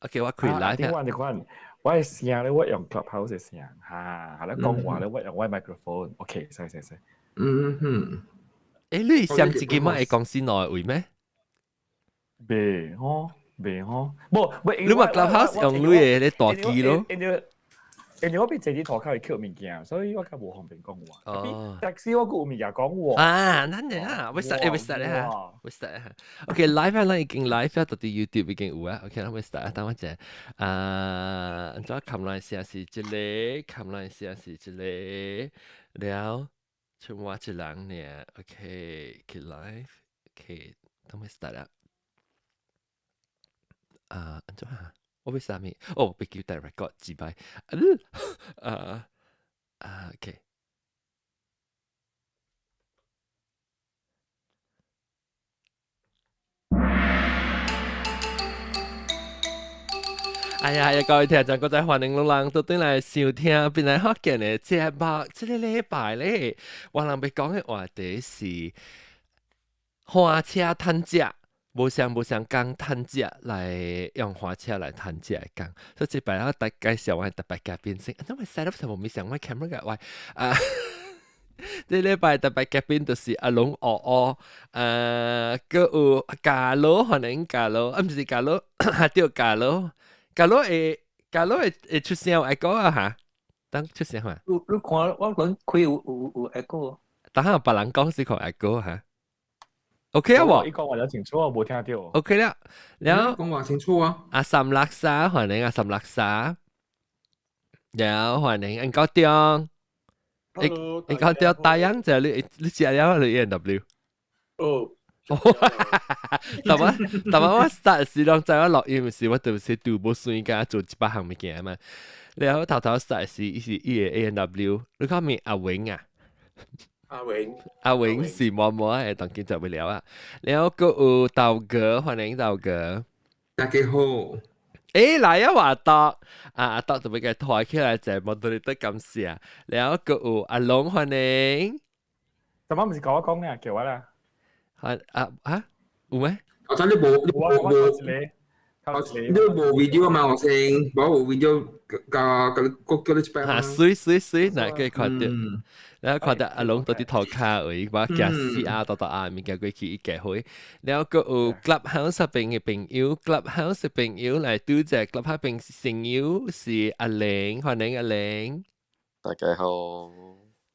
OK，我開 live。點解你看我的聲咧，我用 Clubhouse 的聲，哈，你講話咧，我用我 microphone。OK，使使使。嗯哼。誒，你上一個乜會講先內位咩？袂吼，袂吼，無無。你嘛 Clubhouse 用你的咧大機咯。因為我比坐佇塗跤會抾物件，所以我較無方便講話。哦。但是我閣有物件講話。啊，咱嘅啊，會實會實咧嚇，會實嚇。OK，live 啊，咱已經 live 啊，到佇 YouTube 已經有啊。OK，咱會實啊，等我一下。啊，按怎撳來先是這個，撳來先是這個，了，剩我一人爾。OK，去 live，OK，等我 start 啊。啊，按怎啊？我欲啥物？哦，欲叫帶 record 一擺。啊啊，OK。哎呀，呀，各位聽眾，閣再歡迎攏人倒轉來收聽本來福建的節目。這個禮拜咧，我人欲講的話題是花車趁食。無相無相共趁食來用花車來趁食的工，所以這擺我特介紹我特別嘉賓先，因為 set up 上無咪上我 camera 個喂啊，這禮拜特別嘉賓就是阿龍哦哦，閣有嘉樂，歡迎嘉樂，啊毋是嘉樂，對嘉樂，嘉樂會嘉樂會會出聲愛講啊哈，等出聲嘛。你你看我講開有有有 echo。等下別人講是看 echo 哈。OK 啊，無？伊講話了清楚，無聽著。 OK 啦，然後講話清楚啊。阿三垃圾，歡迎阿三垃圾，然後歡迎安高中。你你高中大樣就你你食了你 A&W。哦。但我但我 start 時攏知我錄音時，我就是拄無算甲做一百項物件嘛。然後頭頭 start 時，伊是伊個 A&W，你講名阿榮啊？阿榮，阿榮是摸摸的，當今就袂了啊。然後閣有豆哥，歡迎豆哥。大家好。誒，來啊，華多，啊阿多特別嘅抬起來就冇對你得感謝。然後閣有阿龍，歡迎。怎麼毋是甲我講呢？叫我啦。啊啊啊？有咩？我知你無你無無你無 video 嘛？我先，無 video 共共你叫你一擺。啊，媠媠媠，哪個看著？然後看著阿龍到佇塗跤位，我行死啊，到到暗物件過去伊結會。然後閣有 Clubhouse 邊的朋友，Clubhouse 的朋友來拄者 Clubhouse 邊朋友是阿玲，歡迎阿玲。大家好。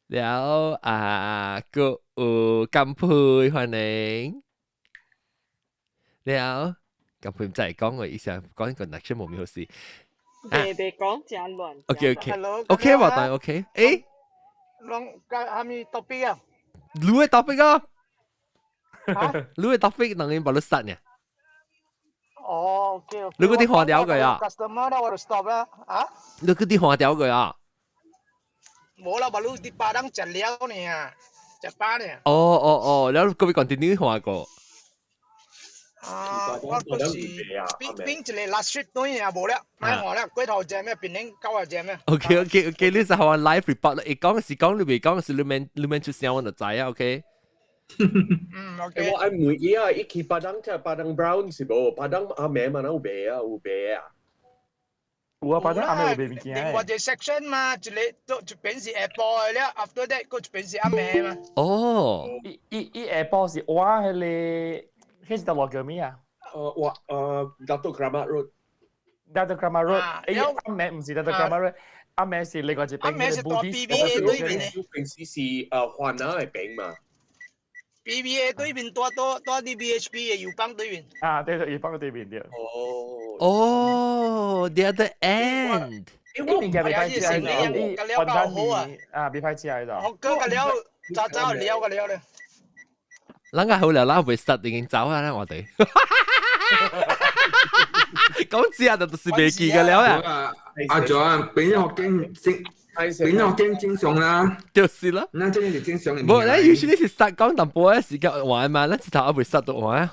然後啊，閣有甘佩，歡迎。然後甘佩毋知會講話，伊想講個 connection 無咩好事。別別講真亂。 OK OK OK 無當 OK，誒。攏甲啥物 topic 啊？你的 topic 啊？你的 topic 當然無你殺呢。哦，OK OK。你嗰啲換掉佢啊？Customer 啦，我就 stop 啦，啊？你嗰啲換掉佢啊？無啦，無你佇巴當食了呢，食飽呢。哦哦哦，然後閣欲 continue 換過。啊，我就是變變一個 last trip 轉啊，無了，莫換了，過頭站咩，變成九啊站咩。 OK OK OK，你就係 live report 啦，會講是講，你未講是你免你免出聲，我就知啊，OK。嗯，OK。我愛問伊啊，伊去巴當食巴當 brown 是無？巴當暗暝嘛，有賣啊，有賣啊。有啊，巴當暗暝有賣物件。另外一個 section 嘛，一個都一邊是下晡的了，after that 閣一邊是暗暝嘛。哦。伊伊伊下晡是我彼個。彼是條路叫咩啊？我Dato Keramat Road。 Dato Keramat Road，欸，暗暝毋是 Dato Keramat Road，暗暝是另外一邊。暗暝是大 BBA 對面的。平時是環南的邊嘛。 BBA 對面大多大啲 BHP 的油泵對面。啊，對對，油泵對面對。哦。哦，the other end。伊物件袂歹食的，伊雲吞麵啊，袂歹食的就。學哥個了，早早了個了咧。咱個好了，咱袂實已經走啊！啦，我哋講知啊，就是袂記個了啊。阿 John，變咗學經正，變咗學經正常啦。就是咯。那真係正常。無，咱 usually 是實講淡薄仔時間玩嘛，咱一頭還袂實到玩。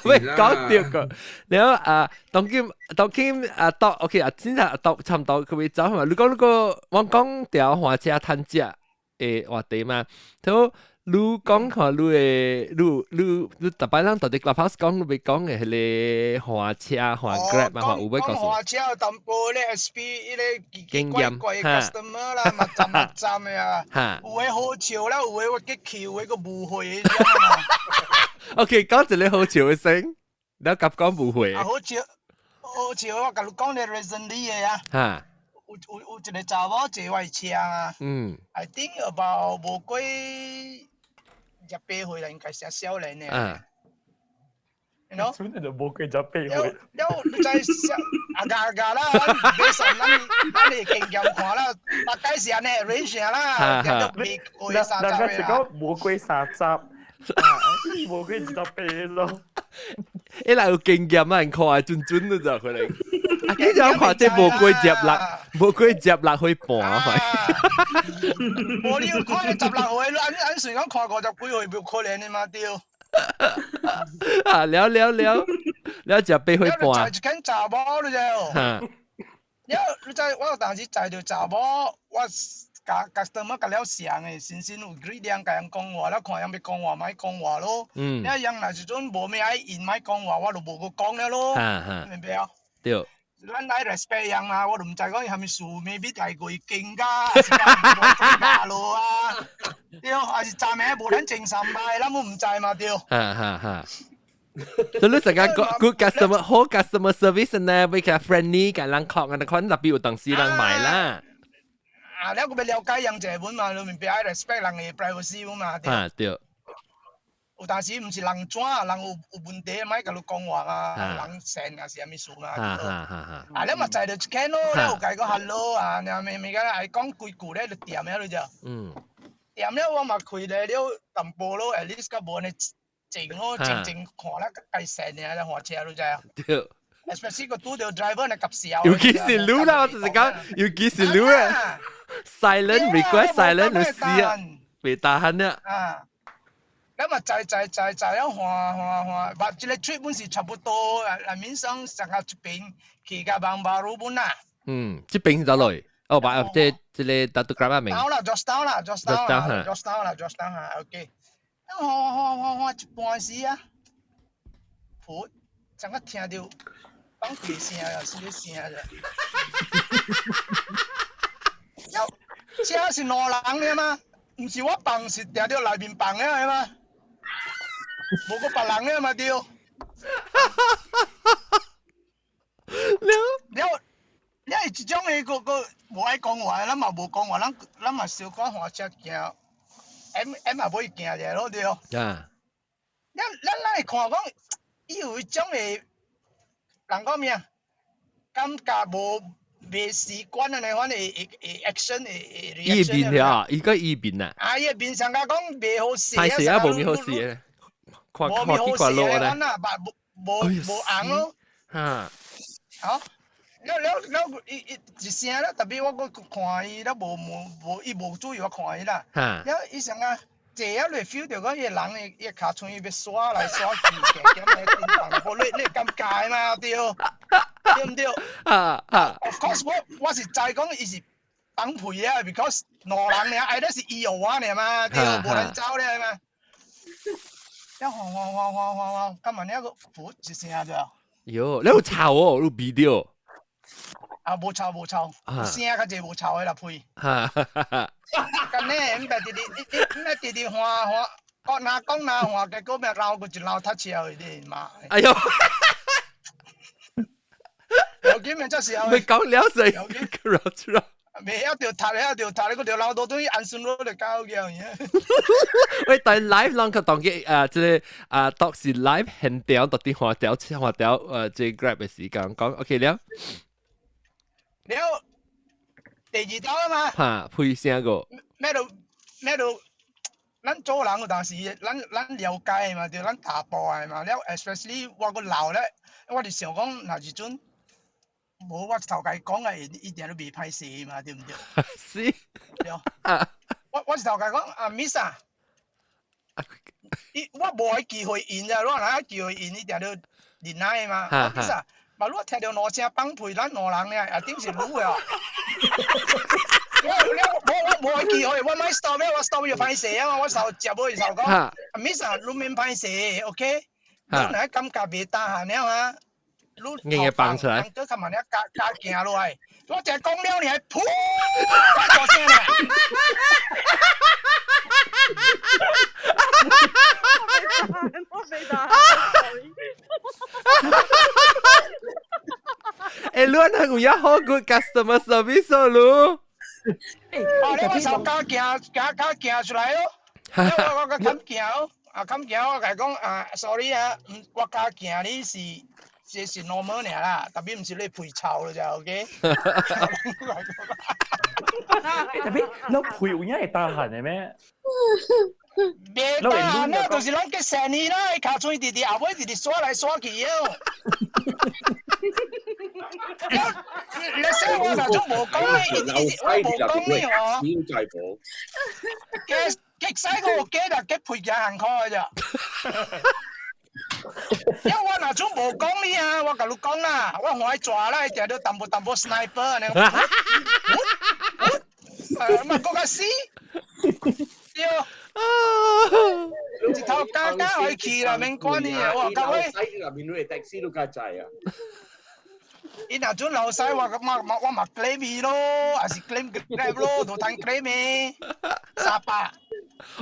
未講掉個，然後啊，當今當今啊，到 OK 啊，真係到差唔多佢會走嘛。你講那個我講條花車趁食的話題嘛，都。你講看你的，你逐擺咱佇 Clubhouse 講，你欲講的彼个換車換 Grab 啊，換 Uber 講換車有淡薄咧 SP 彼个奇奇怪怪的 customer 啦，嘛站嘛站的啊，有的好笑啦，有的我激氣，有的閣誤會。 OK，講一个好笑的先，你佮講誤會。啊，好笑，好笑，我共你講咧 recently 的啊。有一个查某坐我的車啊。I think about 無過28歲啦，應該是少年的。You know？真的就無過28歲。了了，你知小阿家阿家啦，咱買上咱的經驗看啦，大概是按呢 range 啦，定都未過30 人家是講無過30，啊，無過28咯。伊若有經驗啊，人看準準的就可能。啊，你就看這無過16，無過16歲半啊！無你有看你16歲，按按算講看50幾歲無可能的嘛對。啊，了了了，了18歲半。一間查某你知無？了，你知我有當時載著查某，我共 customer 共了相的，先先有 greet 人共人講話，了看人欲講話，莫講話咯。了人若是陣無咩愛應，莫講話，我就無閣講了咯。明白啊？對。咱愛 respect 人嘛，我就毋知講伊啥物事，maybe 大過經㗎，還是講無路啊？對，還是昨暝無咱精神歹，咱嘛毋知嘛對。哈哈哈。所以你成個 good customer 好 customer service 呢，比較 friendly，共人講啊，款特別有當時人買啦。啊，你閣欲了解人者本嘛，你明白愛 respect 人的 privacy 本嘛對。啊對。有當時毋是人怎，人有問題，莫共你講話啊，人善還是啥物事嘛。啊，你嘛載著一間咯，你有共伊講 hello 啊，你咪咪個愛講幾句咧，就掂了你就。掂了我嘛開咧了淡薄咯，at least 較無按呢靜咯，靜靜看啦，較善爾換車你知啊？對。 Especially 個拄著 driver 呢及笑。尤其是你啦，我就是講，尤其是你啊，silent request silent 你死啊，袂 tahan 啊。啊。咁啊，載載載載了換換換，把這个 trip 本是差不多，啊，免上上下這邊去到萬巴魯本啦。嗯，這邊是佗落？哦，把這個 Datuk Keramat 名。到啦，George Town 啦，George Town 啦，George Town 啦，George Town 啊，OK。換換換換一半時啊，噗，怎個聽著放屁聲啊，啥物聲啫？了，車是兩人的嗎？毋是我放，是定著內面放的嗎？無閣別人的嘛對。了了，了伊這種的閣閣無愛講話，咱嘛無講話，咱嘛小可換車行，M M 也欲行者咯對。咱會看講，伊有一種的人講咩啊？感覺無袂習慣按呢款會 action 會 reaction。伊面啊，伊個伊面啊。啊，伊面上甲講袂好勢。歹勢啊，無面好勢。看看幾掛落咧。無無無紅咯。好，了了了，伊伊一聲了，特別我閣看伊，了無無無，伊無注意我看伊啦。了伊想啊，坐了你 feel 著講伊個人的伊个跤脣欲刷來刷去，行行來叮當，無你你尷尬嘛對？對毋對？啊啊！Of course，我是知講伊是放屁啊，because 兩人爾，愛的是伊予我爾嘛，對，無人走咧嘛。一換換換換換換，今日呢個噗一聲咋？喲，你有臭哦，有味著。啊，無臭無臭，聲較濟無臭的啦屁。咁呢，毋別直直，你你毋直直換換，講哪講哪換，結果咩鬧過一鬧太笑的媽。哎喲！有幾面真是未講了誰？出來。未曉著讀，曉著讀，你閣著老多對安順路就搞叫。喂，但 live 攏較當嘅啊，這个啊，當時 live 現場到底換掉換掉，這 Grab 的時間講 OK 了。了，第二道啊嘛。哈，屁聲個。咩都咩都，咱做人有當時，咱了解嘛，對，咱大步的嘛。了，especially 我閣老咧，我就想講，若是陣。無我頭家講的，一點都袂歹勢嘛，對毋對？是。對。我是頭家講啊，Miss 啊，伊我無彼機會應啊，我若有機會應，一定都忍耐嘛。Miss 啊，嘛你聽著兩聲放屁，咱兩人爾，一定是女的哦。我無記佢，我莫 stop 咩？我 stop 就歹勢啊！我受接尾受講，Miss 啊，你免歹勢，OK？你若感覺袂擔下了啊？你硬硬放出來，閣較慢了加加行落來，我淨講了你還噗，大聲咧！我未打。欸，你那有遐好 good customer service 哦，你。哦，你我手加行加加行出來咯，我冚行哦，啊冚行我共伊講啊，sorry 啊，我加行你是。這是 normal 爾啦，特別毋是你皮臭了就 OK。特別你皮有影會打汗的咩？袂打汗啊，就是攏結生意啦，伊尻喙直直後尾直直刷來刷去哦。你說我若種無講你，我無講你哦。結結使個結啦，結皮行行開咋。因為我若種無講你啊，我共你講啦，我歡喜抓啦，定到淡薄淡薄 sniper 按呢。啊嘛，閣較死，對。一頭加加可以去啦，免管你啊！我各位。入面你 taxi 都較濟啊。伊若準老細，我嘛我嘛 claim 伊咯，還是 claim Grab 咯，都通 claim 的，300。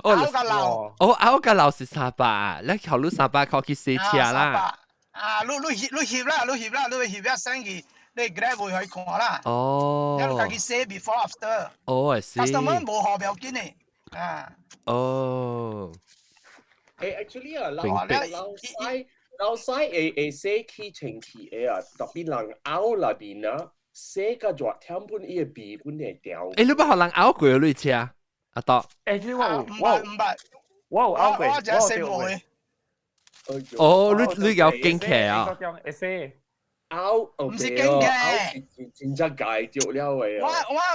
哦，拗個老，哦，拗個老是300，你考慮300塊去洗車啦。啊，你你翕你翕啦，你翕啦，你翕一生去，你 Grab 會去看啦。哦。你家己寫 before after。哦，I see。 Customer 無好不要緊的，啊。哦。誒，actually 啊，老老細老細會會洗氣清氣的啊，特別人拗內面啊，洗甲熱忝本伊的味本會掉。欸，你捌予人拗過你車？阿多，欸，這我有，我有，我有拗過，我有過。哦，你有經騎啊？會使拗，毋是經騎，真正戒著了的。我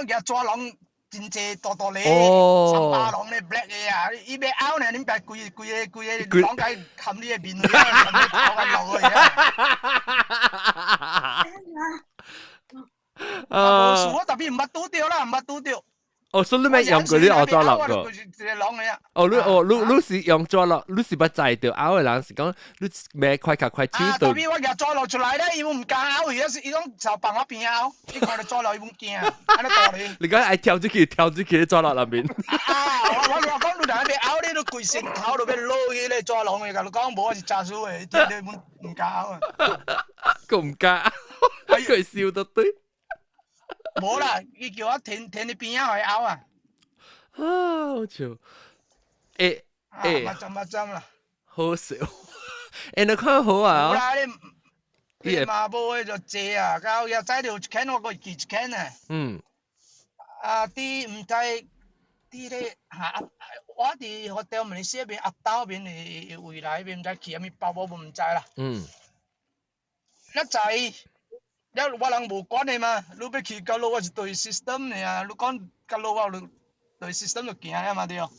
舉抓龍真濟大大个，300龍咧 black 的啊，伊欲拗呢，恁爸規規個規個攏共含你的面去啊，含你頭殼落去啊。啊，無事，我特別毋捌拄著啦，毋捌拄著。哦，所以你咪用過你學抓落過。哦，你哦，你你是用抓落，你是捌載著拗的人是講你咩快較快手到。特別我舉抓落出來咧，伊毋敢拗，伊伊攏就放我邊拗，伊看著抓落伊毋驚，按呢道理。你講愛跳出去，跳出去抓落內面。啊！我我講你若欲拗，你都規身頭都欲落去咧抓龍的，共你講無我是詐輸的，伊毋毋敢拗啊。佢毋敢，佢笑得對。無啦，伊叫我停停佇邊仔予伊拗啊！啊，好笑！欸欸，嘛針嘛針啦，好笑！欸，你看好啊！無啦，你你嘛無的就濟啊，到後載著一間我閣會記一間啊。嗯。啊，佇毋知佇咧哈，我佇 hotel Malaysia 邊鴨兜邊的未來邊，毋知去啥物包我毋知啦。嗯。一載。了我人無管的嘛，你欲去到路我是對 system 爾，你講到路我就對 system 就行了嘛對。啊。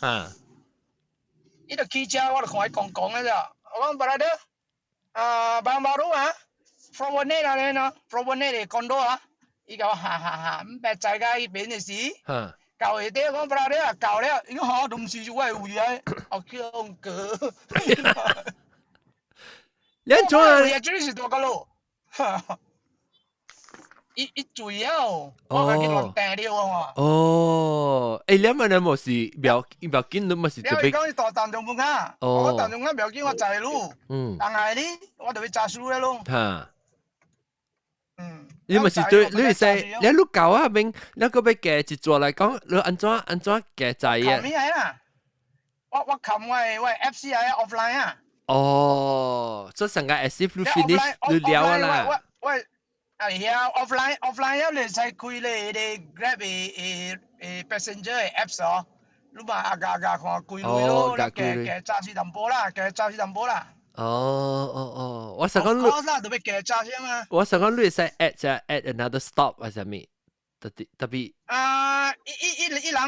伊就騎車，我就看伊講講的咋，我講 brother，啊，Bayan Baru 啊，Promenade 啊，你喏，Promenade 的 condo 啊，伊共我哈哈哈，毋捌知甲彼邊的時，到下底講 brother 啊，到了，伊講哈，都毋是我的位啊，哦，叫哥。你怎啊？這是大個路。伊伊醉了，我家己亂訂了啊！哦，欸，你們你無是不要不要緊，你嘛是特別。你講大淡中啊，我淡中啊不要緊，我載你。嗯。但係你，我就欲揸輸了咯。哈。嗯。你嘛是對，你是你你舊啊邊，你閣欲加一座來講，你按怎按怎加載啊？冚起來啦！我冚我的 FC 係 offline 啊。哦，做成個 as if 你 finish 你了啊啦。我係啊，offline offline 了，你使開咧彼个 Grab 的的的 passenger 的 apps 哦，你嘛啊加加看幾鐳咯，你加加揸死淡薄啦，加揸死淡薄啦。哦哦哦，我想講你，我都欲加揸先啊。我想講你會使 add 只 add another stop 還是啥物？特別特別。啊，伊伊伊伊人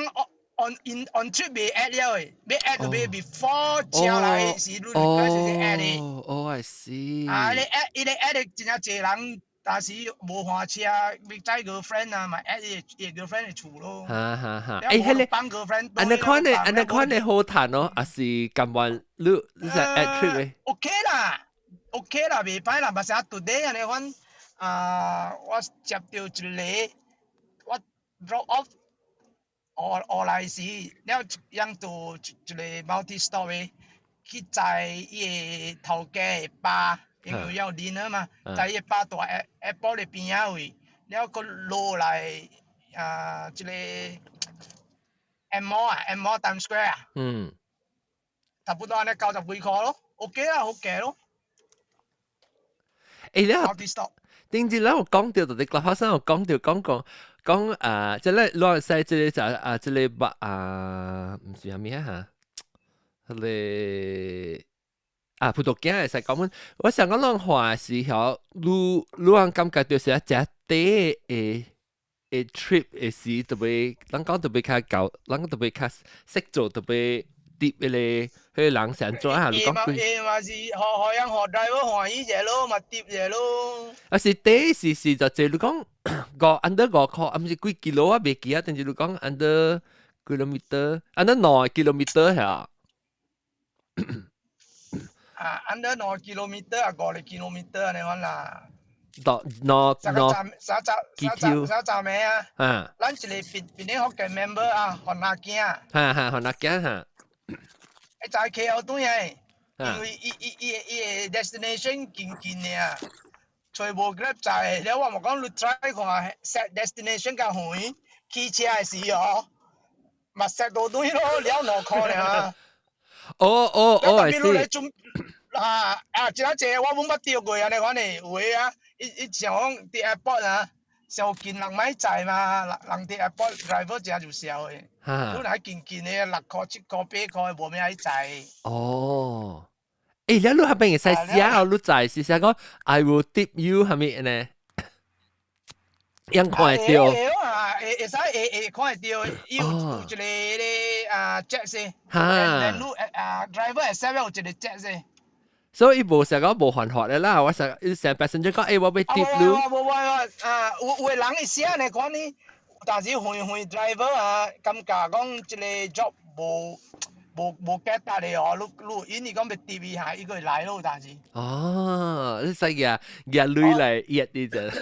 on in on trip 未 add 了的，欲 add 就欲 before 車來時，你開始 add 的。哦，I see。啊，你 add 伊咧 add 真正濟人。但是無換車，欲載 girlfriend 啊，嘛 add 伊 girlfriend 的厝咯。哈哈哈！欸，彼個幫 girlfriend 按呢款的，按呢款的好趁哦，抑是甘願你你是 add trip 的？OK 啦，OK 啦，袂歹啦，嘛是啊，today 按呢款啊，我接到一個，我 drop off 學來時，了樣到一個 multi stop 的去載伊的頭家的爸，因為要練啊嘛，載伊的爸蹛 airport 的邊仔位，了閣落來啊，這個 M 啊，M Times Square 啊，差不多按呢90幾箍咯，OK 啦，好價咯。欸，你 multi stop。頂日咱有講到，就佇 Clubhouse 有講到講講講啊，這個亂使這個就啊，這個吧啊，毋是啥物啊嚇，彼個啊葡萄鏡會使講阮，我想講咱看時候，愈愈人感覺就是啊，食短的的 trip 的時特別，咱講特別較厚，咱特別較識做特別 tip 彼個人是按怎啊？你講幾？伊嘛是予予人予 driver 歡喜者咯，嘛 tip 者咯。啊是第是是就這你講五 under 5箍，啊毋是幾 kilo 我袂記啊，但是你講 under kilometer，under 2 kilometer 係啊，under 2 kilometer 啊，5個 kilometer 按呢款啦。兩兩兩啥站啥站啥站咩啊？啊，咱一個檳檳咧福建 member 啊，番仔囝。哈哈，番仔囝哈。伊在 KL 轉來，因為伊伊伊伊的 destination 近近爾，揣無 Grab 載，了我嘛講你 try 看 set destination 較遠，騎車的時候，嘛 set 到轉咯，了2箍爾。哦哦哦，係是。啊啊！真濟我攏捌著過按呢款的有的啊，伊伊想講佇 airport 啊，上近人莫載嘛，人人佇 airport driver 誠就痟的，你若近近的6箍、7箍、8箍，無咩愛載。哦，欸，你你彼邊會使寫哦，你載是寫講 I will tip you 係咪呢？樣看會著。會啊，會會使會會看會著，伊有有一個彼个啊 chat 先，連你啊 driver accept 有一個 chat 先。所以伊無成講無犯法的啦，我成伊成 passenger 講，欸，我欲 tip 你。無無無啊，有有的人會寫呢款呢，但是遠遠 driver 啊，感覺講這個 job 無無無價值的哦，你你因為講欲 tip 伊下，伊閣會來咯，但是。哦，你使舉舉鐳來約你者。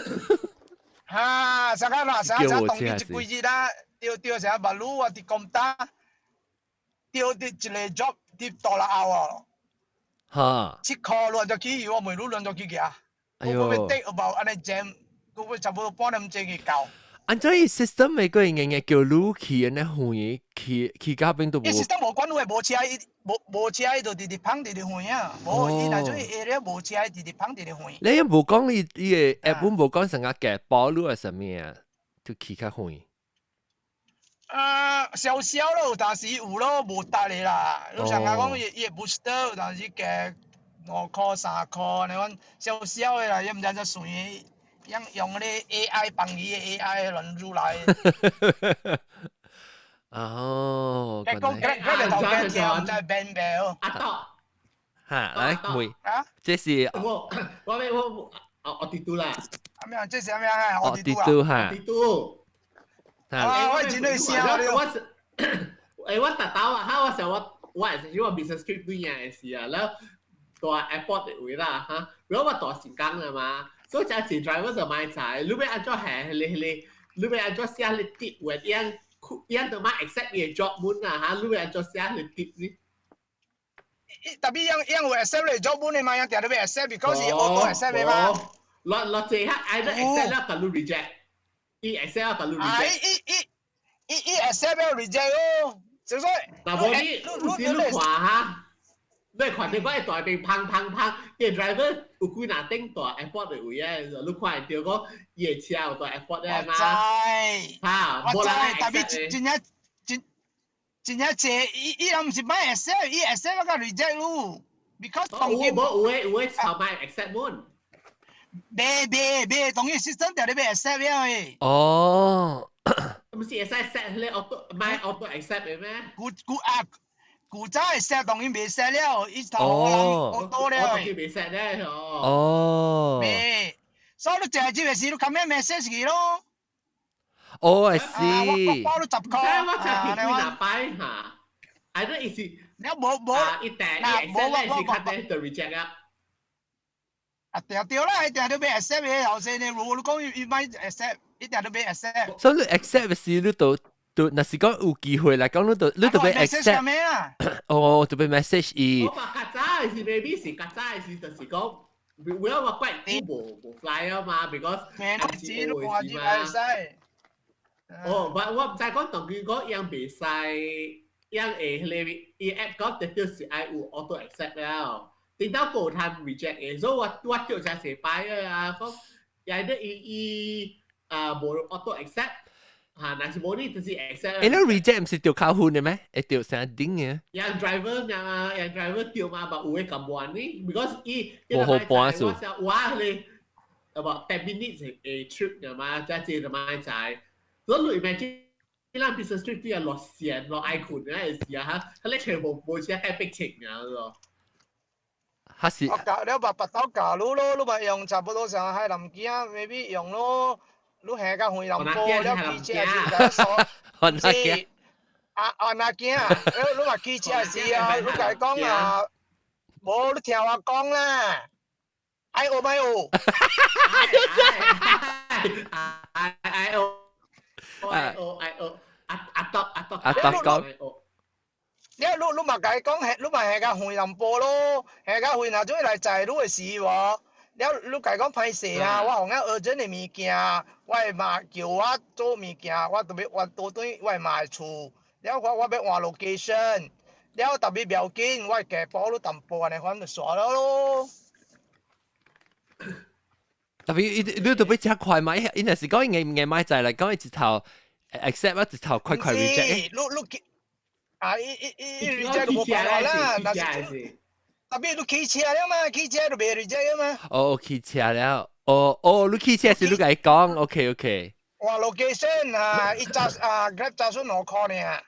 哈，啥個啦？啥啥當今一幾日啦？著著啥馬路啊？佇公搭，著佇一個 job 佇大陸後哦。7箍亂咗去，我問你亂咗去行。哎喲。我欲 take about 按呢 jam，我欲差不多半點鐘去到。按怎伊 system 會個硬硬叫你去按呢遠去去到邊都無。伊 system 無管你會無車，伊無無車，伊就直直放直直遠啊。無伊若做 area 無車，直直放直直遠。你又無講伊伊个 app 無講成個夾包你係啥物啊？就去較遠。啊，少少咯，有當時有咯，無值的啦。你上下講伊伊個 booster 有當時加5箍3箍，按呢款少少的啦，也毋知怎算的，用用彼個 AI 幫伊的 AI 亂入來。哦，講講講頭家聽，毋知變袂阿豆，哈，來問，啊，這是我我我我我地圖啦。啊咩？這是啥物啊？哦，地圖哈。地圖。啊！我真係聲我是，欸，我特豆啊，哈！我想我我係是我 business trip 對嘅時啊，然後蹛 airport 的位啦，哈，如果我蹛新港啦嘛，所以這一 driver 就莫載，你欲按怎下，你你你欲按怎寫你 tip 話，伊伊就莫 accept 伊的 job 滿啊，哈，你欲按怎寫你 tip 呢？ tapi 樣樣有 accept 你 job 滿的嘛，樣定都欲 accept，because 是 auto accept 的嘛。落落這下 either accept 了，共你 reject。伊 accept 共你 reject。伊伊伊伊 accept 了 reject 哦，就說。嗱，無你有時你看哈，你看到我會蹛邊砰砰砰，伊 driver 有幾若頂蹛 airport 的位啊，你看會著講伊的車有蹛 airport 的嘛？我知，哈，我知，tapi 真正真真正濟，伊伊人毋是莫 accept，伊 accept 我共 reject 咯，because 當有無有的有的頭莫 accept 滿。袂袂袂，當伊 system 定咧欲 accept 了的。哦，毋是會使 set 彼個 auto 莫 auto accept 的咩？古古啊，古早會 set 當然袂 set 了，伊頭人 auto 了。我當然袂 set 咧，哦。哦。袂，所以你淨係接嘅時，你撳咩 message 佢咯？哦，係啊，我是。包你10塊。即係我就去幾廿擺嚇，I don't 意思。你冇冇啊，一定一 accept 咧是較啲就 reject 啊。啊對對啦，一定都欲 accept 嘅，後生你如果你講伊欲 accept，一定都欲 accept。所以你 accept 嘅時，你就就若是講有機會來講，你就欲 accept。咩啊？哦，就欲 message 伊。我話較早嘅時，maybe 是較早嘅時，就是講，為咗我怪無無 fly 啊嘛，because 唔是嘛。哦，我我毋知講當佢講樣袂使，樣會彼個伊 app 講特就是愛有 auto accept 了，頂到無通 reject 嘅，所以我我叫成成擺啊，講也得伊伊啊無 auto accept，嚇，若是無你就是 accept。誒，你 reject 毋是著扣分嘅咩？會著啥頂嘅？樣 driver 嘛，樣 driver 對嘛，嘛有會咁玩呢，because 伊無好搬數。我咧，about 10 minutes 嘅 trip 嘛，即係就買載。所以你 imagine 咱 business trip 對啊落線落愛困嗰陣時啊嚇，佢咧全部無車計逼情啊咯。還是我教了把白刀教你咯，你咪用差不多上海南京，maybe 用咯，你行到遠南部了騎車是就雲南鏡。啊啊那鏡，你你話騎車時啊，你共伊講啊，無你聽我講啦，愛學欲學？愛愛學。愛學愛學，阿阿多阿多阿多講。你你你嘛共伊講，你嘛行到遠南部咯，行到遠啊，總來載你的時無？了你共伊講歹勢啊，我予人 urgent 的物件，我的媽叫我做物件，我特別我倒轉我的媽的厝，了我我欲換 location，了特別不要緊，我會加補你淡薄按呢款就煞了咯。特別你特別真快嘛？伊若是講硬硬買載來講，伊一頭 accept 啊，一頭快快 reject。你你啊！伊伊伊 reject 就無辦法啦，但是特別你騎車了嘛，騎車就袂 reject 嘛。哦，騎車了，哦哦，你騎車是你共伊講，OK OK。換 location 啊，伊揸啊 Grab 揸出2塊呢。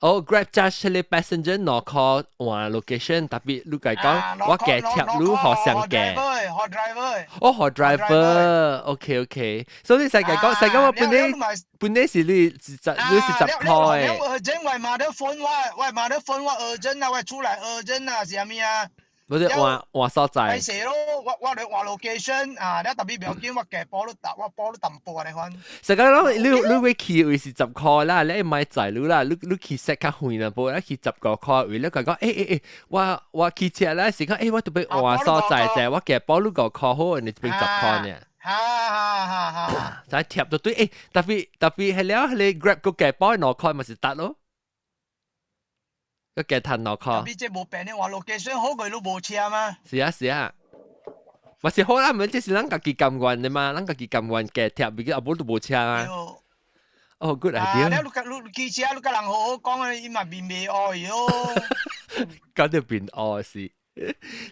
哦，Grab charge 你 passenger 2塊換 location，特別你共伊講，我加貼你學上嘅。學 driver。哦，學 driver，OK OK。所以你世界講，世界我本來本來是你是十，你是10塊嘅。我 urgent 我媽的 phone 我，我媽的 phone 我 urgent 啊，我出來 urgent 啊，是啥物啊？不是換換所在。歹勢咯，我我來換 location 啊，你特別不要緊，我加補你淡，我補你淡薄按呢款。實際講，你你會去位是十塊啦，你買載你啦，你你去 set 較遠啦，無你去15塊位，你共講，欸欸欸，我我騎車啦，是講，欸，我特別換所在者，我加補你5塊好，你變十塊呢。哈哈哈哈！就貼到對，欸，特別特別係了，你 Grab 個加補2塊咪是得咯。個加趁2塊。特別這無變的話，location 好過你無車嗎？是啊是啊，嘛是好啦，毋這是咱家己甘願的嘛，咱家己甘願加貼，畢竟阿無都無車啊。哦，good idea。啊，你你你騎車，你共人好好講啊，伊嘛面袂烏喲。講到面烏是，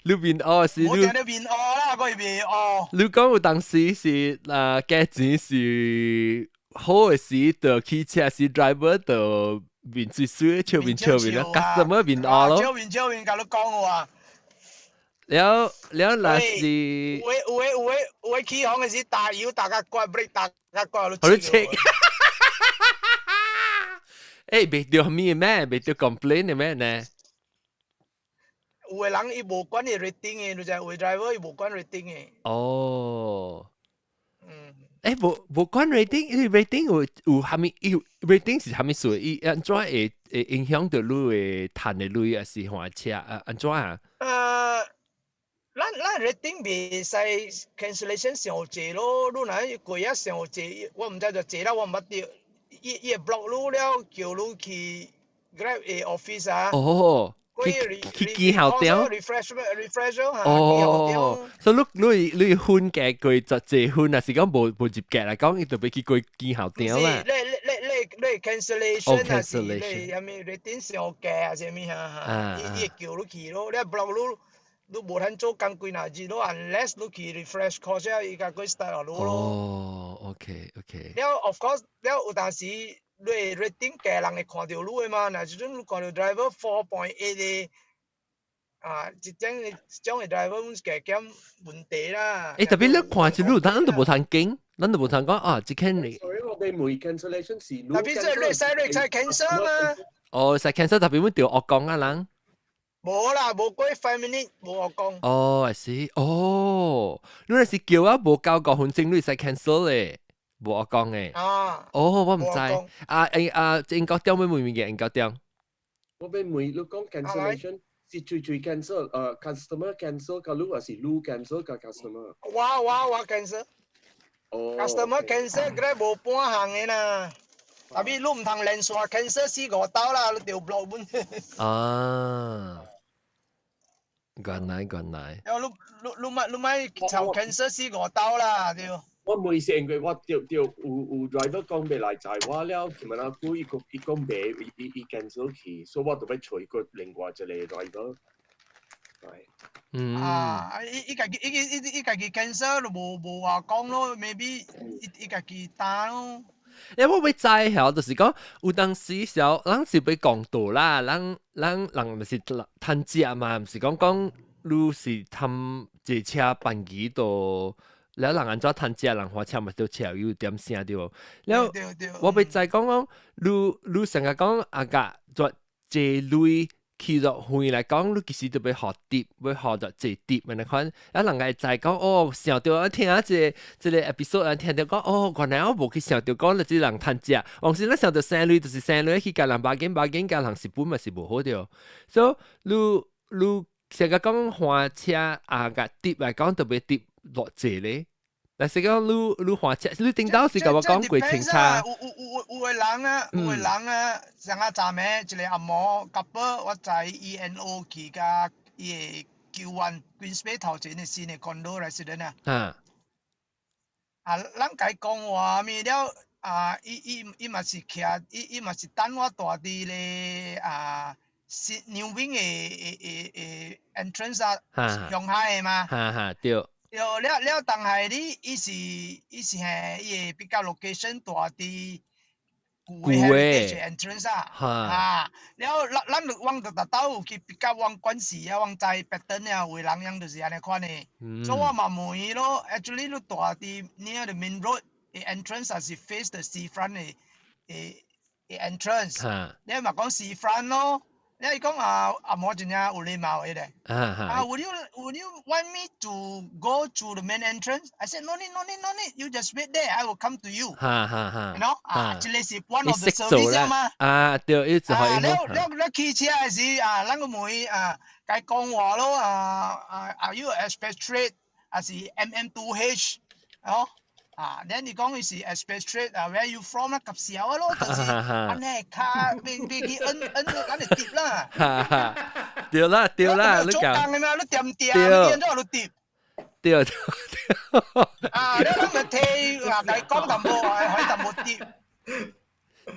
你面烏是。我聽到面烏啦，我會袂烏。你講有當時是啊，加錢是好的時，就騎車是 driver 就面水水，笑面笑面咯，customer 面烏咯。笑面笑面，共你講話。了了，若是有的有的有的有的起航的時打油打較快，brake 打較快，好你切。欸，袂著咩咩，袂著 complain 的咩呢？有的人伊無管伊 rating 的，你知有的 driver 伊無管 rating 的。哦。欸，無無管 rating，伊 rating 有有蝦米？伊 rating 是蝦米事？伊按怎會會影響到你的趁的鐳，還是換車啊？按怎啊？咱咱 rating 袂使 cancellation 傷濟咯，你若過啊傷濟，我毋知就濟啦，我毋捌著。伊伊會 block 你了，叫你去 Grab 的 office 啊。哦。去去見校長。 refresh refresh 哦，所以你你你分加過十濟分啊，是講無無入格來講，伊就欲去過見校長啦。你你你你你 cancellation 啊，是你啥物 rating 傷低啊，啥物哈？伊伊會叫你去咯，你 block 你。你無通做工幾若日咯，unless 你去 refresh course 伊共過 start 落咯。哦，OK OK。了，of course，了有當時你 rating 低，人會看著你的嘛。若這陣你看著 driver 4.8 的，啊，一種嘅 driver 加減問題啦。欸，特別你看是你，咱都無通驚，咱都無通講啊，這間你。所以我哋每 cancellation 是。特別這你使 cancel 嘛？哦，使 cancel 特別會著惡講啊人。無啦，無過 5 minute 無惡講。哦，是，哦，你若是叫啊，無夠5分鐘，你使 cancel 咧，無惡講嘅。啊。哦，我毋知。啊，欸啊，英國中欲問物件，英國中。我欲問你講 cancellation 是最最 cancel，customer cancel 個你還是你 cancel 個 customer？我 cancel。哦。 customer cancel 個無半項的啦。特別你毋通連續 cancel 四五兜啦，你著 block 本。啊。原來原來。你你你莫你莫頭 cancel 四五兜啦，對。我每次因為我著著有有 driver 講袂來載我了，琴日阿久伊個伊講袂，伊伊伊 cancel 去，所以我就欲揣個另外一個 driver。嗯。啊，伊伊家己伊伊伊家己 cancel 就無無話講咯，maybe 伊伊家己擔咯。因為我欲知曉，就是講有當時時候，咱是欲講道啦，咱咱人毋是趁食嘛，毋是講講你是趁坐車辦機到。了人按怎趁食，人花車嘛都車有點聲對無？了我欲知講講，你你成日講啊個做坐鐳去到遠來講，你其實都欲予 tip，欲予著濟 tip 按呢款，啊人會知講哦，想著啊聽啊這個這個 episode 啊聽著講哦，原來我無去想著講，你這人趁食，往時咱想著生鐳就是生鐳去共人巴緊巴緊，共人蝕本嘛是無好著。所以你你成日講換車啊個 tip 來講，特別 tip 偌濟咧。但是講你你換車，你頂到是共我講過清楚。有有有有個人啊，有個人啊，上個站暝一個阿毛，夾寶我在 ENO 去甲伊個九灣 Queensway 頭前的新的 condo resident 啊。啊，咱共伊講話物了，啊，伊伊伊嘛是徛，伊伊嘛是等我蹛佇咧啊，新 New Wing 的的的的 entrance 啊，鄉下的嘛。哈哈，對。對，了了，但係你伊是伊是嘿，伊會比較 location 蹛佇舊的 entrance 啊，哈，了咱咱就往就達到有去比較往關係啊，往知 pattern 啊，有的人樣就是按呢款的，所以我嘛問伊咯，actually 你蹛佇 near the main road 的 entrance 還是 face the seafront 的的的 entrance，你嘛講 seafront 咯。你講啊，阿毛真正有禮貌的咧。啊，would you want me to go to the main entrance? I said no need, no need, no need. You just wait there. I will come to you. 哈哈哈。 You know 啊，這個是 one of the service 嘛。啊，對，伊就啊，了了了，騎車的時啊，咱個問啊，共伊講話咯啊啊，Are you expatriate？還是 MM2H？哦。啊，你你講伊是 expatriate 啊，where you from 啦，及時啊咯，就是按呢卡，欲欲去按按咱就 tip 啦。對啦對啦，你講。做工的嘛，你恬恬，你按怎你 tip？對對。啊，你咱咪提啊，共伊講淡薄，予淡薄 tip。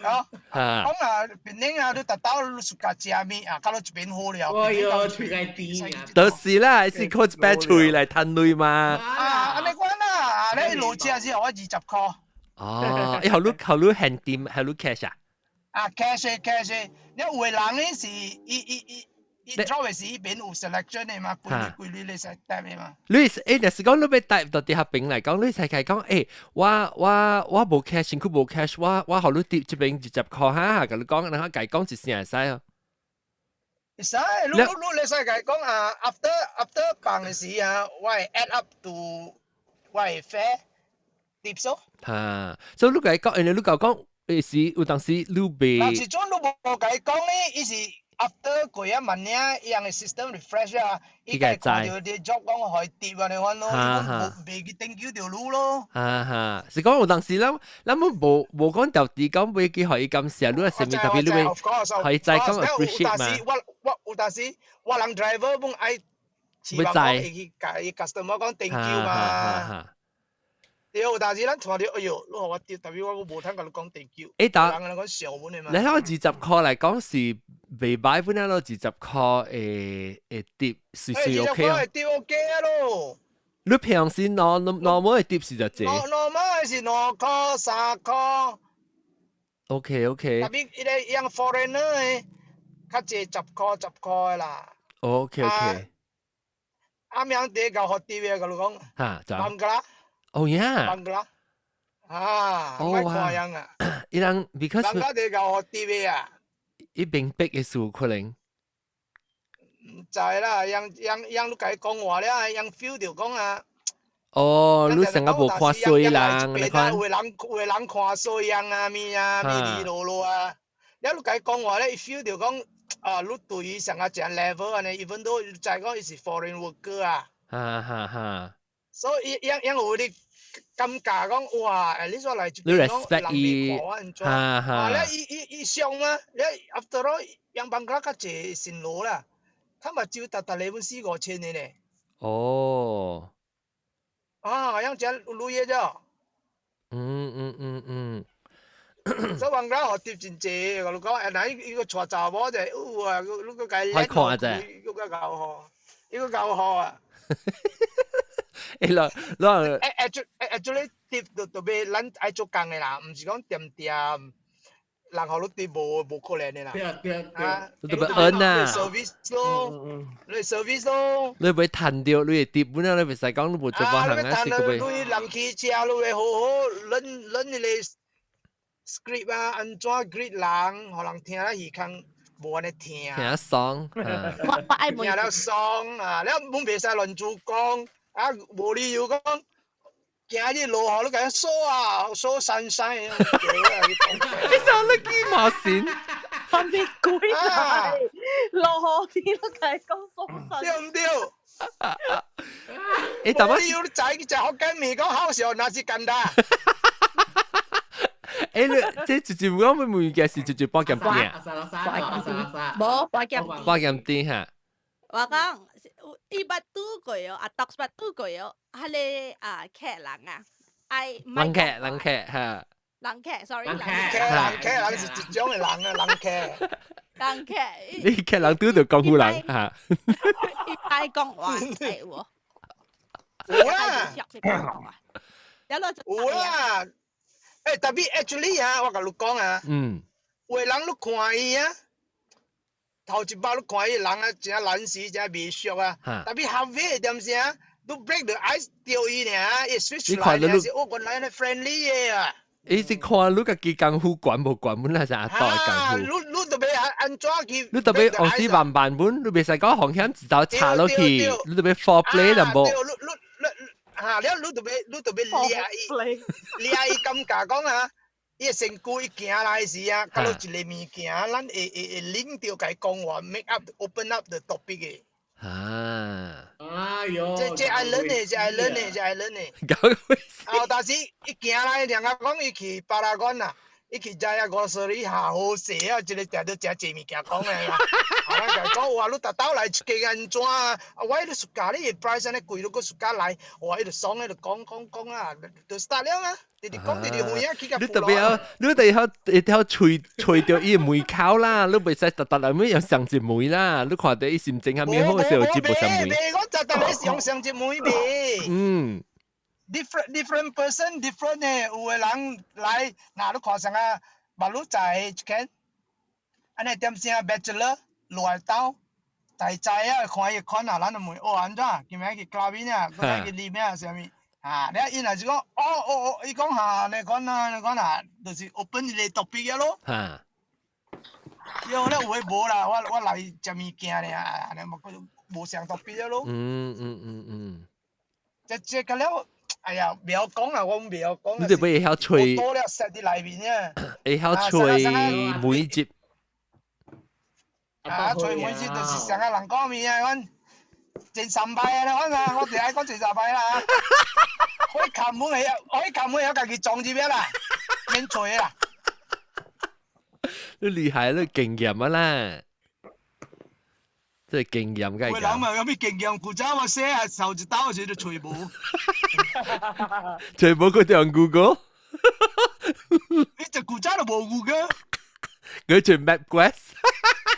啊，講啊，檳城啊，你達到你自家食物啊，到你這邊好了。哎喲，喙該甜啊！就是啦，是靠一擺喙來趁鐳嘛。啊，按呢款啦，你落車之後我20塊。哦，伊予你予你現金，予你 cash 啊？啊，cash cash，你有的人咧是伊伊伊伊 drop 的是伊邊有 selection 的嘛，規類規類你使 tap 的嘛。你欸，若是講你欲 tap 到佇彼邊來講，你使共伊講，欸，我我我無 cash，身軀無 cash，我我予你 tip 這邊20塊哈，共你講，然後共伊講一聲會使哦。會使，你你你使共伊講啊，after after 放的時啊，我會 add up to 我的 fare tip 數。哈，所以你共伊講，因為你共講，會時有當時你袂。若是種你無共伊講咧，伊是 after 過一萬領，伊樣的 system refresh 啊，伊會看著啲 job 講予伊 tip 按呢款咯，伊無袂去 thank you 著你咯。哈哈，是講有當時咱咱們無無講條啲講欲去予伊感謝，你係啥物特別你欲予伊知講 appreciate 嘛。我我有當時我人 driver 本愛，希望講會去共伊 customer 講 thank you 嘛。對，有當時咱看著，哎喲，你予我 tip，特別我無通共你講 thank you。欸，但人講笑阮的嘛。你睇20塊來講是袂歹，本來咯，二十塊會會 tip 隨隨 OK 啊。tip OK 啊咯。你平時攞攞攞的 tip 是就濟？攞是2塊3塊。 OK OK。特別伊個樣 foreigner 的，較濟10塊10塊的啦。OK。阿明第個學啲嘅，佢講。嚇，就。邦格拉。哦呀。邦格拉。啊，唔係看樣啊。伊人 because 邦格第個學啲嘅啊。伊明白嘅事可能。毋知啦，樣樣樣你共伊講話了，樣 feel 著講啊。哦，你成個無看衰人，你看。有的人看衰樣啊，物啊，咪哩囉囉啊。了你共伊講話咧，伊 feel 著講啊，你對伊上個一 level 按呢，even though 知講伊是 foreign worker 啊。哈哈哈。所以樣樣有啲感覺講哇，你煞來這邊講人未看我按怎？啊，了伊伊伊想啊，了 after all，樣邦格較濟辛勞啦，他嘛只逐逐禮本四五千的呢。哦。啊，樣這有鐳的啫。所以邦格學貼真濟，我講誒，嗱，伊個娶查某就，哇，你個共伊開看啫。伊個夠好，伊個夠好啊。欸，落落。做做你貼就特別，咱愛做工的啦，毋是講恬恬，人予你貼無無可能的啦。對對對。你特別恩啊。 service 咯，你 service 咯。你袂趁著，你會貼本啊！你袂使講你無做無行啊，是個你人騎車，你會好好輪輪你個 script 啊，按怎 greet 人，予人聽了耳空無按呢聽。聽爽。我我愛聽了爽啊！了阮袂使亂主講。啊，無理由講，今日落雨，你共伊說啊，說山山。你想你幾毛線？分別鬼啊！落雨天都共伊講說山。對毋對？欸，但無理由你知去食福建麵講好笑，若是簡單。欸，你這直接講每件事直接半點點。無半點。半點點哈。我講。伊捌拄過哦，阿獨捌拄過哦，彼個啊客人啊，愛人客人客哈，人客，sorry，人客人客人是一種的人啊，人客，人客，你客人拄著功夫人哈，伊愛講話會無？有啦，有啦，欸，特別 actually 啊，我共你講啊，有的人你看伊啊。頭一擺你看伊人啊，誠難時，誠袂熟啊。特別後尾點聲，你 break the ice 著伊爾，伊 switch 來爾是哦，原來呢 friendly 的啊。伊是看你家己功夫懸無懸，本來是阿多的功夫。你你特別按怎去？你特別學時慢慢本，你袂使講風險一刀插落去，你特別 foreplay 淡薄。你你嚇了，你特別你特別掠伊，掠伊感覺講啊。伊身軀伊行來時啊，佮你一个物件，咱會會會領著共伊講話，make up open up the topic 的。啊！哎喲！這這愛 learn 的，這愛 learn 的，這愛 learn 的。搞鬼！啊，但是伊行來，人家講伊去巴拉干啊，伊去知影五十里下好勢啊，一個定都誠濟物件講的啦。啊，咱共伊講哇，你逐兜來一間按怎啊？啊，我彼個暑假你的 price 按呢貴，你閣暑假來，哇，伊就爽，伊就講講講啊，就 start 了啊。直直講直直遠啊，去甲你特別要，你特別曉會曉揣揣著伊的門口啦，你袂使逐逐來每用上一門啦，你看著伊心情較美好的時候，就無上門。袂，我逐逐個用上一門袂。Different different person different 的，有的人來，若你看啥啊，馬路仔一間，按呢點聲 bachelor 落來兜，大知啊，看伊款啊，咱就問哦按怎，今暝去 clubbing 啊，閣再去啉啊啥物。啊，了伊若是講，哦哦哦，伊講哈，你講啊，你講啊，就是 open 一個 topic 咯。對，了有的無啦，我我來食物件爾，按呢無無相 topic 咯。這這個了，哎呀，袂曉講啦，我袂曉講。你就會曉揣。多了 set 佇內面啊。會曉揣每一集。啊，揣每一集就是上個人講物啊，阮前三擺啊，我啊，我就愛講前三擺啦。我一開門會，我一開門會家己撞入去啦，免揣啦。你厲害，你經驗啊啦，這係經驗嘅。有人嘛有咩經驗？古早我寫啊，頭一刀時就揣無。揣無佢就用 Google。你這古早都無 Google。佢揣 MapQuest。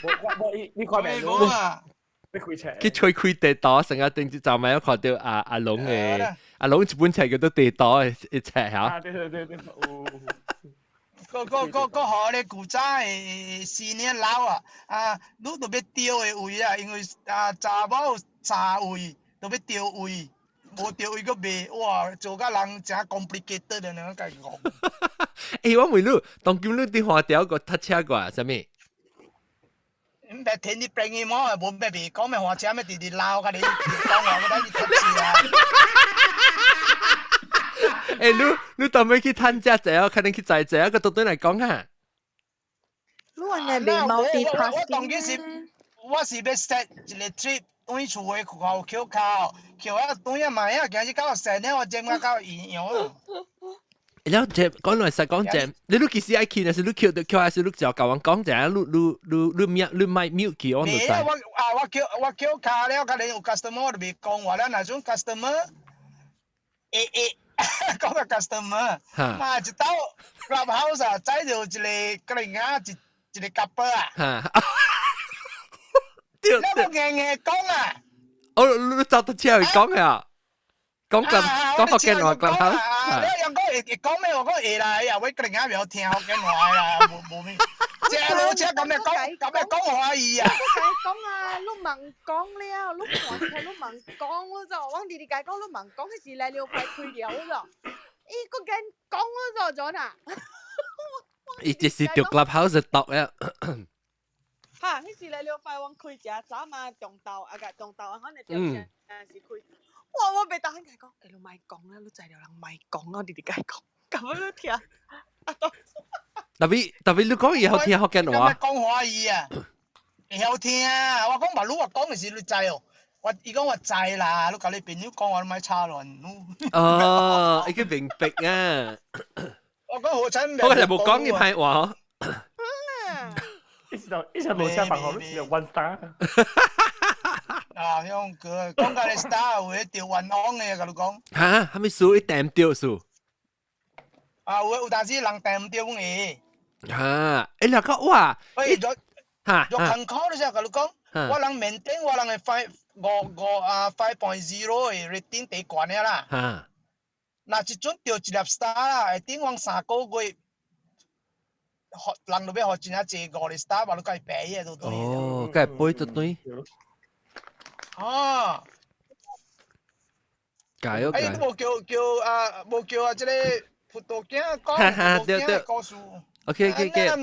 無無你你看未？無啊。你開車。佢吹開地圖，成日定就咪有看到阿阿龍嘅，阿龍一本冊叫做地圖的一冊嚇。啊對對對對，有。個個個個學咧古早的四年老啊，啊，你都欲著的位啊，因為啊查某有三位，都欲著位，無著位閣袂，哇，做甲人誠 complicated 的，你共伊講。欸，我問你，當今你佇華僑個讀冊過啥物？毋捌聽你朋友麼？無欲袂講咩華車咩，直直鬧甲你講話，我等你讀書啊。欸，你當尾去趁食者，可能去載者，個倒轉來講哈。你話你袂 multitasking。我當今是，我是欲 set 一個 trip，轉厝的靠扣靠，扣啊轉啊買啊，今日到踅呢，我整啊到營養。然後這講來實講這，你你其實愛去，但是你扣到扣還是你就共阮講者，你你你你 mute 你麥 mute 去，我就知。我啊，我扣我扣卡了，可能有 customer 我就袂講話啦，若種 customer，會會講個 customer，嘛一道 clubhouse 啊，載著一個個人啊，一一個 couple 啊，對對，你硬硬講啊，哦，你走到車去講啊？講講講福建話 clubhouse，你用講會會講咩？我講會啦，哎呀，我個人啊袂曉聽福建話啦，無無咩。這老車咁樣講，咁樣講華語啊！我共你講啊，你盲講了，你換車你盲講了就，我弟弟共講你盲講，彼時來了快開了咗，伊閣敢講了就咗呐。伊就是著 clubhouse 讀啊。哈，彼時來了快我開食早嘛，中晝啊個中晝啊，可能條線是開。哇！我袂當共伊講，欸，你莫講啦，你知著人莫講啊，弟弟共伊講，咁樣你聽。啊，都。特別特別，你講伊曉聽福建話。講華語啊，會曉聽啊！我講嘛，你我講的時你知哦。我伊講我知啦，你共你朋友講話，你莫吵亂。哦，伊個明白啊。我講好彩，我就無講伊歹話。一直到一直樓下房號，你是 one star。啊，向哥講甲你 star 有迄著冤枉的，共你講。哈？啥物事？伊訂毋著數？啊，有有當時人訂毋著阮下。哈！欸，那個哇！喂，若若艱苦你先共你講，我人面頂我人的 five 五五啊 5.0 的 rating 第懸的啦。若一陣著一粒 star 啦，會頂阮3個月，人就欲予真正濟五個 star，嘛你共伊白的都對。哦，共伊背就對。哦。加油！哎，你無叫叫啊，無叫啊，這個葡萄囝講葡萄囝的故事。 OK。毋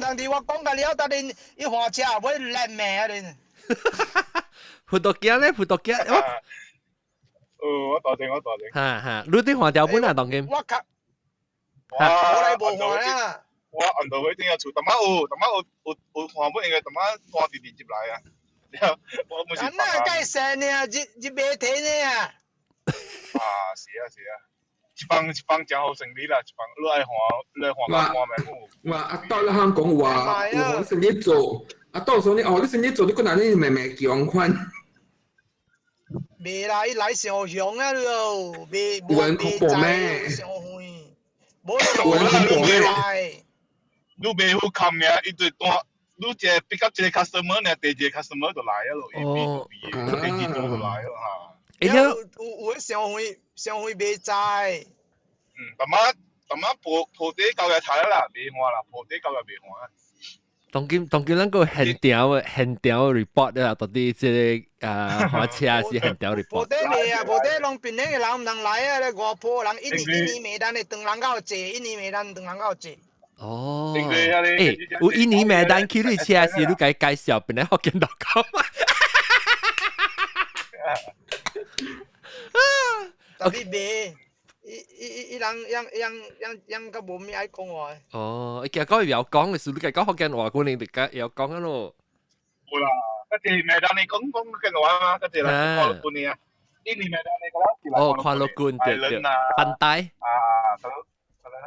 通佇我講甲了，等恁伊換車欲爛命啊恁。葡萄囝咧，葡萄囝。哦，我大聲，我大聲。哈哈，你佇換條本啊，當今。我較。我我來無換啊。我按到佢頂有厝，淡仔有，淡仔有有有換本，因為淡仔單直直入來啊。了，我毋是。啊，那該生呢？入入袂提呢啊？啊，是啊是啊，一幫一幫真好生理啦，一幫你愛換，你愛換換換咩？哇！阿到你香講話，有好生意做，阿到時候你哦，你生意做，你個哪你慢慢強款。袂啦，伊來上雄啊咯，袂有人恐怖咩？上遠，無上遠。你袂好冚爾，伊就單，你一個 pick up 一個 customer 爾，第二個 customer 就來啊咯，伊 B to B 的，第二組就來咯哈。欸，有有有上遠上遠袂知。嗯，淡仔淡仔鋪鋪底交個睇啦，袂換啦，鋪底交個袂換。當今當今咱個現場的現場 report 啊，到底這個啊換車是現場 report。無底袂啊，無底攏檳城的人毋通來啊！咧外坡人一年一年每單的長人較濟，一年每單長人較濟。哦，欸，有印尼名單去你車時，你共伊介紹檳城福建老講嘛？特別袂，伊伊伊伊人樣樣樣樣較無咩愛講話。哦，伊驚講伊會曉講的時，你共伊講福建話，可能就較會曉講啊咯。有啦，嗰隻名單你講講福建話嘛，嗰隻來看樂觀啊，印尼名單你講哦，看樂觀對對，班帶。啊，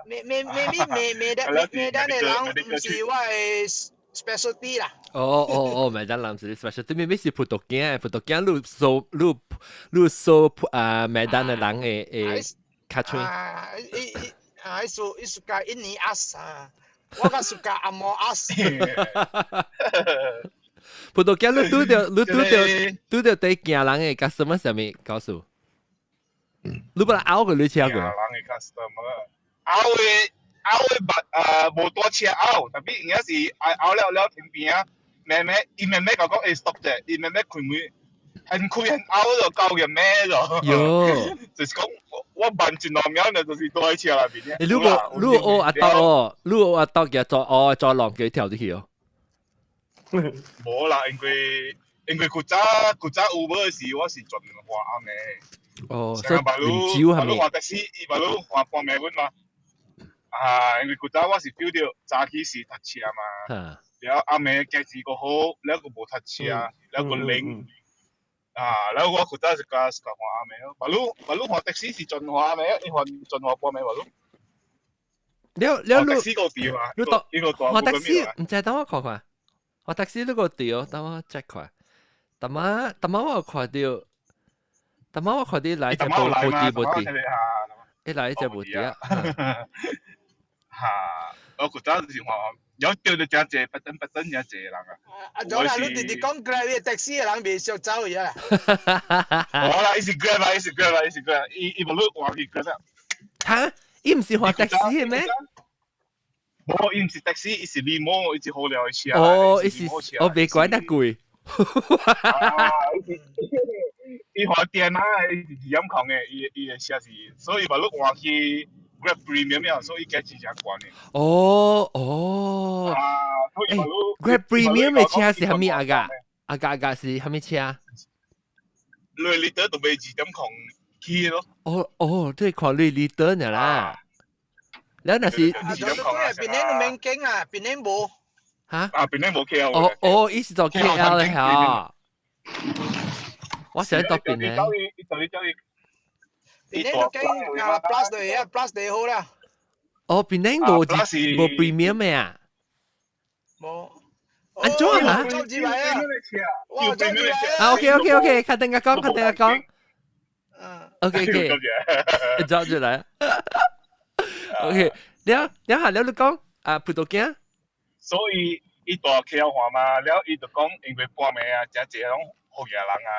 咩咩咩咩咩咩的咩的的人毋是我的 specialty 啦。哦哦哦，麥當人是 specialty，咩咩是葡萄乾？葡萄乾你收你你收啊麥當的人會會較脆。啊，伊伊啊，伊屬伊屬加印尼阿啊，我較屬加阿毛阿。葡萄乾你拄著你拄著拄著對驚人的 customer 啥物告訴？你本來拗過你車過？驚人的 customer。拗的拗的物啊，無多車拗，特別而家是愛拗了了停邊啊，慢慢伊慢慢就講會 stop 啫，伊慢慢開門，很開很拗就夠嘅咩咯。喲，就是講我慢一兩秒呢，就是倒喺車內邊。如果如果我阿豆哦，如果我阿豆嘅再哦再浪幾跳入去哦。無啦，因為古早 Uber 時，我是盡換暗的。哦，所以啉酒係咪？換的士，伊嘛攏換半暝阮嘛。啊，因為古早我是 feel 到早起時塞車嘛，了後暗暝價錢閣好，了閣無塞車，了閣冷。啊，了我古早是較是較換暗暝咯，嘛攏嘛攏換的士是盡換暗暝，伊換盡換半暝嘛攏。了了你你到換的士，毋知等我看看，換的士你個對，等我 check 看。逐擺逐擺我有看著，逐擺我看著來隻無無佇無佇，一來隻無佇啊。哈，我古早就是話有釣到真濟，不等不等真濟人啊。啊，咗啦，你直直講 Grab 的 taxi 的人袂熟走去啊。無啦，伊是 Grab 啊，伊是 Grab 啊，伊是 Grab，伊伊無你換去 Grab 啊。哈？伊毋是換 taxi 的咩？無，伊毋是 taxi，伊是 limo，伊是好料的車。哦，伊是哦，袂怪得貴。啊！伊換電啊，伊是2.0的，伊伊的車是，所以嘛，你換去 Grab Premium 啊，所以價錢誠懸的。哦哦。啊，所以 Grab Premium 的車是啥物啊？個啊個個是啥物車？你 liter 都買2.0起咯。哦哦，對，看你 liter 呢啦。你若是啊，檳城都免驚啊，檳城無。嚇？啊，檳城無 KL。哦哦，伊是做 KL 的嚇。我想到檳城。檳城都經啊 Plus 就啊 Plus 就好啦。哦，檳城無無 premium 的啊？無。按怎啊？我走入來啊！OK OK OK，較等下講，較等下講。OK OK，走入來。OK，了了下了你講啊，葡萄鏡。所以伊蹛 KL 換嘛，了伊就講因為半暝啊，誠濟攏福建人啊，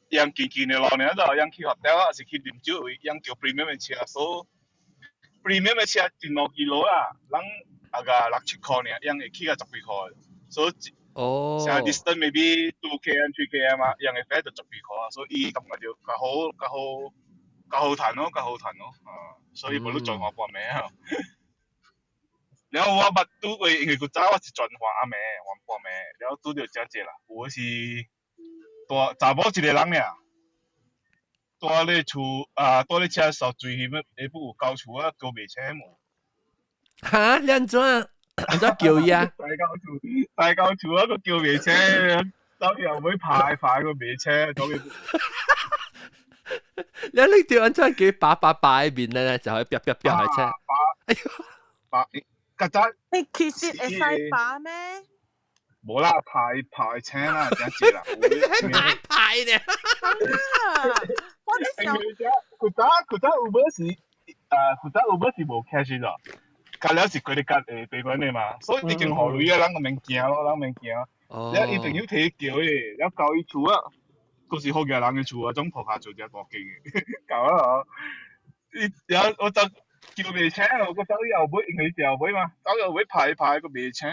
用近近的路爾就用去學校，還是去啉酒位，用叫 premium 的車，所以 premium 的車一兩キロ啦，人啊個六七箍爾，用會起到十幾箍，所以哦，像 distance maybe 2 km 3 km 啊，用會飛就十幾箍啊，所以伊感覺就較好較好較好趁咯，較好趁咯，啊，所以無你轉換半暝啊。了後我捌拄過，因為古早我是轉換暗暝，換半暝，了後拄著誠濟啦，有的是大查某一個人爾，蹛咧厝啊，蹛咧車掃水彼下晡有交厝啊，叫袂請無。哈？你按怎？按怎叫伊啊？大交厝，大交厝啊，閣叫袂請，走去後尾排排閣袂請，走去。你你叫按怎叫把把把喺面咧，就可以啪啪啪喺車。哎呦，把。曱甴，你其實會使拔咩？無啦，排排車啦，真濟啦。排排呢？我咧想，古早 Uber 是，古早 Uber 是無 cash 的，隔了是佢哋夾俾款的嘛，所以已經予鐳啊，人個免驚咯，人免驚。了伊朋友提叫的，了交伊厝啊，閣是好個人的厝啊，種鋪下做只大間的，搞啊！伊了我就。叫袂請，我走去後尾，因為後尾嘛，走後尾排排閣袂請，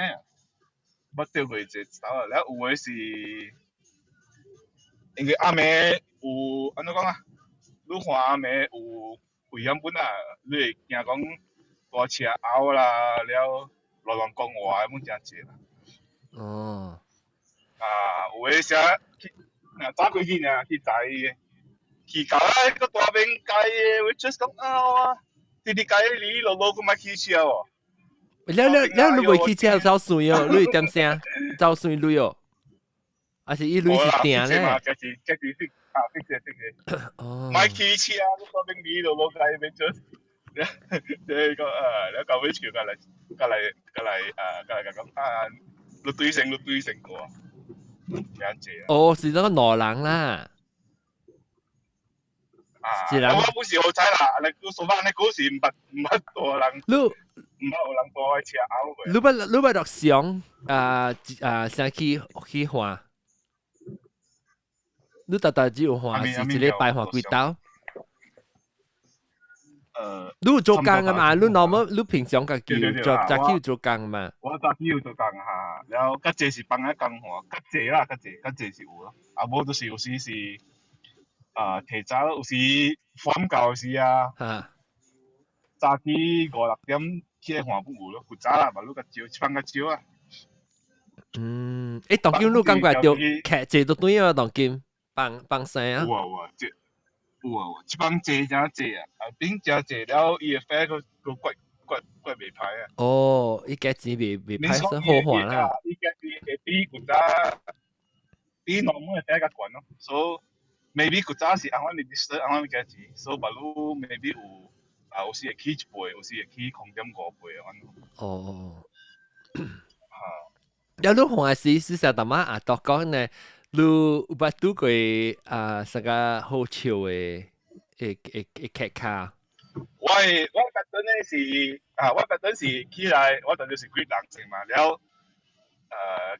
捌釣過一走啊。了有的是，因為暗暝有按怎講啊？你看暗暝有危險本啊，你會驚講大車拗啦，了亂亂講話的，攏誠濟啦。哦。啊，有的時去，若早過去爾去載伊，去到啊個大邊街的，我 just 講啊。直直街你落落閣莫起車哦。了了了，你袂起車走算哦？你點聲？走算鐳哦？還是伊鐳是定咧？家己 fix 啊，fix 嘅 fix 嘅。哦。莫起車，你大邊你落落街欲做。這個你到尾笑過來，過來，過來，過來講啊，你對成，你對成過，這樣子。哦，是那個挪人啦。啊！我本是好彩啦，你估數翻你嗰時毋捌大人，你毋捌有人蹛車拗過。你捌落上啊啊，先去換，你逐逐只有換是一禮拜換幾兜？你做工啊嘛？你 normal 你平常家己做早起做工嘛？我早起有做工哈，然後較濟是放喺工換，較濟啦，較濟較濟是有咯。啊，無就是有時是啊提早，有時放假時啊，早起五六點起來換不有咯，較早啦，嘛你較少，這放較少啊。嗯，誒，當今你感覺著客濟都對啊，當今放放生啊？有啊有啊，這有啊有啊，這幫濟真濟啊，啊頂真濟了，伊的 fare 閣閣怪怪怪袂歹啊。哦，伊價錢袂袂歹，算好換啦。伊價錢會比古早比 normal 的 fare 較懸咯，所以 maybe 古早是按阮的 distance 按阮的價錢，所以別你 maybe 有啊有時會起一倍，有時會起0.5倍按呢。哦。哈。有你換時事實淡仔阿多講呢，你有捌拄過啊啥個好笑的會會會劇卡？我我覺得呢是啊，我覺得是起來，我當就是幾人性嘛，了，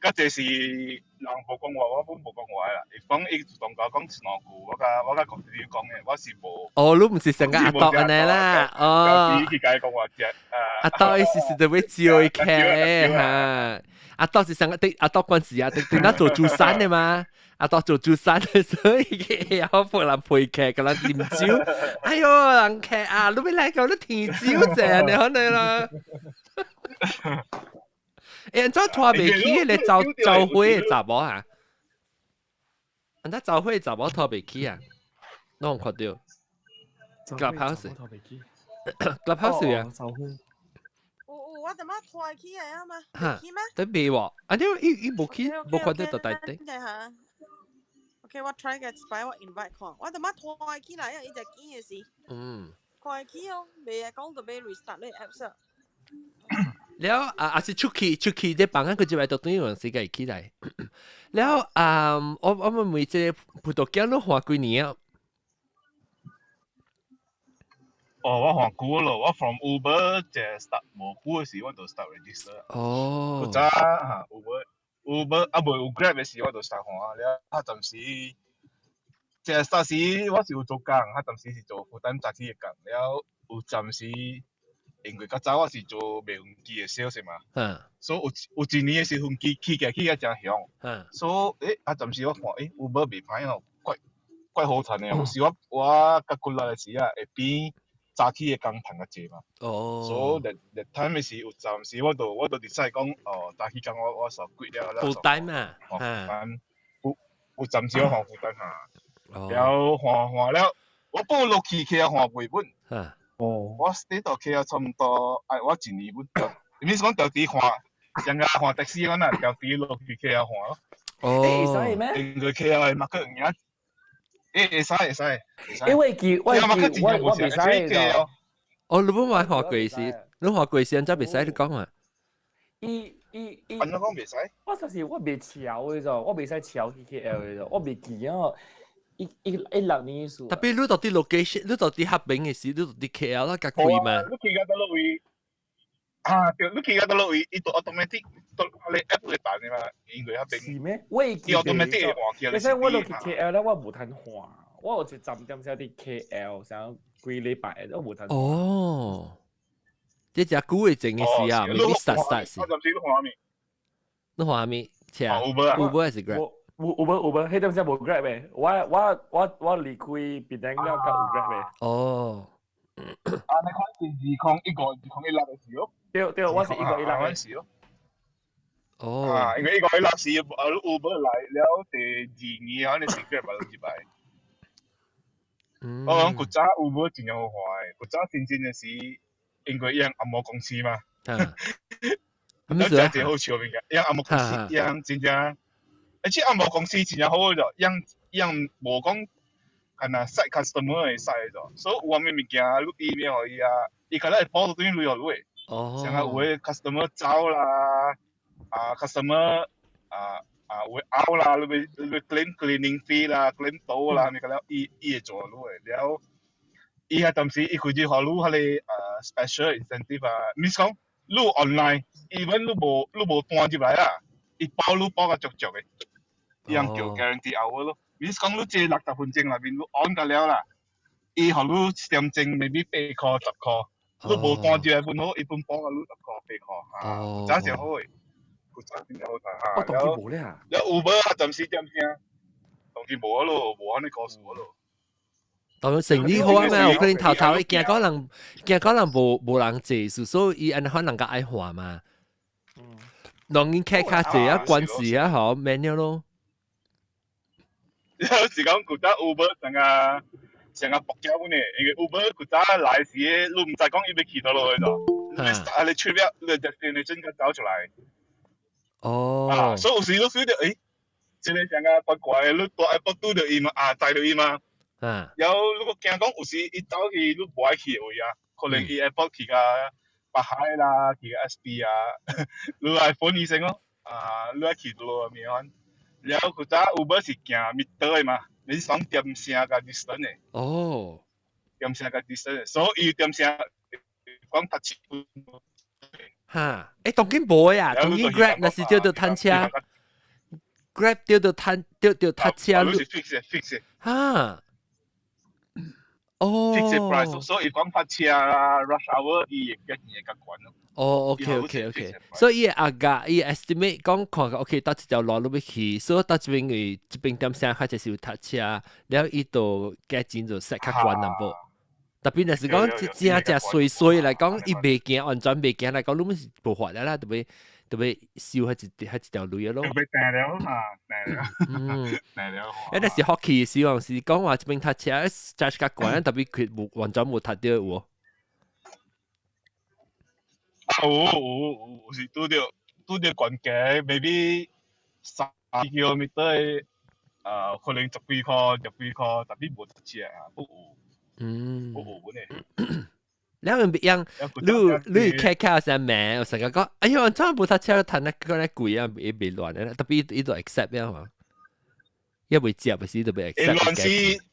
較濟是人無講話，我本無講話啦。伊講伊主動甲我講一兩句，我甲我甲講你講的，我是無。哦，你毋是成個阿多按呢啦，哦。去共伊講話只，阿多伊是是特別招伊劇的哈。阿多是上個對阿多關事啊，對對，那做主山的嘛。阿多做主山的，所以佢會曉人陪劇，共人啉酒。哎喲，人劇啊，你欲來共你添酒者，你可能啦。欸，按怎拖袂起？你走走火的查某啊？按怎走火的查某拖袂起啊？攏有看著？Clubhouse，Clubhouse 啊？有我怎麼拖起來啊嘛？哈，得未喎？啊，你伊伊無起，無看著就大頂。 OK，我 try 個一擺，我 invite 看，我怎麼拖起來啊？伊就見的是。拖起哦，袂講就欲 restart 你 apps 啊。了啊啊是出去出去這房間佢就來到對面時間起來。了啊，我我們問這個葡萄鏡你換幾年啊？哦，我換久咯，我 from Uber 這 start 無久的時，我就 start register。哦。古早哈 Uber Uber 啊，未有 Grab 的時，我就 start 換了。啊，暫時這 start 時我是有做工，啊，暫時是做負擔早起的工，了有暫時因為較早我是做賣飛機的 sales 嘛。所以有有一年的時飛機起價起價誠凶。所以啊，暫時我看Uber 袂歹哦，怪怪好趁的。有時我我較骨力的時啊，會比早起的工趁較濟嘛。哦。所以 that time 的時有暫時我就我就 decide 講，哦，早起工我我煞 quit 了。負擔嘛。換有有暫時我換負擔哈。了換換了，我本落去起來換袂本。哦。我 stay 到起來差毋多，哎，我一年本，你是講調底換，人家換的士咁啊，調底落去起來換咯。哦。會使咩？因為起來嘛，佢有影。欸，會使會使會使。因為佢我佢我我袂使的。哦，你本買換過時，你換過時，怎袂使你講啊？伊伊伊。按怎講袂使？我就是我袂撨的咋，我袂使撨去 KL 的咋，我袂記啊。一一一六年數。特別你到底 location，你到底合併的時，你到底 KL 啦，較貴嘛？你去到佗位？啊，對，你去到佗位，伊就 automatic 都你 app 會彈的嘛，因為遐邊。是咩？我會記得。你使我落去 KL 咧，我無通換，我有一站點寫佇 KL，啥幾禮拜我無通。哦，這隻久的前的時啊，未必實實是。我暫時你換咩？你換咩？車？Uber 啊？Uber 還是 Grab？有有無有無，彼陣時無 Grab 的，我我我我離開檳城了，才有 Grab 的。哦。啊，你看是2016的時咯。對對，我是1516的時咯。哦。啊，因為1516時啊，Uber 來了第二年可能是 Grab 入來。我講古早 Uber 真正好看的，古早真正的是因為伊紅毛公司嘛。咁真正好笑物件，伊紅毛公司，伊紅真正。而且紅毛公司真正好咗，伊伊無講，敢若 side customer 會使咗，所以有啥物物件你 email 予伊啊，伊可能會報到轉鐳予你。哦。像啊有的 customer 走啦，啊 customer 啊啊有的拗啦，你欲你欲 claim cleaning fee 啦，claim 倒啦，物個了，伊伊會做予的。了，伊彼陣時伊開始予你彼個special incentive 啊，毋是講你 online even 你無你無單入來啊，伊包你包甲足足的。伊樣叫 guarantee hour 咯，你是講你這60分鐘內面你 on 個了啦，伊予你一點鐘 maybe 8箍10箍，你無單住本好，伊本幫啊你10箍8箍，啊，早就好嘅，古早真好睇我當機無咧啊！了 Uber 啊，暫時點聲，當機無咯，無按呢故事咯。當然生意好啊嘛，有可能頭頭伊驚可能驚可能無人坐，所以伊按呢可能較愛換嘛。當然客較濟啊，關事啊，嗬，免了咯。有時講古早 Uber 成個博繳呢，因為 Uber 古早來時，你毋知講伊欲去佗落去咗，你啊你出了，你 destination 才走出來。哦。啊，所以有時你 feel 到，誒，這个成個怪怪，你蹛 airport 拄著伊嘛，啊，載著伊嘛。有如果驚講有時伊走去你無愛去的位啊，可能伊 airport 去甲北海啦，去甲 SP 啊，你愛問醫生咯，啊，你愛去佗落物款。了古早 Uber 是行 meter 的嘛，你是講點聲佮 distance 的。點聲佮 distance 的，所以點聲講讀七分。哈，欸，當今無呀，當今 Grab 若是叫做趁車，Grab 叫做趁叫做搭車。你是 fix fix。哈。哦。 fix price，所以講搭車啊，rush hour 伊會價錢會較懸咯。哦，OK，所以伊阿價伊 estimate 講看 OK，到這條路你欲去，所以到這邊為這邊點聲較濟是有搭車，了伊就價錢就 set 較懸淡薄。特別若是講正正衰衰來講，伊袂驚完全袂驚來講，你們是無法了啦，特別特別收彼一條鐳咯。特別訂了嘛，訂了。訂了。欸，若是福氣時候是講話這邊搭車 charge 較懸，特別佢無完全無搭著有無？啊有有有，是拄著懸價，maybe 3 kilometer 的，可能十幾箍、十幾箍，特別無搭車啊，不有。不有本的。兩人樣，你開開成名，我成日講，哎呦，怎無搭車趁得個咧貴啊，會袂亂的，特別伊就 accept 了嘛，伊袂接時就袂 accept。亂是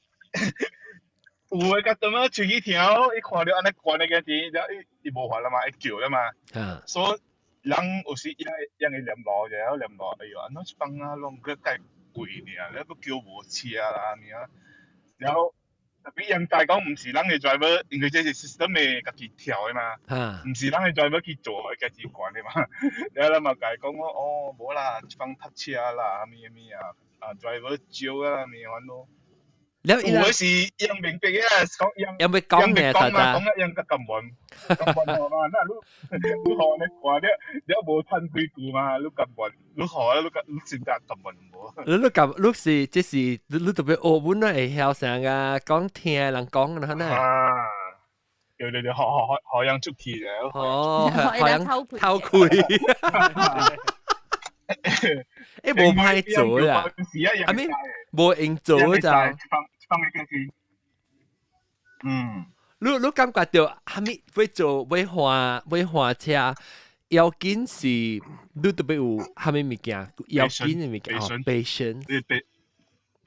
有的甲怎麼出去聽，伊看著按呢懸的價錢，了伊伊無法啦嘛，會叫啦嘛。所以人有時伊會念路者，念路，哎喲，按怎這放啊，攏閣介貴爾，了閣叫無車啦，按呢，然後特別人知講毋是咱的 driver，因為這是 system 的家己調的嘛，毋是咱的 driver 去做，家己懸的嘛。了咱嘛共伊講哦，無啦，這放塞車啦，啥物啥物啊，啊 driver 少啊，啥物款咯。了有的是用明白嘅，講用用欲講嘅，講嘛，講啊用較甘願，甘願嘛，那你你予按呢看了，了無趁幾句嘛，你甘願，你予啊，你你真正甘願無？你甘，你是這是你特別學本來會曉啥啊？講聽人講啦，呢？啊，對對對，學學學樣出去了。哦，學樣偷窺。欸，無歹做啦，I mean 無用做就。放一個是，你感覺著啥物欲做欲換欲換車，要緊是你特別有啥物物件，要緊的物件哦，patience。你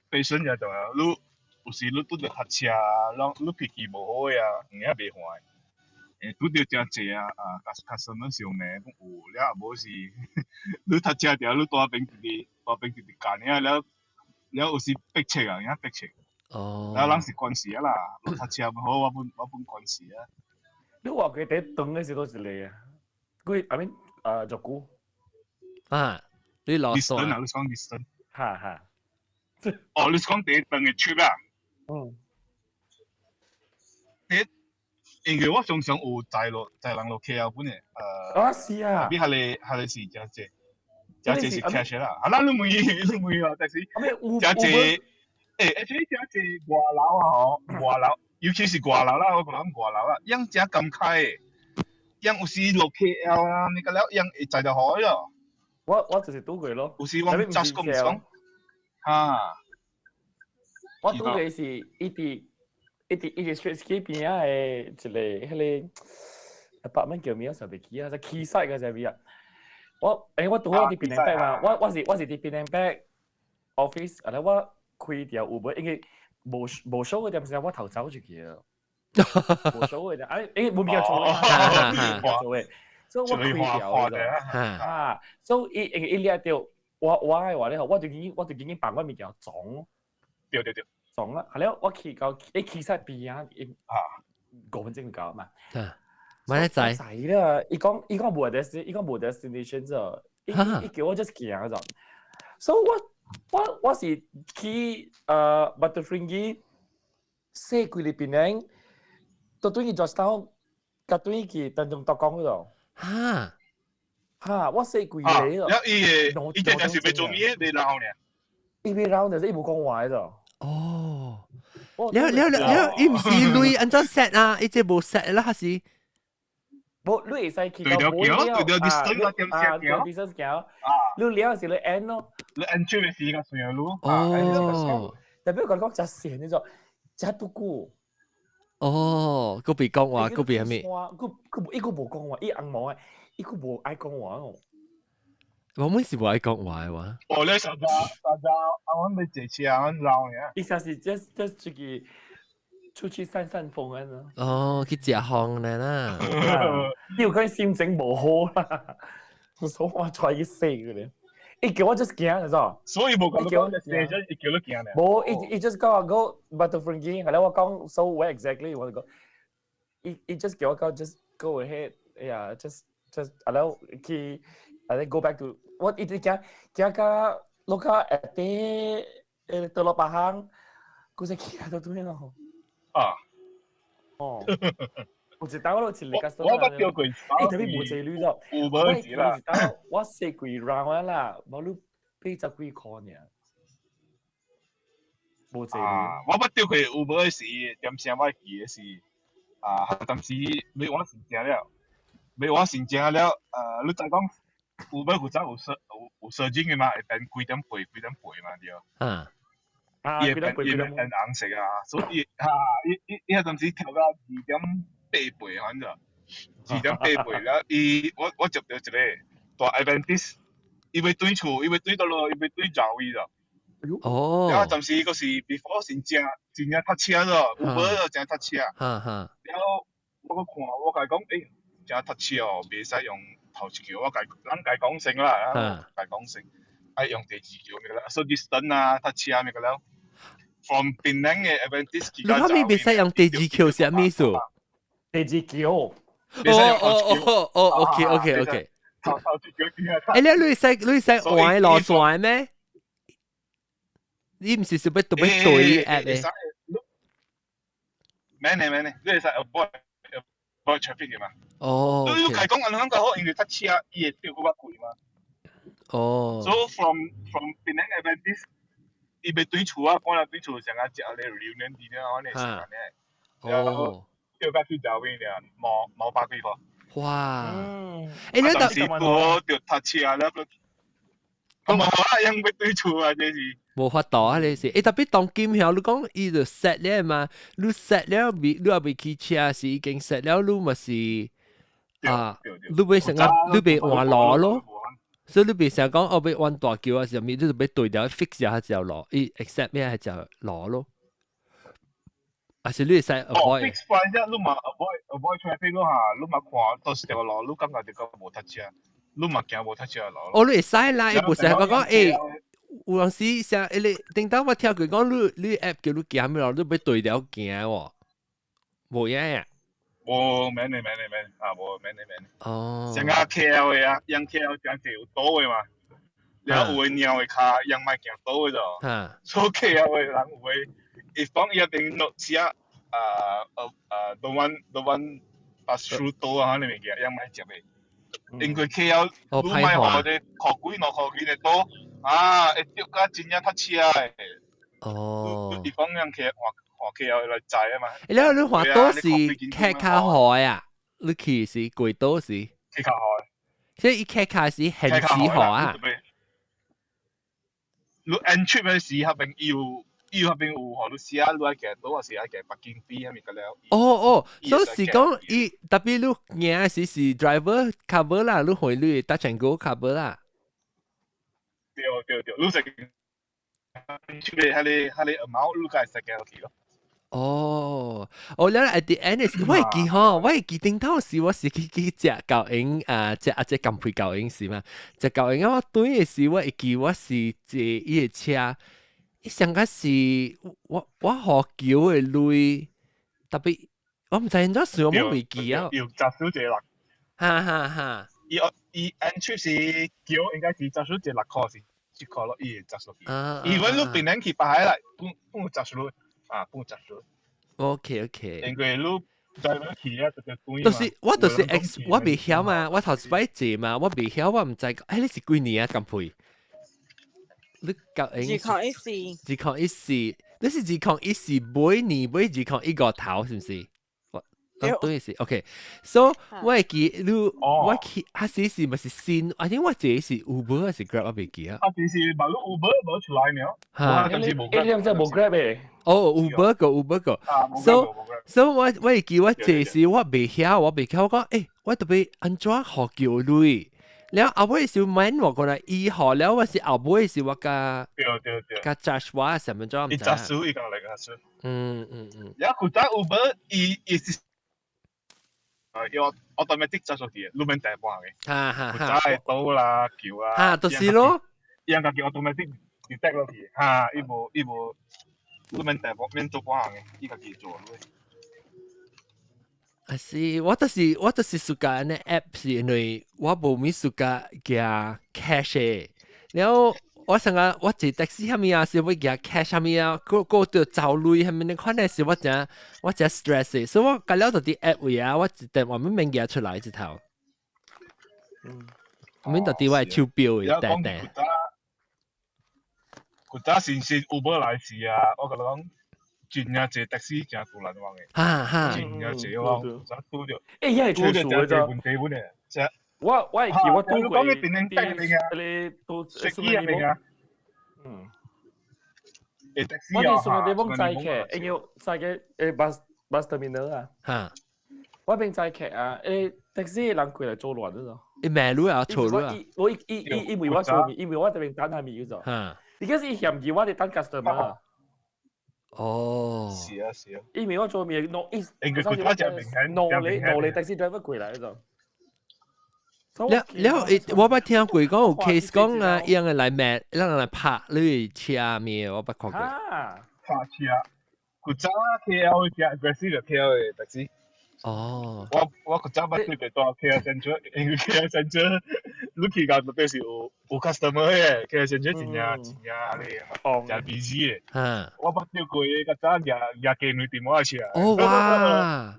patience 也重要，你有時你拄著塞車，攏你脾氣無好的啊，有影袂換。欸，拄著誠濟啊，啊，customer 相罵講有，了無是你塞車著，你蹛邊直直蹛邊直直幹爾了了有時逼切啊，有影逼切。了人是關係啊啦，你塞車無好，我本關係啊。你話佢第長的是佗一个啊？幾 I mean 偌久？啊，你落線啊？你講 distance？哈哈。哦，你是講第一長的 trip 啊？嗯。第一，因為我常常有載落載人落 KL 本的，啊是啊。比彼个是誠濟，誠濟是 cash 啦。啊，咱你問你問啊，但是誠濟。欸，而且誠濟外勞啊吼，外勞，尤其是外勞啦，我講外勞啦，樣誠感慨的，樣有時落 KL 啊，你個了樣會載著好咯。我就是拄過咯。有時我 just 講講，哈。我拄過是伊佇伊佇伊佇 Straits 邊仔的一个彼个 apartment 叫咩？我想袂記啊，在 Quayside 個啥物啊？我欸，我拄好佇 Penang Pack 嘛，我是佇 Penang Pack office，啊，我開條 Uber，因為無無數嘅點時我頭走出去啊，無數嘅，啊，因為無物件做啊，無物件做嘅，所以我開條嘅，啊，所以伊因為伊掠著我的話咧，我就緊緊放我物件裝，對對對，撞啦，係了，我去到一去晒邊啊，啊5分鐘就到嘛。啊，咪仔。仔啦，伊講無 destination，伊講無 destination 啫，伊叫我 just 行就。所以我是去Batu Ferringhi 踅規日檳城，到對去 Georgetown，甲對去丹絨達江嗰度。哈？哈！我踅規日咯。了伊個伊這就是欲做咩？你繞呢？伊欲繞，但是伊無講話的。哦。了了了了，伊毋是鐳按怎 set 啊？伊這無 set 啦，還是？無，你會使去到對了橋，對了 distance 啊，點啊，對 distance 橋。你了是你 end 咯。你 end 出嘅時間算路。哦。特別講講真線呢種，真拄久。哦，閣別講話，閣別係咩？佢佢伊個無講話，伊紅毛嘅，伊個無愛講話哦。我們是無愛講話嘅話。哦，你實在實在，啊，阮欲坐車，阮繞呢。意思是 just 出去散散風啊。哦，去食風咧啦。你有可能心情無好啦，所以我出去踅嘅咧。伊叫我 just 行，就係。所以無講叫我踅，伊叫你行咧。無，伊 just 講我 go Batu Ferringhi，後來我講 so where exactly，我就講，伊 just 叫我講 just go ahead，yeah，just 後來去，後來 go back to，我一直行行到落到下底，Telok Pahang，佢就起來到對咯。啊。哦。有一當我一個我捌叫過，欸，特別無濟鐳咗，有無錢啦？我踅幾 round 啦，無你80幾箍爾。無濟鐳。我捌叫過 Uber 時，點聲我記的是，啊，當時欲換新正了，欲換新正了，你知講 Uber 負責有設計的嘛，會變幾點背幾點背嘛，對。啊。伊會變伊會變紅色啊，所以哈，伊伊彼陣時調到2點8倍，反正2點8倍了。伊我接著一個大 Adventist，伊欲轉厝，伊欲轉佗落，伊欲轉兆位了。哦。了暫時閣是 before 是正真正塞車咗，Uber 真塞車。哈哈。了我閣看，我共伊講，欸，真塞車哦，袂使用頭一橋，我共人共伊講聲啦，共伊講聲，愛用第二橋物個啦，所以 distance 啊，塞車物個了。From 檳城嘅 Adventist 你後面袂使用第二橋是啥物意思？第二橋。哦哦哦哦，OK OK OK。頭頭一橋。欸，你會使換路線咩？你毋是想欲特別對 app 嘅？免嘅免嘅，你會使 avoid traffic 嘅嘛。哦。你共伊講按怎較好，因為塞車，伊會掉較貴嘛。哦。 So from Penang Adventist 伊欲轉厝啊，趕來轉厝上啊食咧榴蓮啲咧，我呢時間咧。哦。掉到去兆位爾，毛百幾塊。哇！欸，你當時拄著塞車了，閣，咁啊，用欲轉厝啊，這是。無法度啊！你是，欸，特別當今曉，你講伊就 set 了嘛，你 set 了未，你也未去車是已經 set 了，你嘛是啊，你欲成個你欲換路咯，所以你袂成講哦，欲換大橋啊，啥物，你就欲對條 fix 一下條路，伊 accept 咩係條路咯，還是你會使 avoid？ fix 翻啫，你嘛 avoid traffic 咯嚇，你嘛看到時條路，你感覺就講無塞車，你嘛驚無塞車路。哦，你會使啦，伊無是講講欸。有陣時像欸，你頂當我聽佢講，你 app 叫你行咩路，你欲對條行喎，無影啊？無免的免的免，啊無免的免的。哦。像啊 KL 的啊，用 KL 真濟有堵的嘛，了有的貓的跤用莫行堵的就。所以 KL 的人有的，伊講伊一定落車啊啊，don't want pass through 堵啊，彼物件，用莫接的。因為 KL 你莫予這箍幾2箍幾的堵。啊，會著甲真正塞車的。哦。伊講用騎換換 KL 來載啊嘛。欸，了你換倒是騎較好啊？你去是過倒是？騎較好。所以伊騎卡是現時好啊。你 end trip 的時，彼邊伊有彼邊有，予你寫你愛行倒，還是愛行 parking fee 啥物個了。哦哦，所以是講伊特別你行時是 driver cover 啦，你回你 touch and go cover 啦。對對對，你是出嚟彼個 amount，你該會使行落去咯。哦，哦，了 at the end 是，我會記吼，我會記頂頭時我是去食狗營啊，食啊食甘皮狗營是嘛？食狗營啊，我轉的時我會記我是坐伊個車，伊上個是我予橋的鐳，特別我毋知按怎算，我袂記啊。要雜少一個六。哈哈哈。伊伊 entry 是橋應該是雜少一個6塊是7塊咯，伊會雜數去。伊阮你檳城去北海啦，本本雜數啊，本雜數。 OK。因為你在去啊，就就就是我就是 ex 我未曉嘛，我頭一擺坐嘛，我未曉，我毋知。哎，你是幾年啊？咁配？你舊 2014。 2014，你是2014尾年尾2015頭，是毋是？我對是 OK。So 我會記你，我去啊時是咪是新？I think 我坐是 Uber 還是 Grab 我未記啊。啊，時是無 Uber 無出來了。嚇！你兩隻無 Grab 嘅。哦，Uber 個 Uber 個。So 我會記我坐時我未曉，我未曉，我講欸，我特別按怎予橋鐳？了後尾是問我過來，伊予了我是後尾是我共對對對，共 charge 我什麼怎毋知。伊雜數伊講來個數。了古早 Uber 伊伊是，要 automatic 雜數去，路免帶半嘅。哈哈哈。古早會倒啦，橋啊。哈，就是咯。伊家己 automatic detect 落去，哈，伊無伊無，路免帶免做半項嘅，伊家己做。啊是，我就是 suka 按呢 app 是因為我無物 suka 寄 cash 的，然後我想講我坐 taxi 啥物啊，是欲寄 cash 啥物啊，閣閣著找鐳啥物你看呢是我誠 stress 的，所以我改了就佇 app 位啊，我一電話免寄出來一頭。免就佇我的手錶的短短。古早是是 Uber 來時啊，我共你講。真正坐 taxi 真難忘的，哈哈，真正坐我早拄著，欸，伊係拄著吹數真濟問題本的，這我會記我拄過啲啲都食機入邊啊，欸，taxi 我哋送個地方載客，因為載個欸 bus terminal 啊，我邊載客啊，欸 taxi 人過來做亂咗。伊罵你啊，錯你啊！我伊伊伊伊為我做面，因為我這邊等下面咗。而家是嫌棄我哋等 customer。哦，是啊是啊。因為我做面，no 伊，應該佢他就明顯 no 你 no 你 taxi driver 過來咗。了了，我捌聽過講有 case 講啊，伊人來罵，人來拍你車面，我捌看過。拍車，古早 KL 嘅 aggressive KL 嘅 taxi。哦。我古早捌對過帶 KL Sentral，因為 KL Sentral 你去到特別是有 customer 嘅，KL Sentral 真正真正咧，真 busy 嘅。我捌對過較早舉舉雞卵佇我車。哦哇！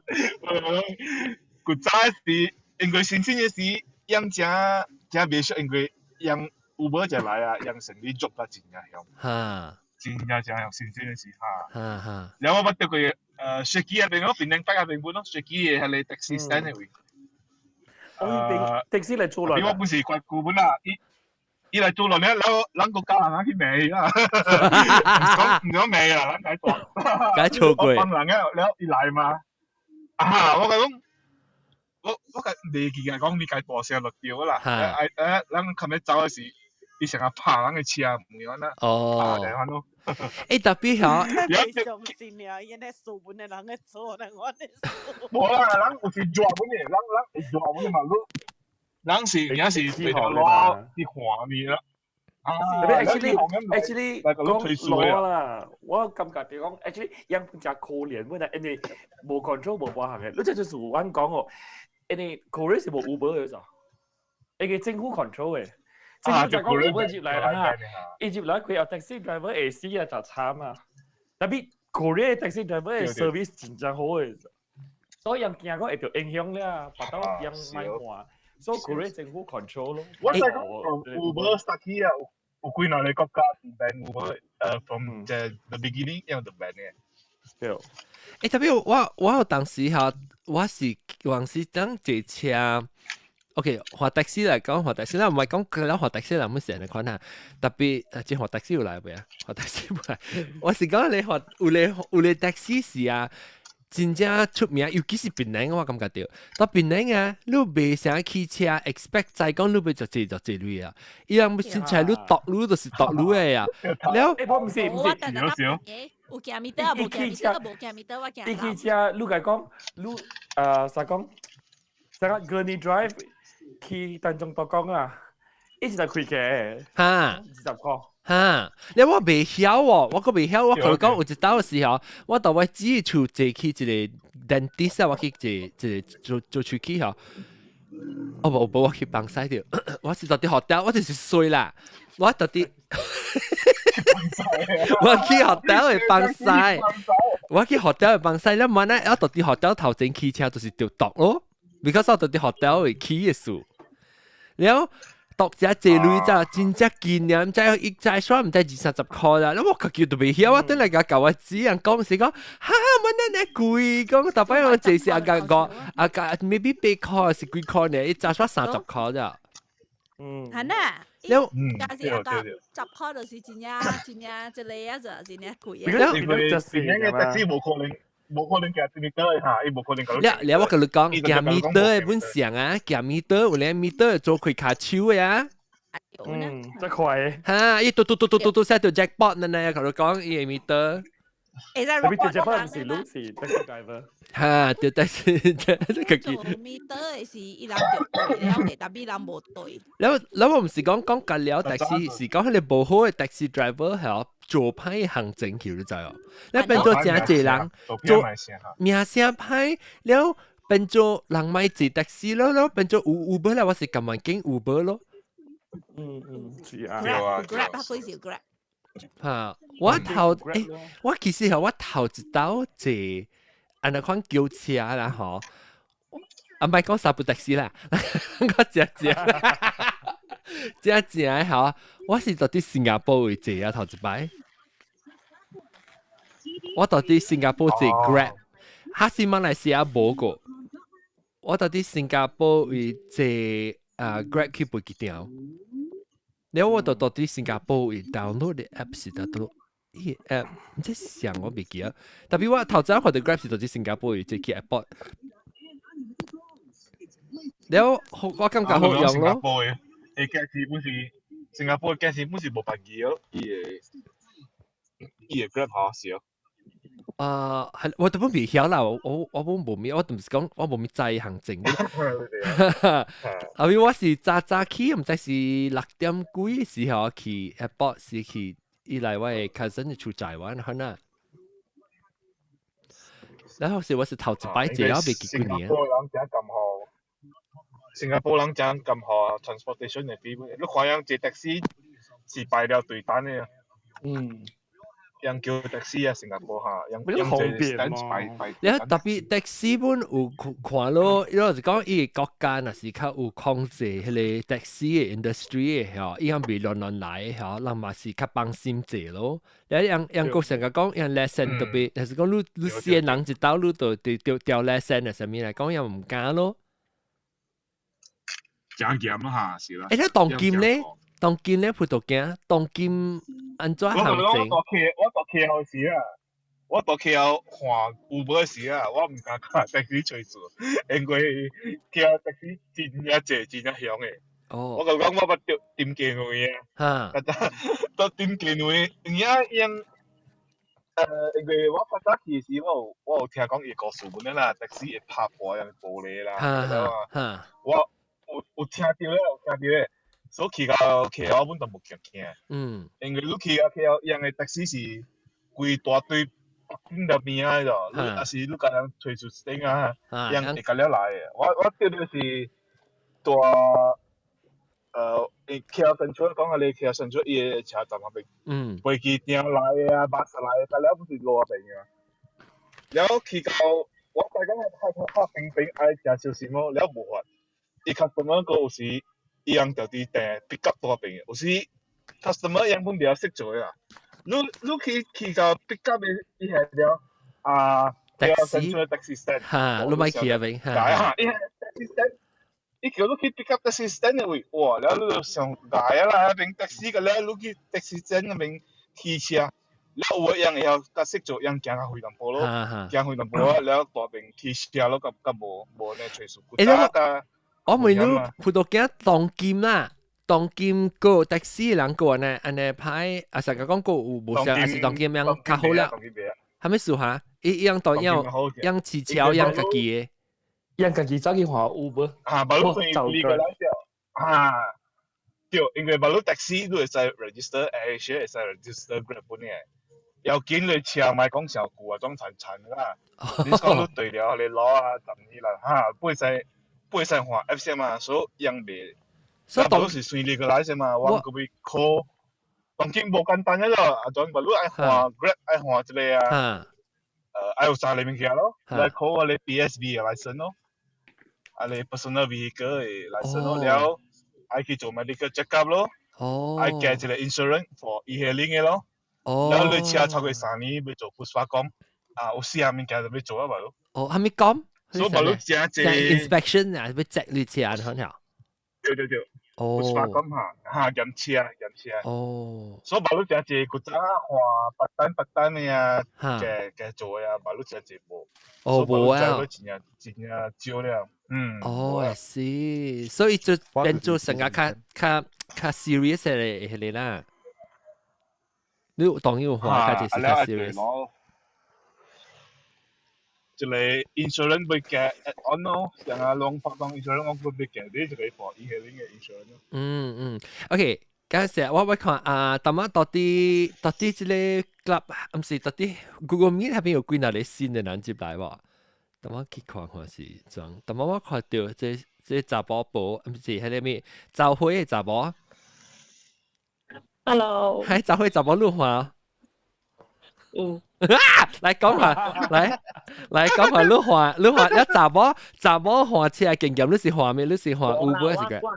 古早時因為新鮮嘅時，樣誠誠袂熟，因為樣 Uber 就來啊，樣生意做得真正曉。真正真曉新鮮嘅時哈。然後我捌對過雪機那邊咯，檳城北那邊本咯，雪機嘅迄個 taxi stand 的位。哦，伊邊 taxi 來做亂。我本是怪舊本啦，伊伊來做亂了，然後咱國家人去罵伊啦，唔講罵啦，咱解大。解錯過。我幫人啊，了伊來嘛，啊，我講。我共未記甲講，你該大聲落掉啦。啊，咱琴日走的時，伊成日拍人的車門啦。哦。拍來咯。欸，特別吼。袂相信了，伊那數本的人咧做，人我咧做。無啦，人有是熱本的，人人會熱本的嘛，你人是也是為了攞去換面啦。啊 actually 講攞啦，我感覺就講 actually 樣真可憐，本來因為無 control 無半項嘅，你這就是阮講哦。因為 Korea 是無 Uber 嘅咋，因為政府 control 嘅，政府就講 Uber 入來啊，伊入來佢有 taxi driver 會死啊，就慘啊。特別 Korea taxi driver 嘅 service 真正好嘅，所以人驚講會著影響了，別到人莫換，所以 Korea 政府 control 咯。我知講 Uber start 起啊，有幾兩個國家是 ban Uber，from the beginning 用就 ban 嘅。對。欸，特別我有當時吼，我是往時當坐車，OK，換 taxi 來講，換 taxi 啦，毋係講佢啦，換 taxi 啦，毋是按呢款啊。特別啊，這換 taxi 有來未啊？換 taxi 無來，我是講你換有咧有咧 taxi 是啊，真正出名，尤其是檳城，我感覺著。到檳城啊，你袂啥汽車，expect 再講你欲就坐就坐鐳啊。伊人先出你度路就是度路的啊。了，欸，我毋是毋是，少少。有行咪得，無行咪得，無行咪得，我行。伊汽車，你共講，你啥講？啥個 Gurney Drive 去丹絨道講啊，一直在開車，哈，20塊。哈！你我袂曉喎，我閣袂曉。我同你講，有一道時候，我到我姊厝坐去一個 dentist 啊，我去坐一個做做喙齒吼。哦無無，我去放屎著，我是到佇 hotel，我就是衰啦。我到佇我去 hotel 會放屎，我去 hotel 會放屎，你問咧，我到佇 hotel 頭前騎車就是著毒咯，because 我到佇 hotel 會起嘅事，然後。讀者這類就真正見啊，毋知一齋刷毋知二三十箍啦，我家己都袂曉啊，等來共舊我姊人講是講，哈，乜呢呢貴，講逐擺我這是阿個個阿個 maybe 8箍是幾箍呢？一齋刷30箍咋。嗯。係呐。了，但是阿個10箍就是真正真正一個啊，就真正貴啊。因為因為的士無可能。無可能行 meter 嚇，伊無可能講。了了，我共你講，行 meter 的本上啊，行 meter 有咧 meter 做開跤手的啊。嗯，真快。哈，伊嘟嘟嘟嘟嘟嘟寫到 jackpot 呢呢，共你講伊個 meter。會使特別 jackpot 毋是攏是 taxi driver。哈，對，但是這個做 meter 的是伊人著對了的，但伊人無對。了了，我毋是講講甲了 taxi，是講彼個無好的 taxi driver 係做歹行政去，你知哦？你變做誠濟人做名聲歹，了變做人莫坐 taxi 咯，了變做有 Uber 啦，我是甘願揀 Uber 咯。嗯嗯，是啊。 Grab，啊，幾時 Grab？哈，我頭欸，我其實我頭一道坐按呢款轎車啦吼，啊，莫講三部 taxi 啦，我食食食食吼，我是到佇新加坡位坐啊頭一擺，我到佇新加坡坐 Grab，哈是馬來西亞無過，我到佇新加坡位坐啊 Grab 去飛機場。了我就到佇新加坡位 download 的 app 是得到，伊 app 毋知啥我袂記啊。特別我頭早看到 Grab 是到佇新加坡位坐去 airport。了我感覺好用咯。欸，駕駛本是新加坡駕駛本是無辦機哦，伊個 Grab 好是哦。啊，係我根本袂曉啦，我本無咩，我毋是講我無咩知行政。後尾我是早早去，毋知是6點幾時候去 airport 是去伊來我的 cousin 的厝載我，可能。然後是我是頭一擺坐，我袂記幾年。新加坡人誠甘好，新加坡人誠甘好 transportation 的費，你看人坐 taxi 是排了隊單的。嗯。人叫 taxi 啊，新加坡哈，人人方便嘛。你特別 taxi 本有看咯，伊就是講伊個國家若是較有控制彼個 taxi 的 industry 的吼，伊樣袂亂亂來的吼，人嘛是較放心坐咯。你人人國成日講人 license 特別，就是講你你先人一道你就就就掉 license 啊，啥物來講又毋敢咯。真嚴啊，是啦。欸，你當今咧？當今咧葡萄鏡，當今按怎行政？我到 KL 時啊，我到 KL 看 Uber 時啊，我毋敢共 taxi 揣數，因為 KL taxi 真正濟，真正凶的。哦。我共講，我捌著點機位啊。哈。到點機位，有影用。因為我較早去時，我有聽講伊故事本啦，taxi 會拍破樣玻璃啦，哈。我有聽著咧，有聽著咧。所以去到 KL 本就無驚驚。因為你去到 KL，伊的 taxi 是規大堆頂入邊仔咯，你抑是你共人揣出頂啊，人會共了來的。我對的是大，KL Sentral 講個 KL Sentral 伊的車站那邊，飛機場來的啊，巴士來的，共了不是路邊啊。了去到我大講較較平平愛誠小心哦，了無法，伊 customer 閣有時。伊人就佇訂 pick up 那邊，有時 customer 伊本袂曉識做啦。你去到 pick up 的伊遐了啊， taxi taxi stand，哈，你莫去那邊，哈，伊 taxi stand，伊叫你去 pick up taxi stand 的位，哇，了你就上礙啊啦，那邊 taxi 個了，你去 taxi stand 那邊騎車，了有的人會曉較識做，人行較遠淡薄咯，行遠淡薄了大邊騎車咯，較無呢揣數。欸，我問你，葡萄鏡當今啦，當今個 taxi 人個呢，按呢歹，啊，成日講個有無像，還是當今樣較好啦？係咪數下？伊樣當樣樣飼橋樣家己的，樣家己走去換 Uber。啊，無你對呢個來啊，對，因為馬路 taxi 都會使 register AirAsia 會使 register Grab 本嘅。要緊你車莫講上久啊，總殘殘啦。你講你對了，你攞啊，十年啦，哈，不會使換 app 先嘛，所以用袂。所以當是算你個來先嘛，我個會 call。當今無簡單了，阿種馬路愛換 Grab 愛換這個啊，愛有三個物件咯，來 call 我你 PSV 嘅 license 咯，啊你 personal vehicle 嘅 license 咯，了愛去做 medical check up 咯，愛加一個 insurance for e-hailing 嘅咯。然後你車超過3年要做 Puspakom，啊，有四項物件就要做啊，嘛咯。哦，係咪講？所以嘛，你真濟 inspection 啊，要 check 你車可能。對對對。哦。 Puspakom 哈，哈驗車驗車。所以嘛，你真濟古早換白單白單的啊，嘅嘅做的啊，嘛，你真濟無。哦，無啊。真正真正少了。嗯。哦，是，所以就變做成個較較較 serious 的彼個啦。你當然有換較就是較 serious。一個 insurance 會加 add on 咯，像啊攏發當 insurance 我會加啲一個 for e-hailing 嘅 insurance 咯。嗯嗯，OK，嗰時我看啊，淡仔到底到底這個 club，毋是到底 Google Meet 那邊有幾若個新的人入來無？淡仔去看看是怎，淡仔我看到這這查某婆，毋是彼個咩走火的查某。 Hello。係走火查某你看。有。來講下，來來講下你換你換你查某查某換車經驗，你是換咩？你是換 Uber 還是個？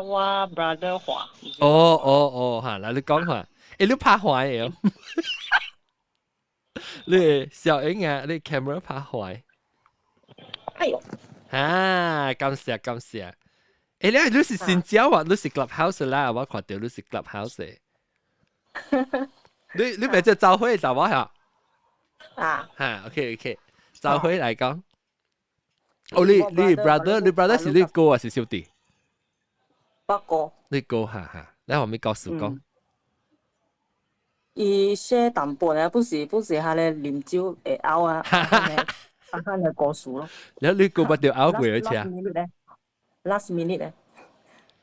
我 brother 換。哦哦哦，哈，來你講下，欸，你拍壞的？你小英啊，你 camera 拍壞。哎呦！啊，感謝感謝。欸，你是新椒啊？你是 Clubhouse 啦？我看到你是 Clubhouse。你咪即係走火查某嚇？啊。嚇，OK OK，走火來講。哦，你 brother，你 brother 是你哥還是小弟？我哥。你哥哈哈，你後面告訴講。伊寫淡薄啊，不是彼個啉酒會嘔啊，啊，彼個故事咯。你你哥捌著嘔過一次啊？Last minute 咧。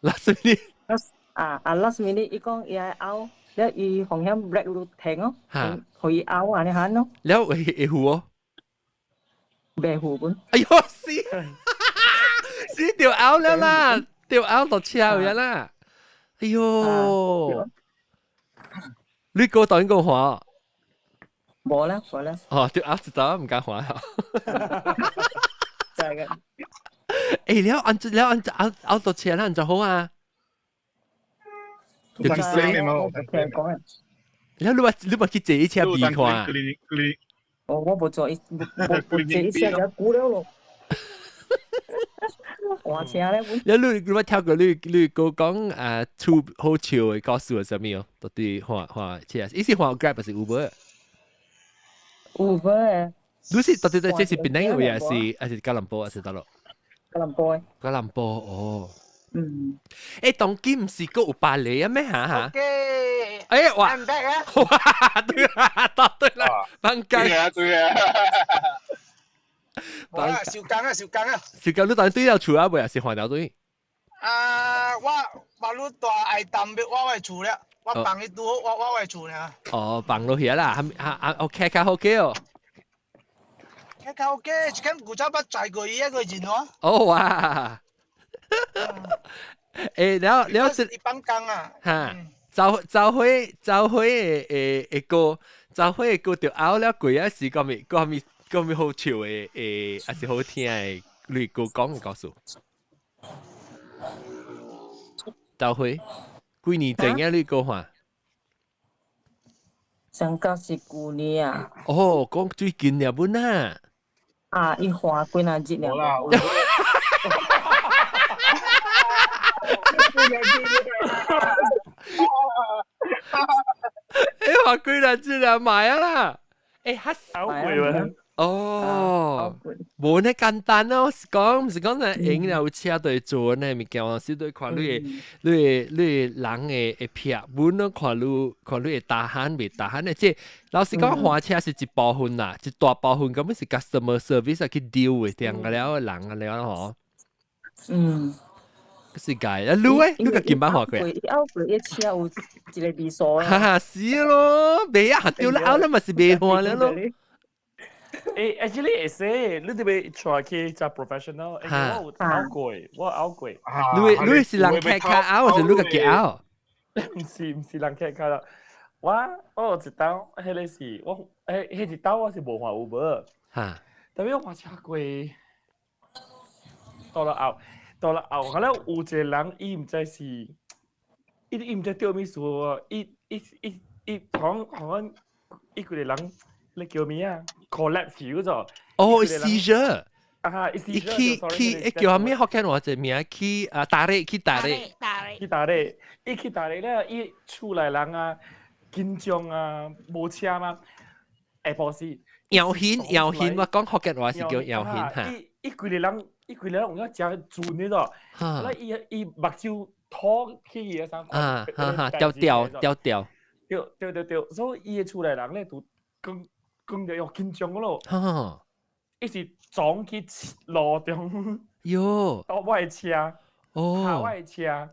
Last minute。啊啊！Last minute，伊講伊愛嘔，了伊風險 brake 路停哦，予伊嘔按呢款咯。了會付哦？袂付本。哎喲死！死著嘔了啦，著嘔落車有啦。哎喲！你哥當然講話。無啦，無啦。哦，著嘔一道毋敢話。就係個。欸，了按了按嘔嘔到車，咱就好啊。就去洗嘛，我聽講啊。了你捌去坐伊車比看？哦，我無坐伊，無無坐伊車就久了咯。換車咧。了你捌聽過你哥講啊，出好笑的故事係啥物哦？到底換換車，伊是換 Grab 還是 Uber？ Uber。你是到底這是檳城位還是還是吉隆坡還是佗落？吉隆坡。吉隆坡哦。嗯。欸，當今毋是閣有巴黎啊咩嚇嚇？ OK。欸哇！ I'm back 啊！哇，對啊，答對啦，放假。對啊，對啊。無啦，收工啊，收工啊。收工你當對了厝啊未？還是換了對？啊，我馬路大愛淡我我厝了，我放伊拄好，我我厝呢。哦，放落去啦，哈啊 OK 較好嘅哦。較較好嘅，一間古早捌載過伊一個人哦。哦哇！欸，了了是。伊放工啊。哈，走走火走火的的的歌，走火的歌就拗了過啊，是講咪講咪講咪好笑的的，還是好聽的？你歌講的故事。走火幾年前啊？你歌看？上個是舊年啊。哦，講最近了本啊。啊，伊換幾若日了。啦。欸，換幾若日了買啊啦！欸，較好貴喎。哦，無呢簡單咯，是講毋是講呢，用了有車對做呢物件，是對看你的你的你的人的會撇，阮攏看你看你會 tahan 袂 tahan 的。這老實講，換車是一部分啦，一大部分根本是 customer service 去 deal 的，定個了人個了吼。是解啊，你咧，你個鍵盤換過？伊拗過，伊車有一個味素。哈哈，是咯，袂啊，丟啦，拗啦嘛是袂換了咯。誒，actually 會使，你特別帶去做 professional，我有拗過，我拗過。你是人客卡拗，還是你家己拗？毋是人客卡啦，我有一當，彼个是我，彼一當我是無換 Uber，特別我換車過，到了後，到了後，可能有一個人伊毋知是，伊毋知著物事，伊伊伊伊講講伊幾個人，你叫咩啊？collapse 去咗。哦，seizure。啊，伊去去，叫啥物福建話一名去啊，tarik 去 tarik。去 tarik，伊去 tarik 咧，伊厝內人啊緊張啊，無車嘛，下晡時。搖軒搖軒，我講福建話是叫搖軒嚇。伊伊規個人，伊規個人有影誠準的咯，那伊伊目睭拖起伊個衫。啊哈哈，掉掉掉掉。對對對對，所以伊的厝內人咧就講講著又緊張咯。伊是撞去路中。喲。到我的車。哦。我的車。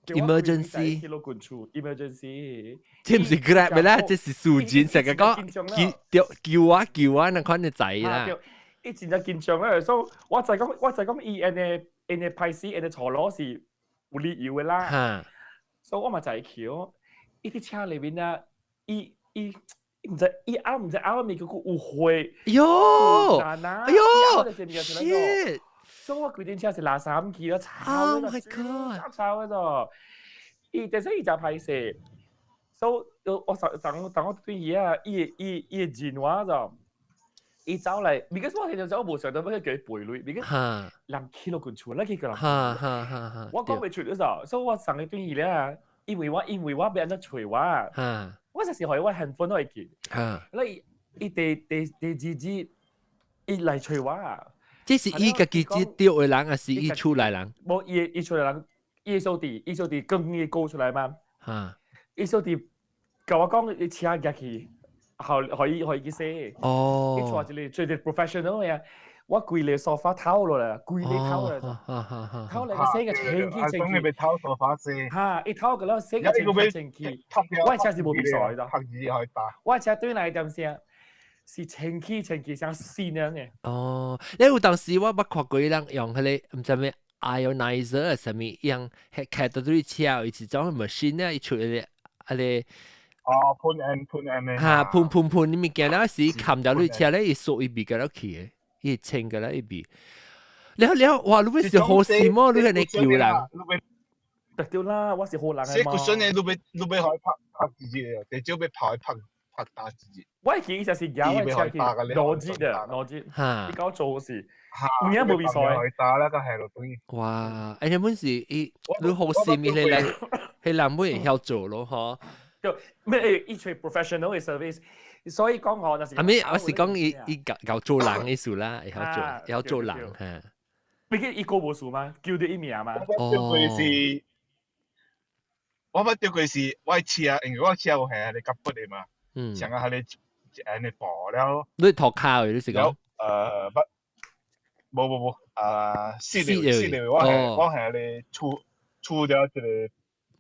Emergency。去老近厝，emergency。這毋是 Grab 啦，這是私人，成個講叫叫我叫我，那款就知啦。伊真正緊張咧，所以我就講，我就講，伊按呢按呢歹勢，按呢錯路是有理由的啦。所以我嘛就橋，伊佇車裡面啊，伊伊毋知伊拗毋知拗物，閣有血。喲！哎喲！shit！所以我規頂車是垃圾去咯，臭！Oh my god！臭嗰度，伊但是伊誠歹勢，所以我當當我對伊啊，伊伊伊認我就，伊走來，because 我聽到我無想到欲去叫伊賠鐳，because 人去落近厝，咱去叫人。哈哈哈哈！我講袂出嗰時，所以我送伊對伊咧，因為我欲按怎揣我，我就是予伊我 handphone 都會記。那伊伊第第第二日，伊來揣我。這是伊家己接著的人，還是伊厝內人？無，伊伊厝內人，伊小弟，伊小弟剛伊過出來嘛。伊小弟共我講，伊車入去，予伊予伊去洗。哦。伊帶一個做一個 professional 的，我規個沙發透落來，規個透落來。透來個洗個清氣清氣。講你欲透沙發洗。哈！伊透個了洗個清氣清氣。我車是無比賽的。我車對來點聲。是清氣清氣像新樣嘅。哦，你有當時我捌看過人用彼個毋知咩 ionizer 啥物樣，開到對車，伊一種 machine 咧，伊出個啊個。哦，噴煙噴煙的。哈，噴噴噴，你物件了時冚到你車咧，伊索伊味個了去的，伊清個了伊味。了了，哇！你欲是好心麼？你按呢救人。對啦，我是好人這 cushion 的，你欲你欲予伊拍拍一日，至少欲跑去拍拍打一日。我記得是舉我車去邏輯的邏輯，伊搞做事，有影無比賽。打那個係咯，等於。哇！哎，你本是伊，你好心伊個人，彼人會曉做咯，嗬。就咩？伊揣 professional 的 service，所以講我那是。啊咩？我是講伊伊𠢕𠢕做人意思啦，會曉做，會曉做人嚇。畢竟伊個無數嘛，叫著伊名嘛。我捌是，我捌著過是，我車，因為我車有係你夾骨的嘛，上個係你按呢步了。你塗跤的，你是講？不，無無無，啊，四樓四樓，我係你出出了一個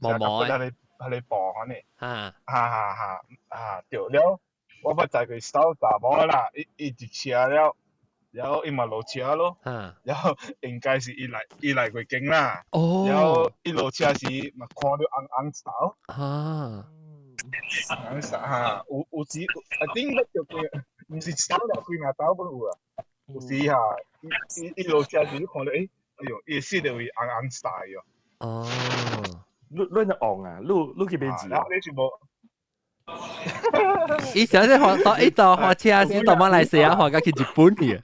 毛毛的，係你係你步按呢。啊，哈哈哈，啊對了，我捌載過手查某啦，伊伊入車了，然後伊嘛落車咯，然後應該是伊來伊來過間啦，然後伊落車時嘛看著紅紅頭，紅紅哈，有有時 I think 捌著過，毋是一頭啦，幾若頭攏有啊，有時哈，伊伊伊落車時你看著，欸，哎喲，伊四條位紅紅晒喲。哦，你你若戇啊，你你去買字啊？你是無？伊上次換到伊到換車時到馬來西亞換甲去日本去。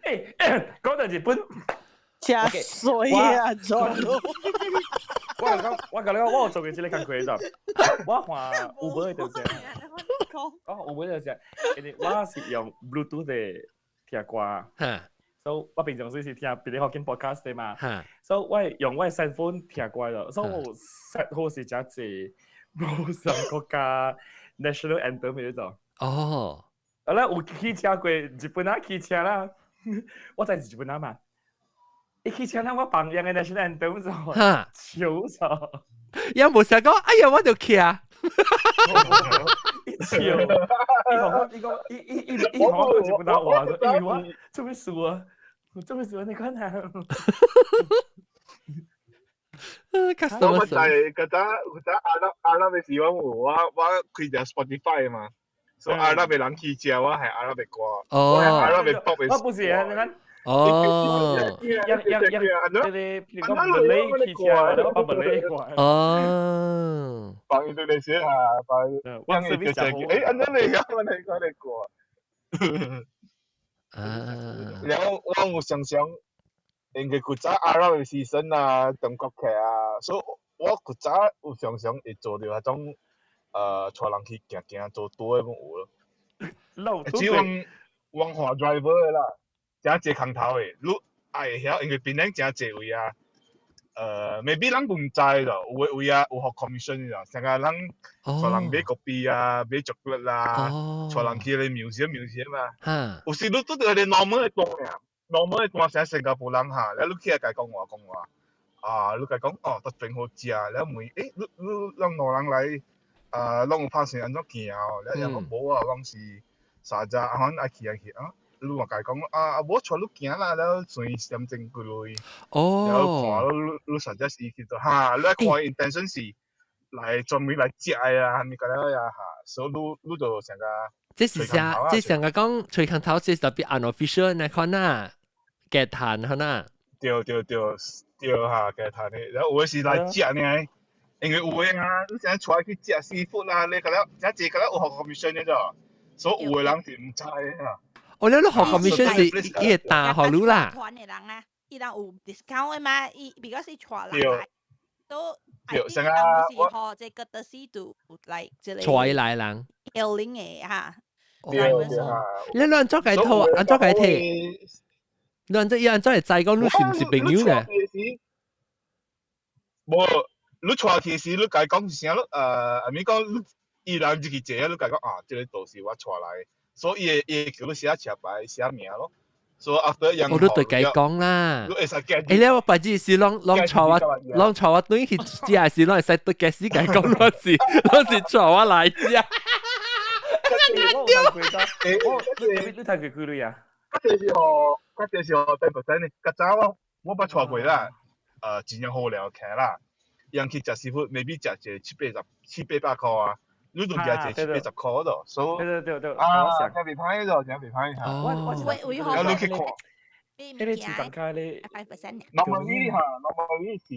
欸，講到日本，真衰啊！做我講，我共你講，我有做過這个工課就，我換 Uber 的就是，我 Uber 就是，因為我是用 Bluetooth 的聽歌，所以我平常時是聽別個福建 podcast 的嘛，所以我用我的 cellphone 聽歌咯，所以我 set 好是誠濟無啥國家 national anthem 的種。啊咧有騎車過日本仔騎車啦，我知是日本仔嘛，伊去唱我放樣嘅 national anthem 咗，哈，笑咗。有冇想講？哎呀，我就去啊！笑，伊講伊講伊伊伊伊講我就不得話咗，因為我做咩事啊？做咩事啊？你看下。我咪就係覺得覺得阿拉阿拉嘅時我我開隻 Spotify 嘛，所以阿拉嘅人去食，我係阿拉嘅歌，我係阿拉嘅 pop 嘅。我不是啊，你看。哦，一一一，你哋譬如講馬來去食，我放馬來歌。哦，放印度尼西亞，放我是比較好。誒，安怎嚟㗎？我嚟我嚟歌。啊，然後我有想象，因為古早阿拉嘅時陣啊，中國劇啊，所以我古早有想象會做到彼種，帶人去行行做多的攏有咯。只往往華 driver 啦。誠濟空頭的，你愛會曉，因為檳城誠濟位啊，maybe 咱毋知咯，有的位啊有予 commission 啦，成個人帶人買咖啡啊，買巧克力啊，帶人去咧 museum museum 啊，有時你拄著個 normal 的單啊，normal 的單成新加坡人哈，了你起來共伊講話講話，啊，你共伊講哦，特別好食，了問，欸，你你咱兩人來，啊，攏有拍算按怎行哦，了伊講無啊，攏是啥子啊，阮愛去愛去啊。你嘛共伊講啊，無帶你行啦，了算點鐘幾鐳，然後看你你實在是去做哈，你看 intention 是來專門來食的啊，蝦米個了呀哈，所以你你就成個。這是啥？這成個講吹空頭，這是特別 unofficial 那款啊，加賺可能。對對對對哈，加賺的，然後有的是來食呢，因為有的啊，你成日帶去食 seafood 啦，你個了，誠濟個了有予 commission 的啫，所以有的人是毋知的哈。我咧，你學 commission 是伊會打予你啦。團的人啊，伊人有 discount 的嘛？伊 because 伊帶人來，都對，成個我是予這個的是度來這個帶來人， hailing 的哈。對對哈。你按怎共套？按怎共提？你按怎伊按怎會知講你是毋是朋友呢？無，你帶去時，你共伊講是啥？你阿咪講你伊人入去坐，你共伊講啊，這個都是我帶來。所以伊會伊會叫你寫車牌、寫名咯。所以 after 樣，我都對佢講啦。你會使欸，你我白子是攏攏帶我，攏帶我轉去食時，攏會使對家私共伊講，攏是攏是帶我來食。我你你趁過幾鐳啊？較濟是予，較濟是予10% 呢。較早我我捌帶過啦，真正好聊起啦。人去食師傅，maybe 食一個七八十、七八百箍啊。你都加一七八十箍度，所以對對對對，啊，真袂歹度，真袂歹嚇。我有你去看，迄個市場價咧，5% ，normally 哈，normally 是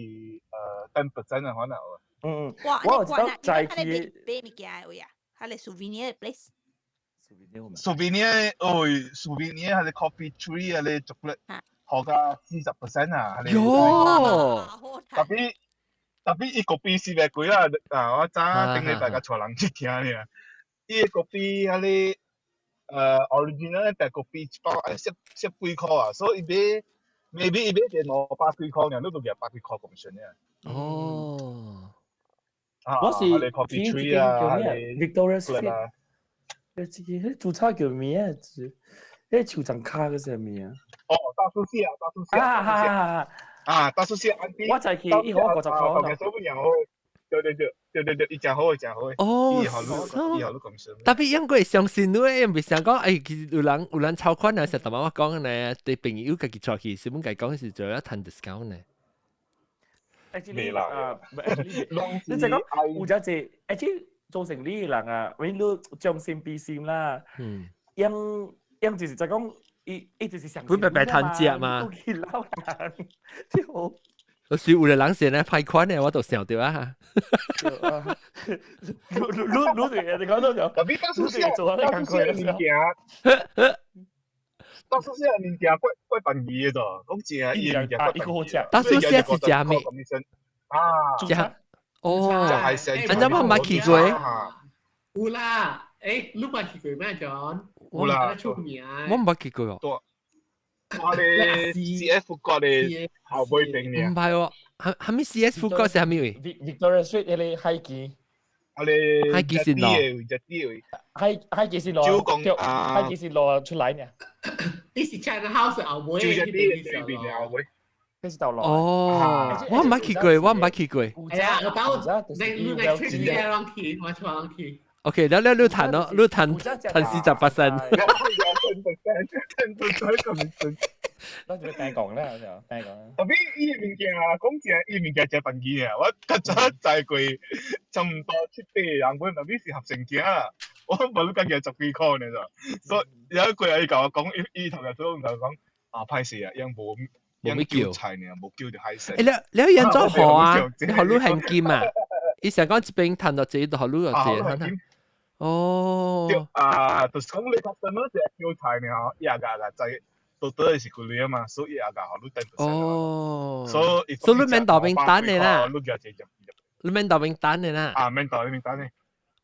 10% 啊，可能。嗯嗯，哇，我有一道在去買物件的位啊，彼个 souvenir place。 souvenir，哦，souvenir 還是 coffee tree 啊，咧 chocolate，予甲40% 啊，喲，特別。特別伊咖啡是袂貴啦，啊！我早頂禮拜共帶人去聽爾，伊個咖啡彼個original 白咖啡一包愛十十幾箍啊，所以伊買 maybe 伊買一兩百幾箍爾，你都舉百幾箍 commission 爾。哦，我是 coffee tree 啊，Victoria Street，迄這個彼註冊叫咩啊？彼樹叢跤個啥物啊？哦，大樹下，大樹下。啊哈哈！啊，大樹下安我就去伊予我50箍。對對對對對對，伊誠好的，誠好的。哦，伊予你，伊予你 commission。特別應該會相信你，毋是想講，哎，其實有人有人籌款啊，成頭我講呢，對朋友家己帶去，是本共伊講是做一趁 discount 呢。 Actually 啊，你就講有只隻，actually 做生意的人啊，永遠將心比心啦。嗯。樣樣就是就講。伊伊就是想本白白趁食嘛。去撈人，對。有時有個人是咧派款的，我都想到啊。你你你你講到就，特別大樹下，大樹下物件，大樹下物件怪怪便宜的啫，講真，伊物件怪便宜。大樹下是食咩？啊，食哦，按怎我捌去過？有啦，欸，你捌去過咩，John？有啦，出名。我毋捌去過哦。我咧 CF 國的後尾邊爾。毋捌哦，蝦蝦米 CS 副國是蝦米位？Victoria Street 彼個海墘。啊咧，海墘線路。海海墘線路。九公啊，海墘線路出來爾。你是 China House 後尾。就只啲對面的後尾。這是道路。哦，我毋捌去過，我毋捌去過。哎呀，我到你你嚟出去人去，我出人去。 OK，了了，你談咯，你談談40%。 10%。咱就聽講啦，就聽講。特別伊物件啊，講真，伊物件真便宜啊！我較早載過差唔多七八個人，本特別是合成件啊，我無你家己十幾箍呢咋。所以有一過伊共我講，伊伊頭日做同我講，啊歹勢啊，因無無叫菜呢，無叫就歹勢。欸，你你人做何啊？你學你現金啊？伊成講這邊趁到這，就學你個這。哦。對啊，就是講你 customer 就叫菜呢吼，伊也個個在。都倒是幾鐳啊嘛，所以也個予你10%。哦。所以所以你免豆邊等的啦。你免豆邊等的啦。啊，免豆邊等的。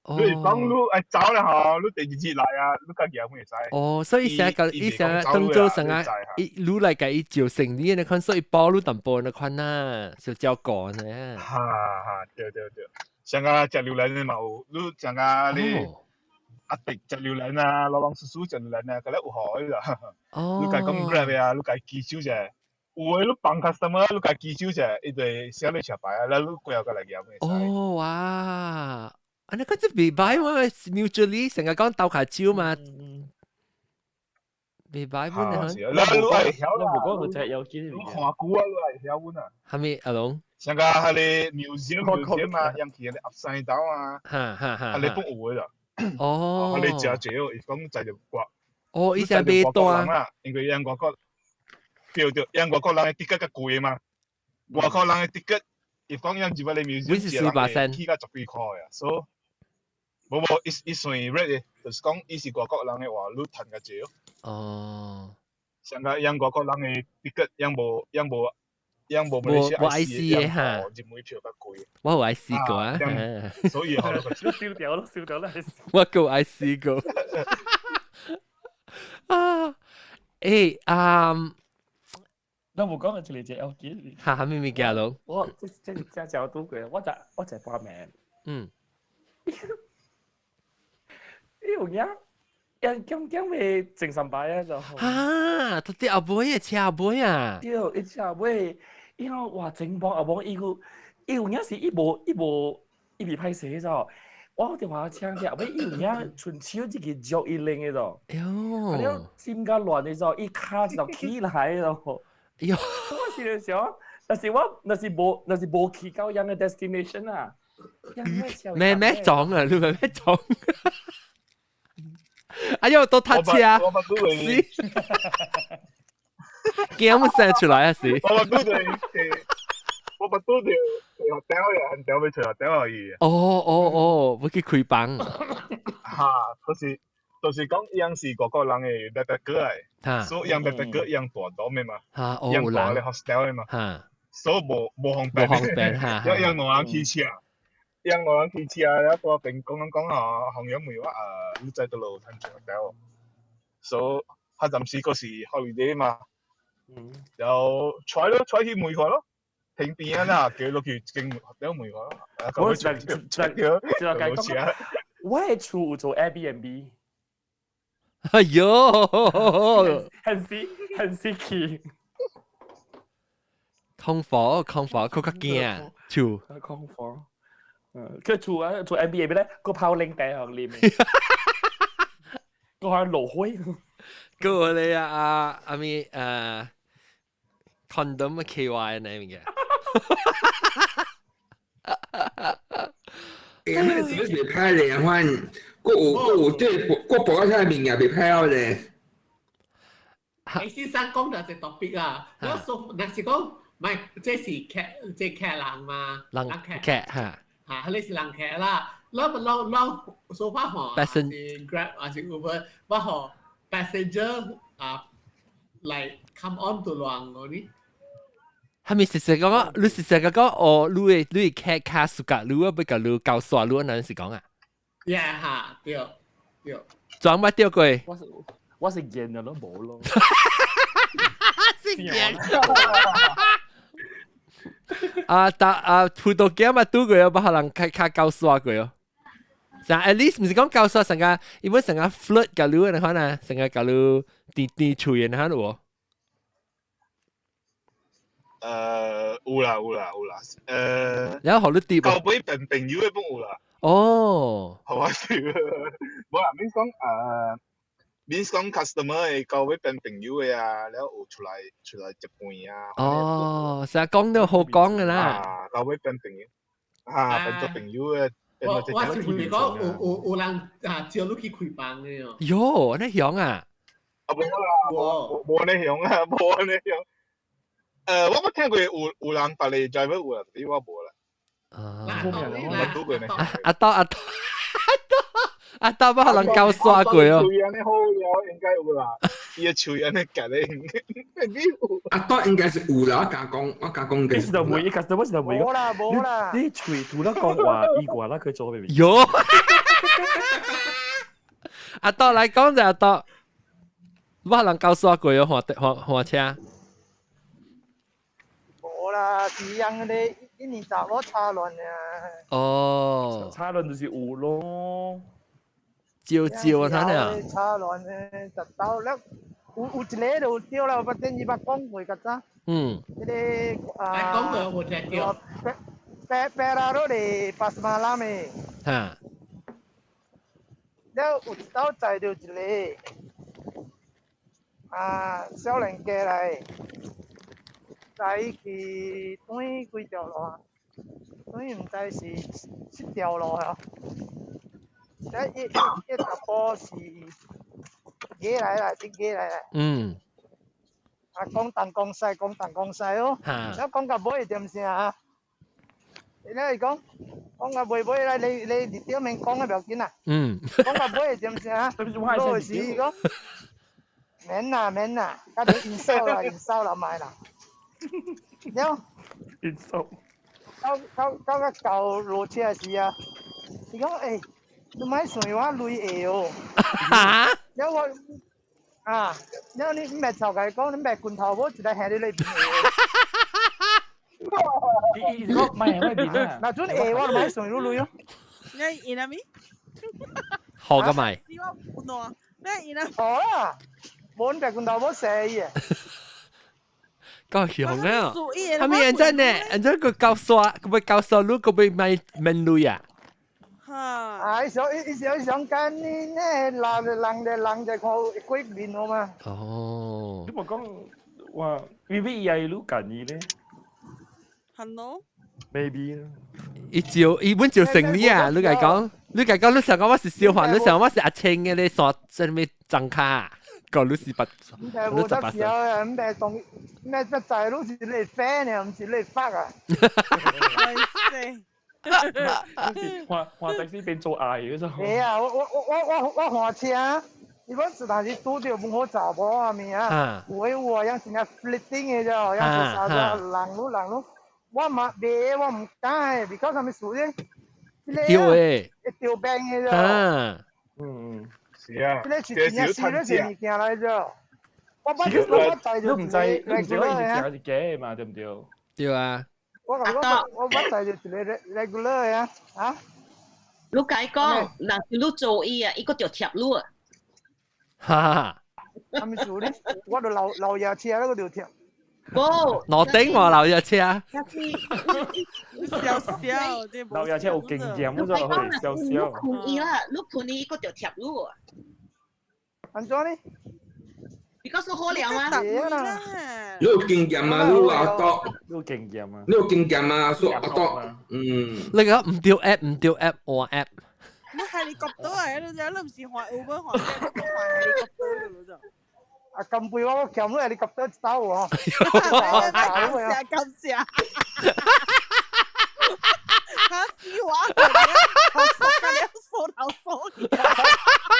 你講你愛走啦吼，你第二日來啊，你家己也會使。哦，所以成個伊成當做成個伊你來共伊照生意那款，所以保你淡薄那款啊，就照顧呢。哈哈，對對對，像個食榴蓮的嘛有，你像個你。阿迪食榴蓮啊，老王叔叔食榴蓮啊，嗰咧有好啦。哦。你家講 Grab 啊，你家舉手者，有的你幫 customer，你家舉手者，伊就會寫你車牌啊，了你過後過來驗會使。哦哇！啊，你講這袂歹嘛，mutually 成日講鬥下招嘛，袂歹本啊。你你愛曉啦，你無講就有見。你看久啊，你會曉本啊。啥物阿龍？像個彼个 museum 啊，用去彼个 upside down 啊，哈哈哈，彼个本有的啦。哦，你食濟哦，伊講載著國。哦，伊成買單啦，因為因外國對對，因外國人的 ticket 較貴嘛，外國人的 ticket，伊講因入來 museum 是400起價十幾箍的，所以無無，伊伊算 rate 的，就是講伊是外國人的話，你趁較濟哦。哦。像個因外國人的 ticket，因無因無。因無馬來西亞 IC 的哈，入門票較貴。我有 IC 過啊，所以好燒掉咯，燒掉啦！我夠 IC 過。啊，欸啊，咱無講一個隻要緊。哈，啥物物件攏？我這這這隻拄過，我就報名。伊有影，人咁咁咪精神擺啊就。啊，到底後尾的車後尾啊？對，伊車尾，伊講哇真棒後尾，伊個伊有影是伊無伊無伊袂歹勢咗。我電話請者後尾伊有影伸手一個腳一拎的咗。哎喲！啊了尖甲亂的咗，伊跤就起來咯。哎喲！我是想，但是我若是無若是無去到樣的 destination 啊。咩咩撞啊？你咪咩撞？哎呦，都踢車，是，驚冇生出來啊是。我拄著，我拄著學屌又很屌，要出學屌而已。哦哦哦，要去開房。哈，就是就是講，伊是外國人的 backpacker 來，所以伊 backpacker 伊大多的嘛，伊大咧 hostel 的嘛，所以無無方便，無方便哈。伊兩人騎車。伊兩人騎車，了大邊講講講吼，紅陽問我啊，你在佗落趁錢了？所以他暫時閣是 holiday 嘛，然後揣咯，揣去問看咯，停邊啊啦，叫落去一間了問看咯。我就就就講，我的厝有做 Airbnb。哎喲，很死很死氣。空房空房，佢較驚厝。空房。佢厝啊做 Airbnb 咧，個泡拎地學念，個係蘆灰。個你啊啊阿咪誒 condom KY 那物件。欸，那是不是袂歹咧？反正，閣有閣有這閣博到遐物件袂歹哦咧。你先生講到一個 topic 啊，我說若是講，唔係，這是客，這客人嘛，人客哈。嚇，彼個是人客啦，咱咱咱說法吼，是 Grab 還是 Uber，我予 passenger 啊，來 come on to 亂嗰啲。係咪實實講？你實實講哦，你會你會客卡數格，你會要共你交刷，你哪是講啊？ Yeah 哈，對對。裝乜掉過？我是我是見了都無咯。是見。啊，但啊，葡萄牙嘛拄過哦，無可能較較交刷過哦。但 at least 毋是講交刷，成個伊本成個 flirt 共你，你看啊，成個共你甜甜喙的，你看有無？有啦有啦有啦，然後予你貼到尾變朋友的攏有啦。哦，好啊，是，無啦，免講免講 customer 的到尾變朋友的啊，了有出來食飯啊。哦，成日講都好講㗎啦。啊，到尾變朋友，啊，變做朋友的。我是唔是講有人啊招你去開房的哦？喲，你響啊？啊，無啦，無按呢響啊，無按呢響。我捌聽過有人別个 driver 有啦，但是我無啦。啊，我拄過呢。阿刀阿刀阿刀，捌予人交刷過哦。喙按呢好了，應該有啦。伊的喙按呢夾咧，應該有。阿刀應該是有啦，我敢講，我敢講應該是。就每一 customer 就每個。無啦無啦。你喙吐了講話，伊話啦佢做咩？喲，阿刀來講者阿刀，捌予人交刷過哦，換換換車。無啦，是樣的，一年查某車輪啊。哦，車輪就是有咯。照照啊，睇啊。車輪咧，就到了，有一個就對啦，反正伊捌講過較早。這個啊。講過有聽到。白白拉羅的巴斯馬拉的。了有一道載著一個啊，少年家來，載伊去轉幾條路啊？轉毋知是七條路啊。了伊伊查埔是過來啦，佇過來啦。啊，講東講西，講東講西哦。了講到尾點啥啊？了伊講講到尾尾來，你佇頂面講的無要緊啦。講到尾點啥？落時伊講免啦免啦，甲你因手啦因手啦莫啦。了。因手。到到落車時啊，伊講欸，你莫算我鐳會哦。哈？了我啊，了你毋袂臭共伊講，你袂拳頭無一個下你裏邊。伊伊講莫喺外邊啊。若陣會我就莫算你鐳哦。你伊那咪？好個咪？我喏，你伊那？好啦，無你白拳頭無射伊。夠強啊！係咪認真呢？認真佢教刷，佢會教刷，你佢會買免鐳啊？啊！伊想伊想伊想講你呢，人人人就看過面好嘛？哦。你莫講哇，maybe 伊係愈近伊咧。 Hello。 Maybe。伊照伊本照成你啊！你家講，你家講，你想講我是小華，你想我是阿青嘅咧，刷這咩張卡？個你是八，你18歲。啊，唔係當咩一仔都是你 friend 啊，唔是你發啊。換換的士變做愛嗰種。係啊，我換車，伊本是但是拄著無好查某啊物啊，有的有啊，樣真正 flirting 的啫，樣是啥子人攏人攏，我嘛袂，我毋敢的，because 啥物事咧？對的。會著病的啫。嗯。是啊。這個是真正是咧是物件來啫。我捌我捌載你毋知，你毋知伊是真是假的嘛？對毋對？對啊。我我捌載著一個 regular 的啊，啊？你共伊講，若是你做伊啊，伊閣著貼你啊。哈！啥物事咧？我著留留夜車，我著貼。無。攞頂我留夜車。笑笑，留夜車有經驗，我就去笑笑。你困伊啦，你困伊，伊閣著貼你啊。按怎呢？你告訴好了嗎？你有經驗啊，你阿多。你有經驗啊？你有經驗啊，說阿多，嗯。你講毋對 app，毋對 app，換 app。你 helicopter 啊？你你毋是換 Uber 換咩？你換 helicopter 嘅就。啊，咁背我鉗你 helicopter 走哦。感謝感謝。嚇死我！頭縮頭縮。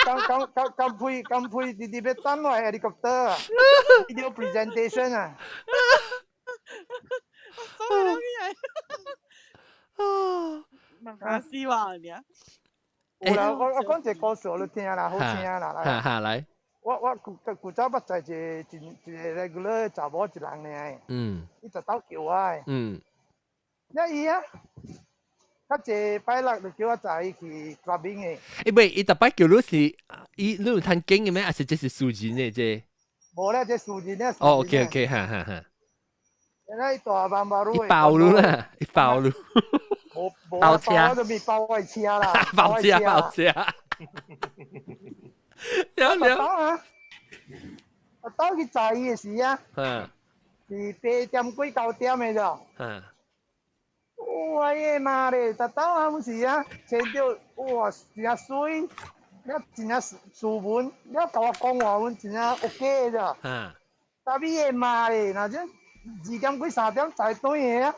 咁咁咁咁配咁配，直直欲等我 helicopter 啊！video presentation 啊！縮啊！嚇死我了！有啦，我講一個故事，你聽啦，好聽啦，來。哈來。我舊舊早捌載一個一個 regular 查某一人爾。伊就鬥叫我的。了伊啊，較濟拜六就叫我載伊去 clubbing 的。欸喂，伊逐擺叫你是伊你有趁經嘅咩？還是這是私人的這？無咧，這私人的。哦，OK OK，哈哈哈。那伊大萬馬路伊爆嚕啦，伊爆嚕。爆車，就咪爆我車啦，爆車爆車。了了。啊！我到去載伊的時啊，是8點幾9點的咋。我的媽咧！逐晝啊，有時啊，穿著哇，真正媠，了真正斯文，了共我講話，阮真正 OK 的咋。但你的媽咧，若這2點幾3點才轉的啊，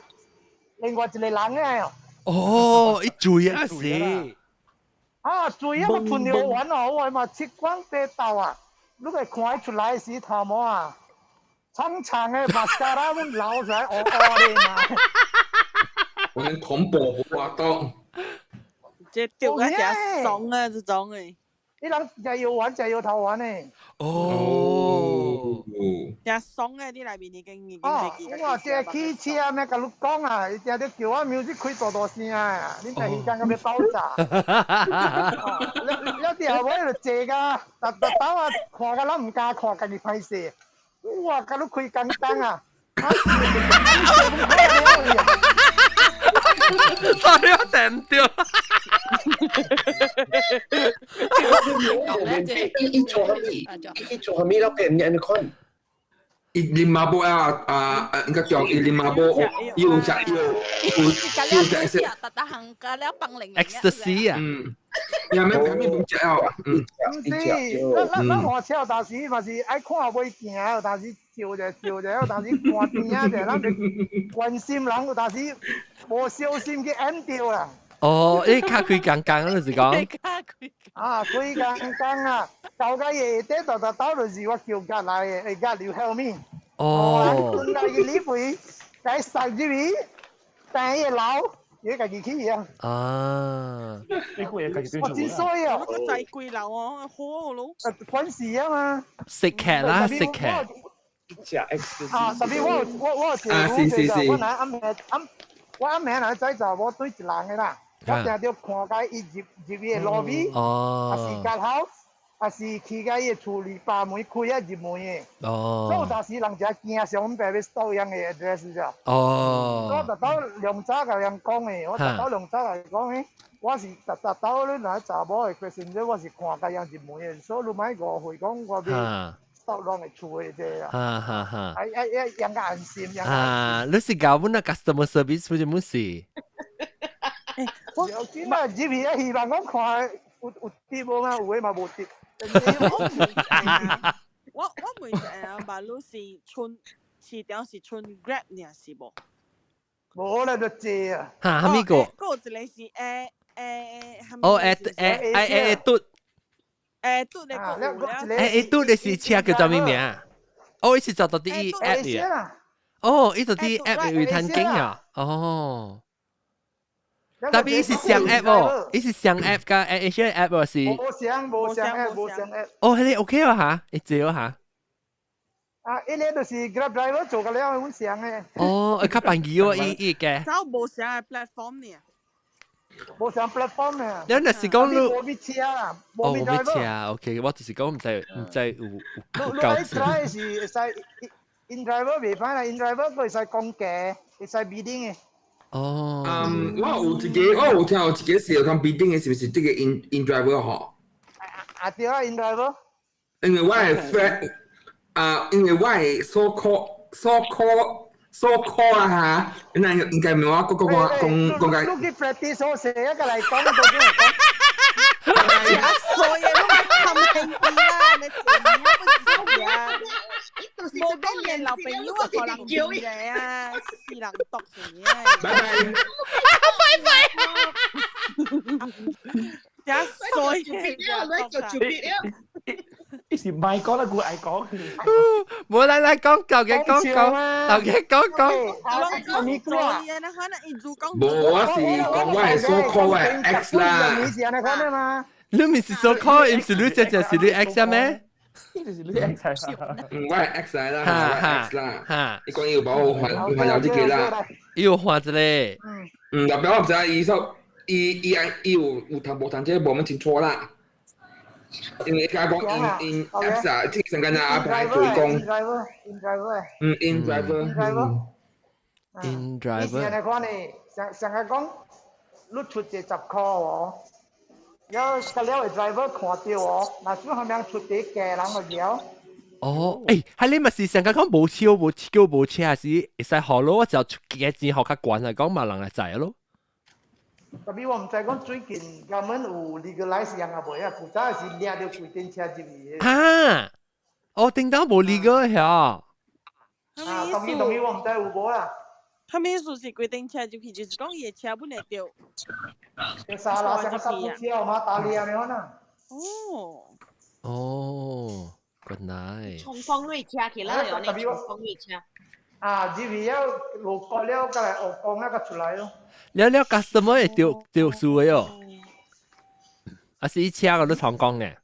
另外一個人的。哦，伊醉啊是。啊，醉啊！我吞藥丸哦，我嘛七光八晝啊，你會看伊出來時頭毛啊，長長的馬斯卡拉，阮流出來烏烏的嘛。我能恐怖活動。這釣啊，真爽啊！這種的。你人食藥丸，食藥頭丸的。哦。真爽啊！你內面已經已經哦，我這汽車咩，共你講啊，伊定咧叫我music開大大聲啊，恁在時間敢欲爆炸？了了之後尾就坐甲，逐逐兜啊，看甲咱毋敢看，家己歹勢。哇，共你開工燈啊！ sorry，我訂唔到。伊做啥物？伊做啥物了？變人看。伊啉馬波啊啊啊！應該講伊啉馬波，伊有食藥，有有食特特行個了幫零 ecstasy 啊。嗯。也咩咩唔食藥啊？嗯。毋是，咱咱咱換車有當時嘛是愛看尾行，有當時照者照者，有當時看邊仔者，咱就關心人，有當時無小心去按著啦。哦，伊較開工工就是講。啊，開工工啊，到個夜底豆豆豆就是我叫甲來的，會甲留後面。哦。轉來去理賠，該塞入去，等伊老，伊家己去啊。啊。我真衰啊！我在幾樓哦，好咯。關事啊嘛。食劇啦，食劇。食 X 啊，特別我有一個，我若暗暝暗，我暗暝若載查某對一人的啦。我定著看甲伊入入伊的路邊，啊是街口，啊是去甲伊的厝裡把門開啊入門的。所以有當時人誠驚，想阮爸欲盜用的 address 咋。我特到兩早共人講的，我特到兩早共伊講的，我是特特到你若查某的 passenger，我是看甲人入門的，所以你莫誤會講我欲盜人的厝的這啊。哎哎哎，讓較安心。啊，你是教阮啊 customer service 不是冇事？我今仔入去啊，希望講看有有跌無嘛，有的嘛無跌。我問一下，馬路是剩市場是剩 Grab 爾是無？無啦，就坐啊。哈，啥物個？閣有一個是 A A 哦 A A A A 嘟。 A 嘟的閣有了。 A A 嘟的是車叫做咩名？哦，伊是做到啲 app 嘅。哦，伊做啲 app 會彈經啊。哦。特別伊是雙 app 哦，伊是雙 app 加 A A app 哦是。無雙無雙 app 無雙 app。哦，彼個 OK 哦嚇，會做嚇。啊，彼個就是 Grab driver 做個了，阮雙的。哦，較便宜哦，伊伊嘅。走無雙的 platform 呢？無雙 platform 呢？你若是講你無米車啦，無米車，OK，我就是講毋知毋知有有夠。你愛是會使 in driver 袂歹啦，in driver 閣會使講價，會使 bidding 的。哦，嗯，我有一個，我有聽有一個是有講 bidding 的，是毋是這個 in in driver 吼？啊對啊，in driver。因為我的 friend 啊，因為我的 so call so call so call 啊嚇，那應該唔我講講講講講。你去 practice 好勢啊，個來講都講。所以你咪冚興啲啦，你做咩不是啊？無講嘢老朋友啊，可能叫嘢啊，是人毒成嘢。拜拜。拜拜。真衰嘅，伊是唔愛講啦，佢愛講。無來來講，究竟講講，究竟講講。無，我是講我係 so call 我係 ex 啦。你唔是 so call，唔是你只只是你 ex 咩？就是你 ex 嗯，我係 ex 嚟啦，我係 ex 啦。你講要幫我還還有這個啦。要還一個。嗯，特別我唔知伊說，伊伊伊有有談無談這個無咁清楚啦。因為佢講 in in apps 啊，這個成間啊安排做工。 In driver，in driver。嗯，in driver。In 以前 driver 來看呢，上上個講，你出一十箍哦，了個了個 driver 看到哦，若是後面出一家人就了。哦，欸，係你咪是上個講無超無叫無車，是會使學咯，我就出幾錢學較懸嚟講嘛，人會知咯。特別我毋知講最近他們有 legalize 樣啊袂啊，古早是掠著規電車入去的。啊，哦，叮當無 legal 嚇。啊，當然當然我毋知有無啦。他們意思是規電車入去，就是講伊的車本會著。就沙拉像個沙布車嘛，打獵的可能。哦。哦，good night。衝鋒瑞車去啦，有呢衝鋒瑞車。啊，入去了路過了，過來學講那個出來咯。了了，customer 會著著數的哦。啊是伊車個都創講嘅。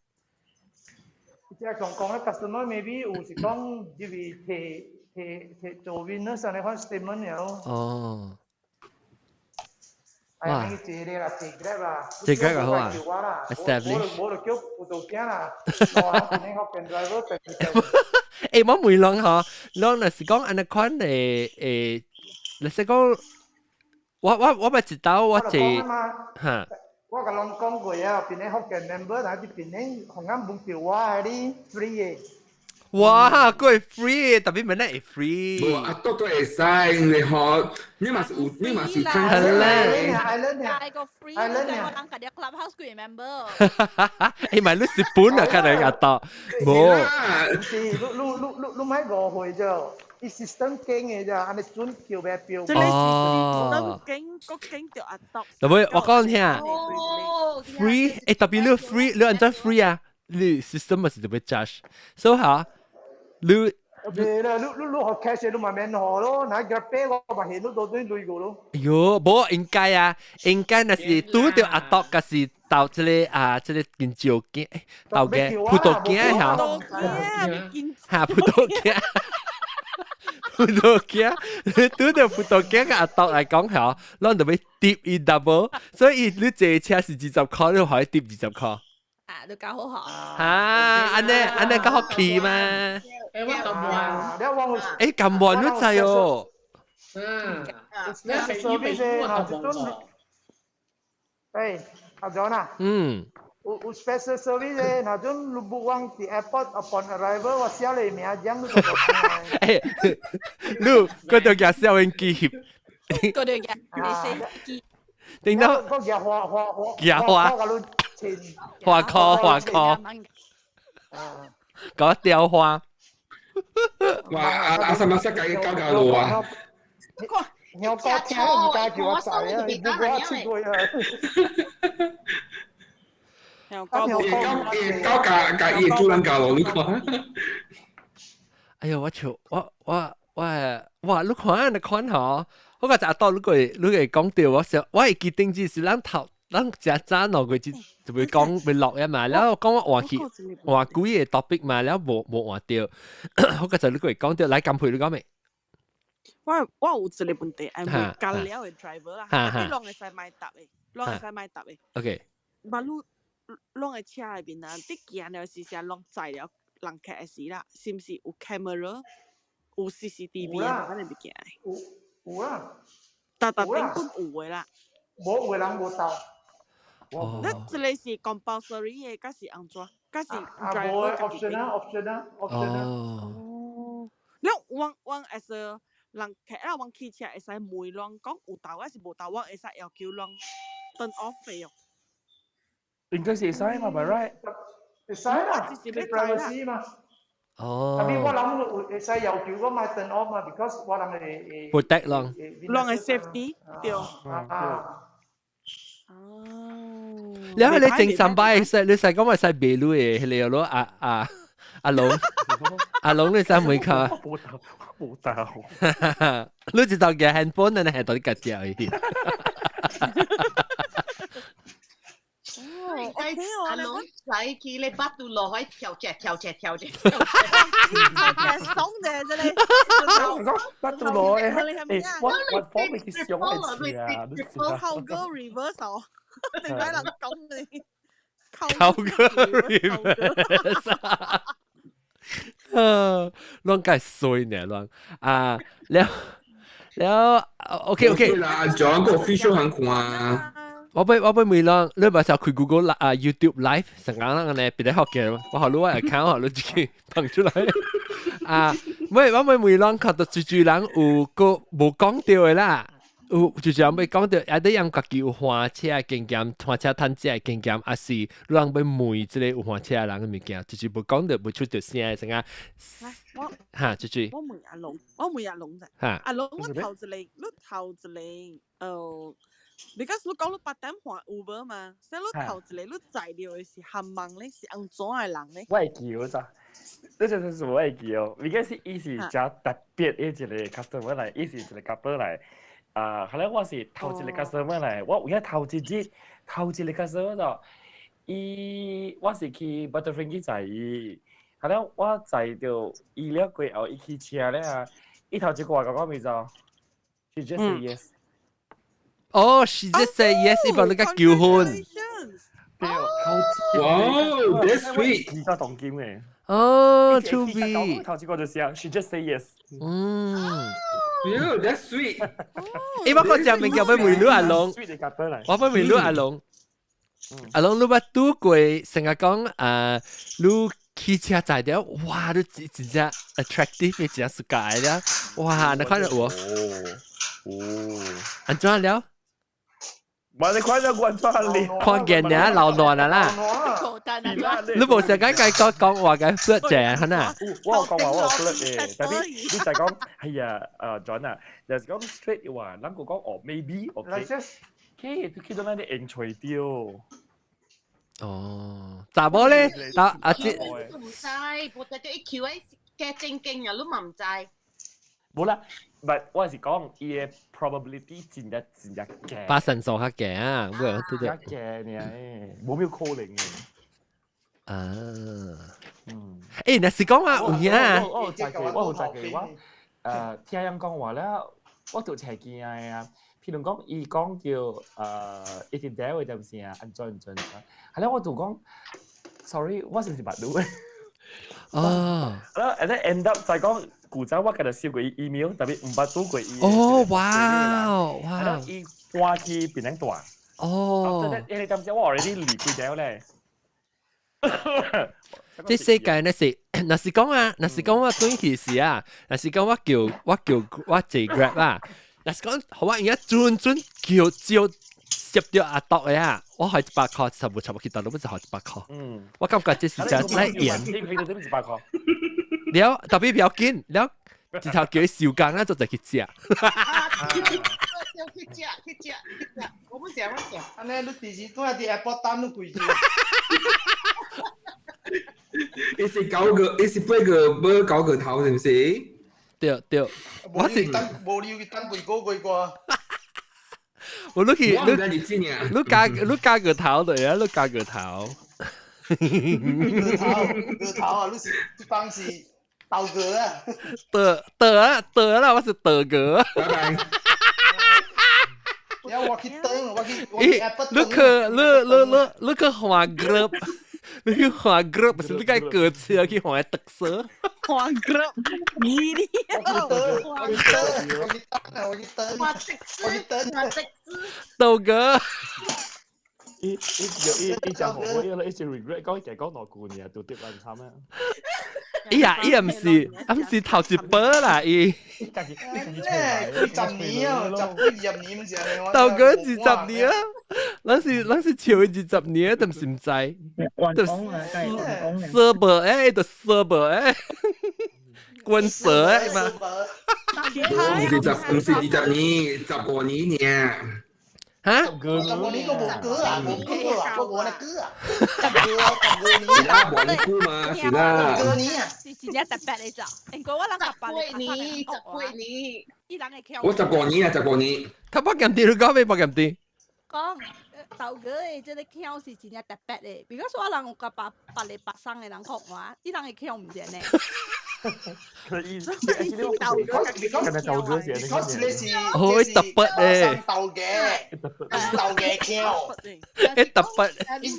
即係講講咧，customer maybe 有是講入去提提提做 witness 安尼款 statement 了。哦。哎呀，你坐咧啦，坐 Grab 啦。坐 Grab 好啊。Establish。無就叫輔導囝啦，我你學緊 driver 欸，我問人吼，人若是講按呢款的欸，若是講，我捌一道我坐，哈。我共人講過啊，檳城福建 member，但係檳城紅暗無叫我係你 free 的。哇，閣會 free，特別問咧會 free。無啊，都都會使，因為吼，你嘛是有，你嘛是看係咧。大個 free，就我人家己 clubhouse 幾 member。欸，咪你是本啊，看嚟阿多，無。是，你你你你你莫誤會啫，伊 system 經的啫，按呢準叫袂標。這個是 system 經，國經就阿多。特別我講聽，free，欸，特別你 free，你按怎 free 啊？你 system 咪是特別 charge，所以嚇。你袂啦，你你你學 cash 你嘛免學咯，若 Grab Pay 我嘛現你多轉鐳過咯。哎喲，無應該啊，應該若是拄著阿篤，抑是到這個啊，這個金蕉羹，豆嘅葡萄羹嚇，嚇葡萄羹，葡萄羹，拄著葡萄羹嘅阿篤來講嚇，攏著欲 tip 伊 double，所以你坐車是20箍，你予伊 tip 20箍。啊，都較好學。嚇，按呢按呢較好氣嘛。欸，我撳完。欸，撳完你知哦。嗯，你係預備我撳完。欸，阿 John 啊。嗯。有有 special service 的，若陣你 book 往佇 airport upon arrival，我寫你名獎你就欸，你嗰度夾收音機翕。嗰度夾收音機。頂到。我夾花花花。夾花。花殼花殼。搞雕花。哇！阿阿什麼世界嘅高教路啊？我講聽唔敢叫我仔啊，你我試過啊。伊高教教伊主人教路，你看。哎呦，我笑我我我哇！你看你看吼，我個就到你個你個講到，我想我會記定只是咱頭咱食早兩個就就會講會落啊嘛，然後講我換去換幾個 topic 嘛，然後無無換到，我個就你個講到來金佩你講未？我我有一個問題，係會教了的 driver 啦，你攏會使莫答的，攏會使莫答的。 OK。嘛，你攏的車內面啊，你行了時時攏載了人客的時啦，是毋是有 camera、有 CCTV 啊？反正物件的。有有啊。逐逐頂本有的啦。無有的人無到。那這個是 compulsory 的，抑是按怎？抑是 driver 家己 option 啊，option 啊，option 啊。哦。了，我我 as a 人客啊，阮騎車會使問攏講有投抑是無投，我會使要求攏 turn off 的哦。應該是會使嘛，by right？會使啦，是 privacy 嘛。哦。特別我諗有會使要求我莫 turn off 嘛，because 我人會會 protect 攏。攏會 safety 對。啊。哦。了你整三擺會使，你使講會使賣鐳的，迄個咯，阿阿阿龍，阿龍你使問下。無投無投。你一頭夾 handphone，你係到底夾只去？哦，阿龍仔去咧巴肚落海跳只跳只跳只跳只，爽嘅真係。巴肚落海，欸，我我幫你去上一次啊，靠哥 reverse，點解能講你？靠哥 reverse，啊，攏該衰呢，攏啊，了。了 OK OK。啦，仲有個 official 很看啊。我欲問人，你咪就開 Google 啊 YouTube Live 成間啦，呢別得學嘅，我學你我 account 學你自己放出來。啊，喂，我欲問人看到最最人有個無講著的啦，有就是人欲講著，啊，你人家己有換車的經驗，換車趁食的經驗，抑是你人欲問這個有換車的人的物件，就是無講著無出著聲的，成啊，我哈，最最我問阿龍，我問阿龍啫。哈，阿龍，我頭一個，你頭一個，because 你講你八點換 Uber 嘛，所以你頭一個你載著的是韓網咧，是按怎的人咧？我會記咋？這就是我會記哦。而家是伊是誠特別的一個 customer 來，伊是一個 couple 來。啊，後來我是頭一個 customer 來，我有影頭一日頭一個 customer 就，伊我是去 Butterfinger 去載伊，後來我載著伊了過後，伊去車了啊，伊頭一句話共我講咩就，She just say yes。哦，she just say yes，伊幫你共求婚。對，哇，that's sweet。而家當金嘅。哦，趣味。頭一個就是啊，she just say yes。嗯。 Yo, that's sweet。欸，我講食物件欲問你阿龍，我欲問你阿龍，阿龍你捌拄過成日講啊，你騎車載著，哇，你真真正 attractive 的真世界了，哇，你看著有無？哦，按怎了？我你看到關怎了？看見爾流汗啊啦！你無時間共講講話共 flirt 者，可能？我有講話我有 flirt 嘅，但係你就講係啊，John 啊，就是講 straight 嘅話，咱個講哦，maybe OK，OK，去到咱啲應隨掉。哦，查某咧，啊啊這唔知，無得就一 Q 誒，加正經啊，你嘛毋知。無啦，but 我是講伊的 probability 真正真正低。八成數較低啊，對對對。較低爾，無咩可能嘅。啊，嗯，欸，若是講啊，有影啊，我有在過，我有在過，我聽人講話了，我就才驚的啊。譬如講，伊講著一直帶位點先啊，按怎按怎按怎，後來我就講，sorry，我是毋是捌你？哦，然後 and then end up 就講古早我共伊收過 email，但係毋捌拄過伊。哦，哇哇！然後伊搬去檳城住。哦。因為當時我 already 離開咗咧。這世界若是若是講啊，若是講我轉去時啊，若是講我叫我坐 Grab 啊，若是講予我而家準準叫招接著阿篤的啊，我予一百箍，差無差無去倒，都欲予一百箍。我感覺這是真來演。你去到點一百箍？了特別不要緊，了一頭叫伊收工啊，就就去食。去食去食去食，我不食我食。按呢，你第時轉佇 airport 等你幾時？伊是九個，伊是八個，無九個頭，是毋是？對對，我是等，無你去等幾個月過。我你去你你加你加個頭對啊，你加個頭。個頭個頭啊！你是這幫是豆哥啊？得得啊得啦，我是德哥。拜拜。我去等，我去我去你去你你你你去換 Grab，你去換 Grab，不是你該過車去換特色。換 Grab，你哩？我去等，我去等，我去等，我去等，我的士。豆哥。伊伊伊伊講我伊一直 regret 講伊講兩句爾，就跌爛慘啊！伊啊伊也毋是，毋是頭一波啦伊。二十年啊，十幾二十年毋是啊？豆哥二十年啊，咱是笑伊二十年，都毋是毋知。就蛇無誒，就蛇無誒，滾蛇誒嘛。毋是十，毋是20年，15年爾。哈？十五年個無過啊，無過啊，我無咧過啊，十個15年。是啦，無你久嘛，是啦。十年啊，是真正特別的咋？因為我人十八年，10幾年，伊人會曉。我十五年啊，十五年。他百鹹甜，你講咩百鹹甜？講豆哥的這個腔是真正特別的，比如說我人有共別別個別省的人講話，伊人的腔毋是按呢。佢意思係咪豆哥寫的？哦，特筆咧，豆嘅，豆嘅橋，特筆，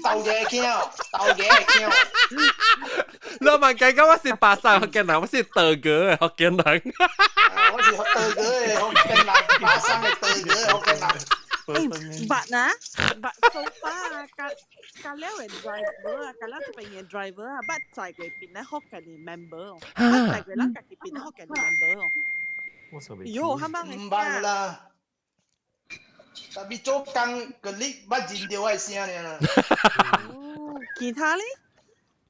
豆嘅橋，豆嘅橋。老問計講我是巴生福建人，我是德哥嘅福建人。我是德哥嘅福建人，巴生嘅德哥嘅福建人。欸，捌啊，捌 so far 啊，甲甲了的 driver 啊，甲了這邊的 driver 啊，捌載過檳榔福建的 member 哦，捌載過咱家己檳榔福建的 member 哦。喲，他媽毋捌啦，特別做工個你捌認著我的聲爾啦。其他咧？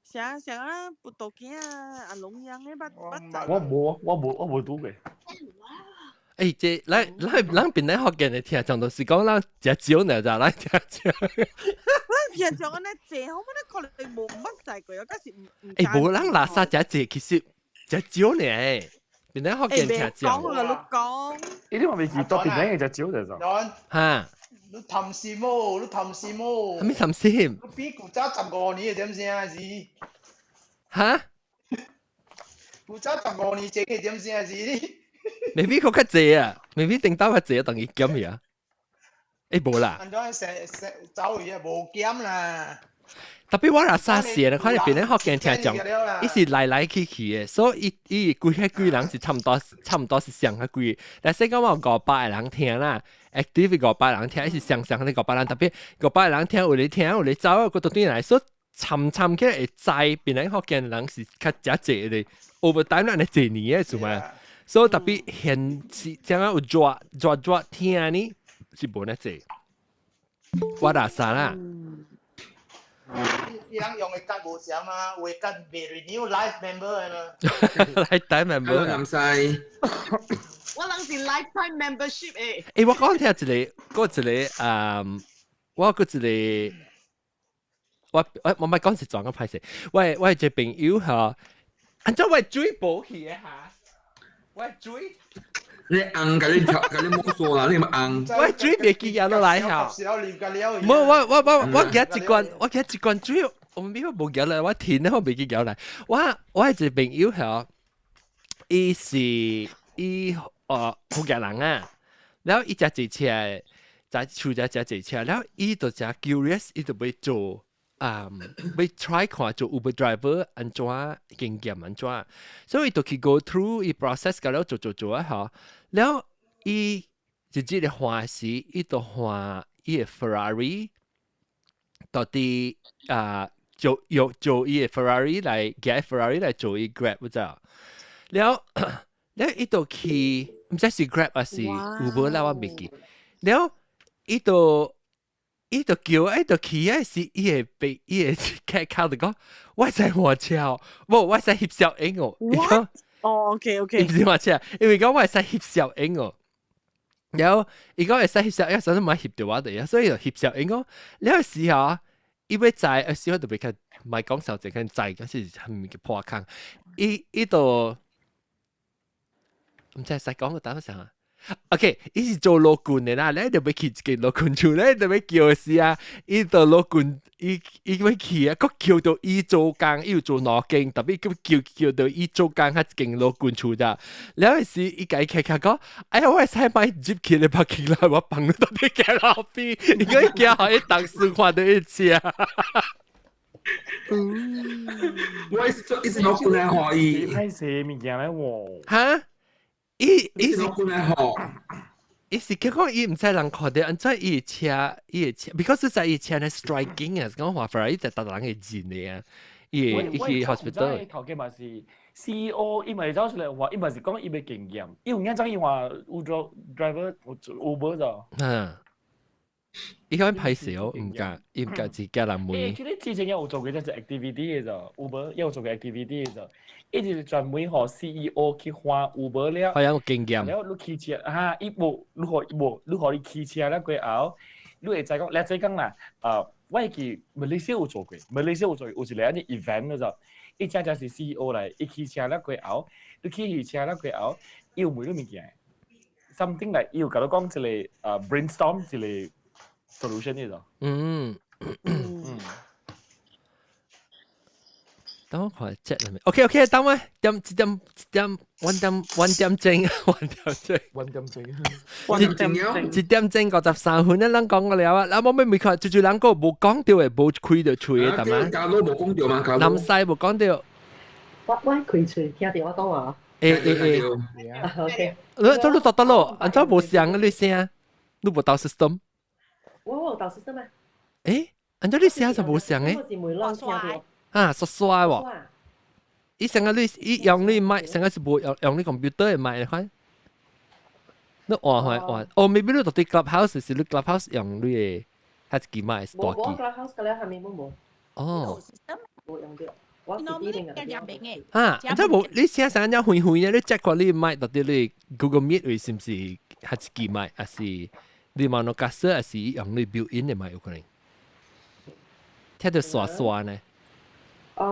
啥啥啊？葡萄囝啊，阿龍陽的捌捌載。我無，我無，我無拄過。欸，這咱咱咱檳榔福建的聽眾都是講咱食少呢，咋咱食少？咱聽眾按呢濟，我們可能無捌載過，我是毋毋。欸，無咱垃圾食濟，其實食少呢。檳榔福建聽少。講啦，你講。伊你嘛未記得檳榔嘅食少就就。哈。你貪心哦，你貪心哦。啥物貪心？你比古早15年的點聲是？哈？古早15年前的點聲是你？未必閣較濟啊，未必頂到較濟，等伊減去啊。欸，無啦。按怎成成走去啊？無減啦。特別我若啥事咧，看見檳榔福建聽眾，伊是來來去去的，所以伊伊規彼幾人是差唔多，差唔多是上較幾。但是講我500個人聽啦，active 500人聽，伊是上上嗰500人，特別500個人聽，有咧聽，有咧走，閣倒轉來，所以參參起來會知檳榔福建人是較誠濟的，over time 咱咧濟年的是嘛？所以特別現時怎樣有熱熱熱聽呢，是無呢濟。我若啥啦？伊人用的卡無啥嘛，有的卡袂 renew life member 的嘛。 lifetime member。南西。我人是 lifetime membership 誒。欸，我講聽一個，嗰一個，嗯，我嗰一個，我我我咪講是撞個歹勢，我我一個朋友吼，按怎我水無去的哈？我水。你紅共你調，共你摸索啦，你咪紅。我水袂記得落來吼。無，我我我我記一罐，我記一罐水，我咪我無記來，我停咧，我袂記得來。我我一個朋友吼，伊是伊哦福建人啊，然後伊食坐車，在厝只食坐車，然後伊就誠 curious，伊就欲做啊，欲 try 看做 Uber driver 按怎經驗按怎，所以伊就去 go through 伊 process 甲了做做做啊吼，了伊一日咧換時，伊就換伊的 Ferrari，到底啊做用做伊的 Ferrari 來駕 Ferrari 來做伊 Grab 有知？了了伊就去，毋知是 Grab 還是 Uber 啦，我袂記。了伊就伊就叫，伊就去啊！是伊會被伊會開口就講，我使換車，無我使翕小影哦。伊講哦，OK OK，伊毋是換車，因為講我會使翕小影哦。然後伊講會使翕小影，所以嘛翕著我哋啊，所以就翕小影哦。了時候，伊欲載，時候就欲較莫講小姐，可能載，嗰時係咪叫破空？伊伊就毋知使講個打啥。OK，伊是做老棍的啦，你就欲去一間老棍厝咧，就欲叫時啊，伊就老棍，伊伊欲去啊，閣叫到伊做工，伊有做兩間，特別叫叫到伊做工較一間老棍厝咋。了時伊共伊開開講，哎呀，我會使莫入去咧 parking 啦，我放到佇行路邊，伊講伊驚予伊同事看著伊車。我是做，伊是老棍來予伊。歹勢物件咧喎。哈？伊伊是伊是結果伊毋知人看著按怎伊的車，伊的車，because 在伊車咧 striking 啊，講話 Ferrari 就逐人會認的啊，伊伊去 hospital。頭家嘛是 CEO，伊嘛是走出來話，伊嘛是講伊欲經驗，伊有影怎伊話有 driver Uber 就。嗯。伊講歹勢哦，毋敢，伊毋敢自己人問。欸，其實之前有做過一隻 activity 的就，Uber 有做過 activity 的就，伊就是專門予 CEO 去換 Uber 了。好像有經驗。了，你騎車哈，伊無，你予無，你予你騎車了過後，你會知講，你知講啦，我會記馬來西亞有做過，馬來西亞有做，有一個按呢 event 就，伊真正是 CEO 來，伊騎車了過後，你騎車了過後，伊有問你物件，something like 伊有共你講一個brainstorm 一個 solution 呢就。等我看 chat 裏面。OK OK，等我點一點一點 1點1點鐘1點鐘。 1點鐘。 1點鐘53分，咱講過了啊。咱冇咩沒看，就就人個無講到的，無開到喙的，對嗎？加羅無講到嘛？加南西無講到。我開喙聽到我講話。欸欸欸。 OK。你做你得得咯，按怎無聲啊？你聲，你無導 system？我有導 system 咩？欸，按怎你聲就無聲誒？我是每啷聽到。啊，刷刷喎。伊成個你伊用你麥，成個是無用用你 computer 的麥款。你換換換，哦，maybe 你到底 clubhouse 是你 clubhouse 用你的，還是幾麥是大無機？ clubhouse 個了，下面冇無。哦。無用到，我是啲另外。啊，這無你聲成只灰灰的，你 check 看你麥到底你 Google Meet 位是毋是還是幾麥，還是你 Maonocaster 還是用你 built in 的麥有可能？聽到刷刷呢？啊。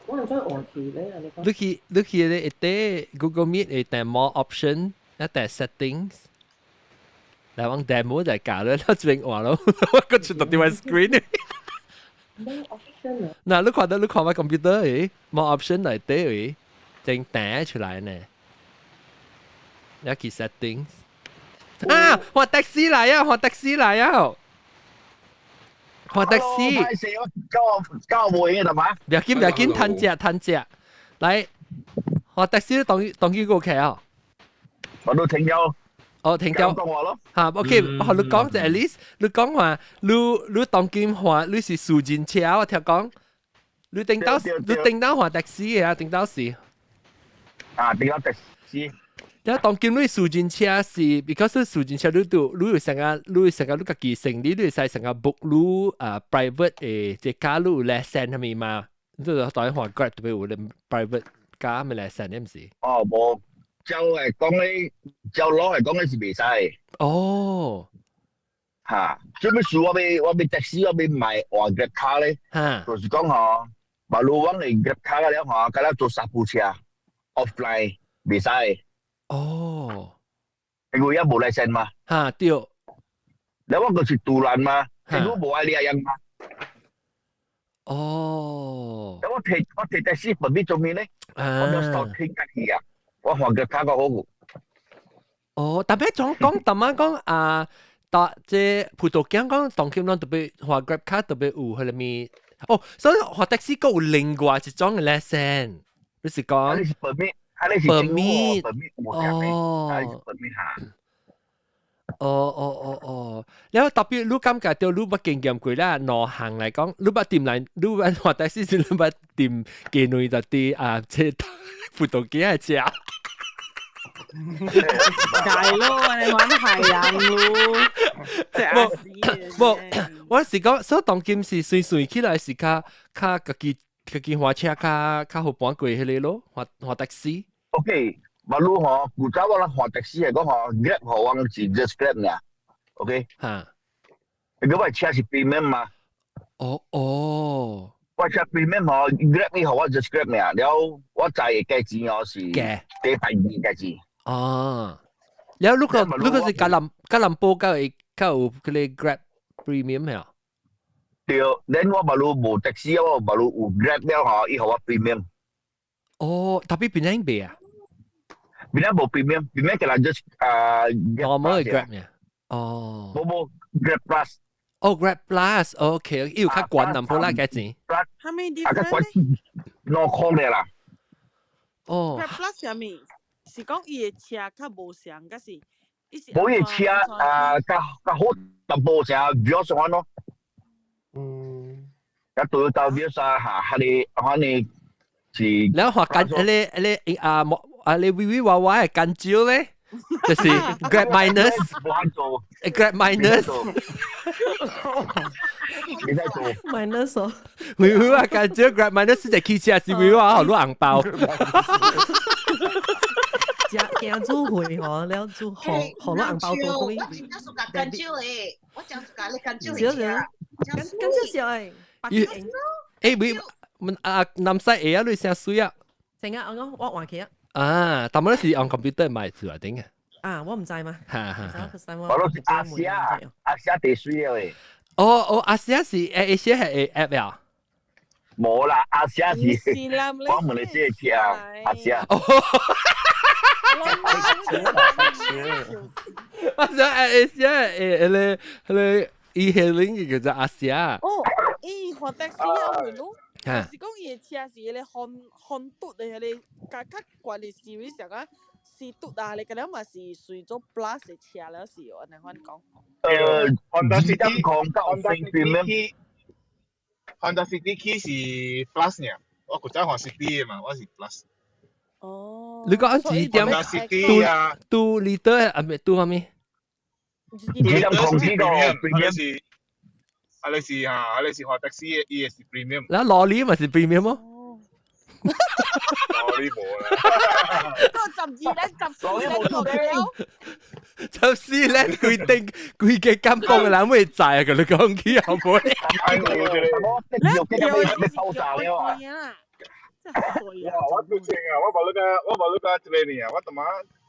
我唔知換去咧，你講。你去你去咧一啲 Google Meet 會彈 more option，一彈 settings，來往 demo 就教咧，我這邊換咯，我個出到電話 screen。 More option 啊！嗱，你看到你看我 computer 誒，more option 內底誒，正彈出來呢。你去 settings。啊，換 taxi 來啊，換 taxi 來啊！換 taxi。歹勢，我交交無閒的嘛。不要緊，不要緊，趁食趁食。來，換 taxi 當當幾個企啊？我都停咗。哦，停咗。講話咯。嚇，OK，我你講就 at least，你講話，你你當今話你是私人車，我聽講，你頂到你頂到換 taxi 的啊，頂到是。啊，頂到 taxi。你當今你私人車是，because 私人車你都你有成個你有成個你家己成你你會使成個 book 你啊 private 的這架你有 license 係咪嘛？你就當換 Grab 特別有 private 架咪 license 唔是？哦，無，照嚟講咧，照攞嚟講咧是袂使。哦。嚇，做咩事我欲我欲 taxi 我欲買換 Grab 卡咧？就是講吼，馬路我的 Grab 卡了吼，甲咱做三部車 offline 袂使。哦，因為也無 license 嘛。嚇對。你我就是獨蘭嘛，政府無愛你樣嘛。哦。咁我提我提 taxi 分別做咩咧？我就手聽家己啊，我換個卡較好。哦，特別總講，特別講啊，搭這葡萄牙講，當今攏特別換 Grab 卡特別有彼個物。哦，所以換 taxi 閣有另外一種的 license，你是講？你是 permit。 permit 哦，permit 嚇。哦哦哦哦，然後特別你感覺到你捌經驗過啦，兩項來講，你捌掂來，你捌換 taxi 時，你捌掂幾耐就啲啊，這葡萄牙的車。大佬，你玩係人咯，無，我是講，所以當今是算算起來是較較家己家己換車較較好搬過彼個咯，換換 taxi。 OK，馬路吼，古早我咧換 taxi 嚟講吼，Grab 予我是 just Grab 爾，OK。嚇。如果我車是 premium 嘛。哦哦。我車 premium 吼，Grab 伊予我 just Grab 爾，了我載的價錢哦是第排二價錢。哦。了如果如果是吉隆吉隆坡較會較有彼個 Grab premium 係啊？對，咱我馬路無 taxi，我馬路有 Grab 了吼，伊予我 premium。哦，特別邊樣賣啊？邊樣無 premium，premium 其實 just 啊 normal 的 Grab 呢？哦。無無 Grab Plus。哦，Grab Plus，OK，伊有較懸淡薄啦，價錢。啥物啊，較懸2箍爾啦。哦。 Grab Plus 啥物？是講伊的車較無相，還是？無伊的車啊，較較好淡薄成 Vios 款咯。嗯。啊，對到 Vios 啊，嚇，彼個反正是。然後換緊，彼個啊莫啊，你微微娃娃的干蕉咧，就是 Grab Minus。無法做。 Grab Minus。袂使做。 Minus 哦。微微娃干蕉 Grab Minus 是汽車是微娃予你紅包。食驚煮會吼，了煮予予你紅包多多。我真正喜歡干蕉的，我真喜歡你干蕉的少少，干干蕉少誒。欸，喂，啊，南西會啊，你聲水啊？成啊，我講我換去啊。啊，但係你是用 computer 買出來頂嘅。啊，我毋知嘛。哈哈哈。我都是阿西啊，阿西地水的。哦哦，阿西是 AirAsia 係 app 啊？冇啦，阿西是我問你先係啊，阿西。我想 AirAsia 誒誒你你 e-hailing 叫做阿西。哦，伊換的士啊，會咯。是講伊的車是迄個漢嘟的迄個，較較懸的 series 上啊，是嘟啊，你個了嘛是隨做 plus 的車了是按呢款講。Honda City Honda City Honda City 起是 plus 呢，我古早換 City 的嘛，我是 plus。哦。你講幾點？ Honda City 啊， 2 liter 啊，咩 two 啥物？二點控呢個 premium 是。啊，你是嚇，啊你是學的士，伊是 premium。嗱，羅莉咪是 premium 咯。羅莉無啦。個12咧，14咧落了。 14咧，規定規個監工嘅人會知啊，佢哋講起後尾。你你收炸了啊！哇！我都清啊，我無你個，我無你個一個爾，我淡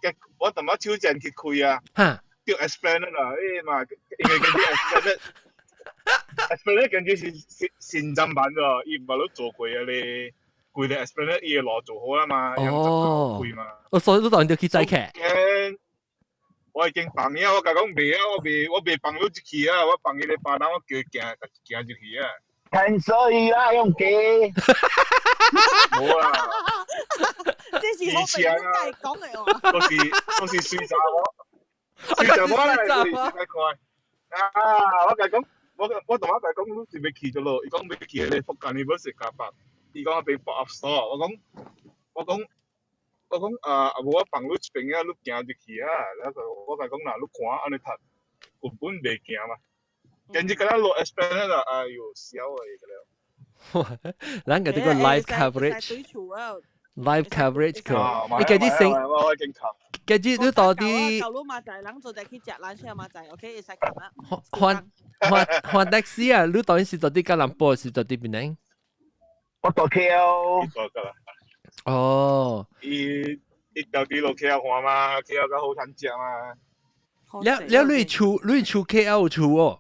仔，我淡仔手賤去開啊。嚇！叫 Esplanade 啦，欸嘛，因為根據 Esplanade。Esplanade 根據是新新站版咗，伊無你做過啊咧，規個 Esplanade 伊個路做好啦嘛，哦，開嘛。我所以你當然就去載客。我已經放了，我甲講袂啊，我袂放你入去啊，我放伊個巴人，我叫伊行，家己行入去啊。所以啦，用機。無啊。這是我朋友講的哦。都是水查某，水查某來，是快。啊！我甲講。我同我甲講，你是欲去佗落？伊講欲去迄個福建，伊欲食咖啡。伊講欲 pop up store。我講啊，無我放你一邊啊，你行入去啊。然後我甲講若你看按呢讀，根本袂行嘛。簡直敢若落 Esplanade 啦，哎喲，痟啊！個了。咱個這個 live coverage。live coverage 個，你記住先，記住你到底。舊路嘛就係人做就去食，咱車嘛就係 OK，會使咁啊。換換換的士啊！你當時到底吉隆坡是到底邊呢？我到 KL。哦。伊伊到底落 KL 看嘛，KL 較好趁食嘛。了了，你厝 KL 有厝哦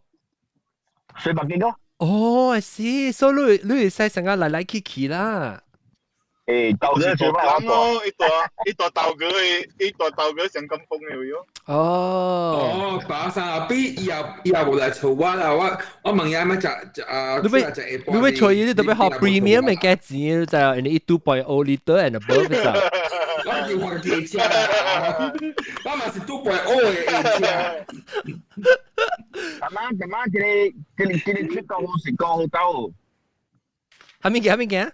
？400幾個？哦，是，所以你會使成日來來去去啦。誒，豆哥做人咯，一大一大豆哥的，一大豆哥上金峰的喲。哦。哦，巴沙比伊也伊也無來找我啦，我問伊欲食食啊，你欲你欲揣伊，你特別學 premium 的價錢，就係你2.0 liter and above 就。我叫我家車，我嘛是2.0的車。大媽大媽，這個這個這個出國是講好到。啥物件啥物件？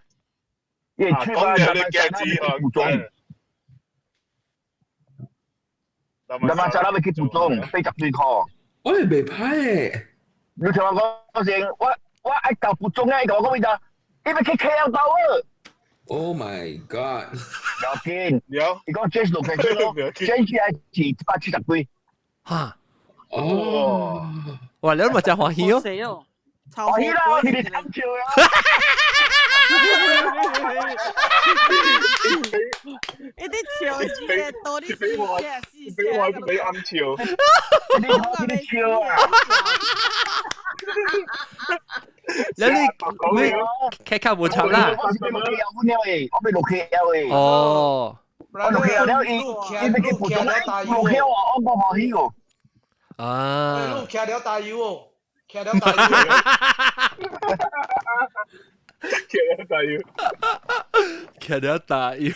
因為出發咱們在那邊去蒲種，咱們在那邊去蒲種，80幾塊。我係袂歹誒。你聽我講先，我愛到蒲種啊，伊共我講咩咋？伊欲去 KL 到啊。 Oh my god！要緊，伊講 change location 咯，change 係是170幾。嚇！哦，哇！你咪真歡喜哦。歡喜啦，你哋慘笑啊！一啲笑字嘅多啲四俾我俾暗笑，你你笑啊！你你你劇無插啦。我是落 KL 誒，我欲落 KL 誒。哦。我落 KL 了，伊伊欲去蒲種，落 KL 啊，我無歡喜哦。啊。你騎了大油哦，騎了大油。騎了大油，騎了大油。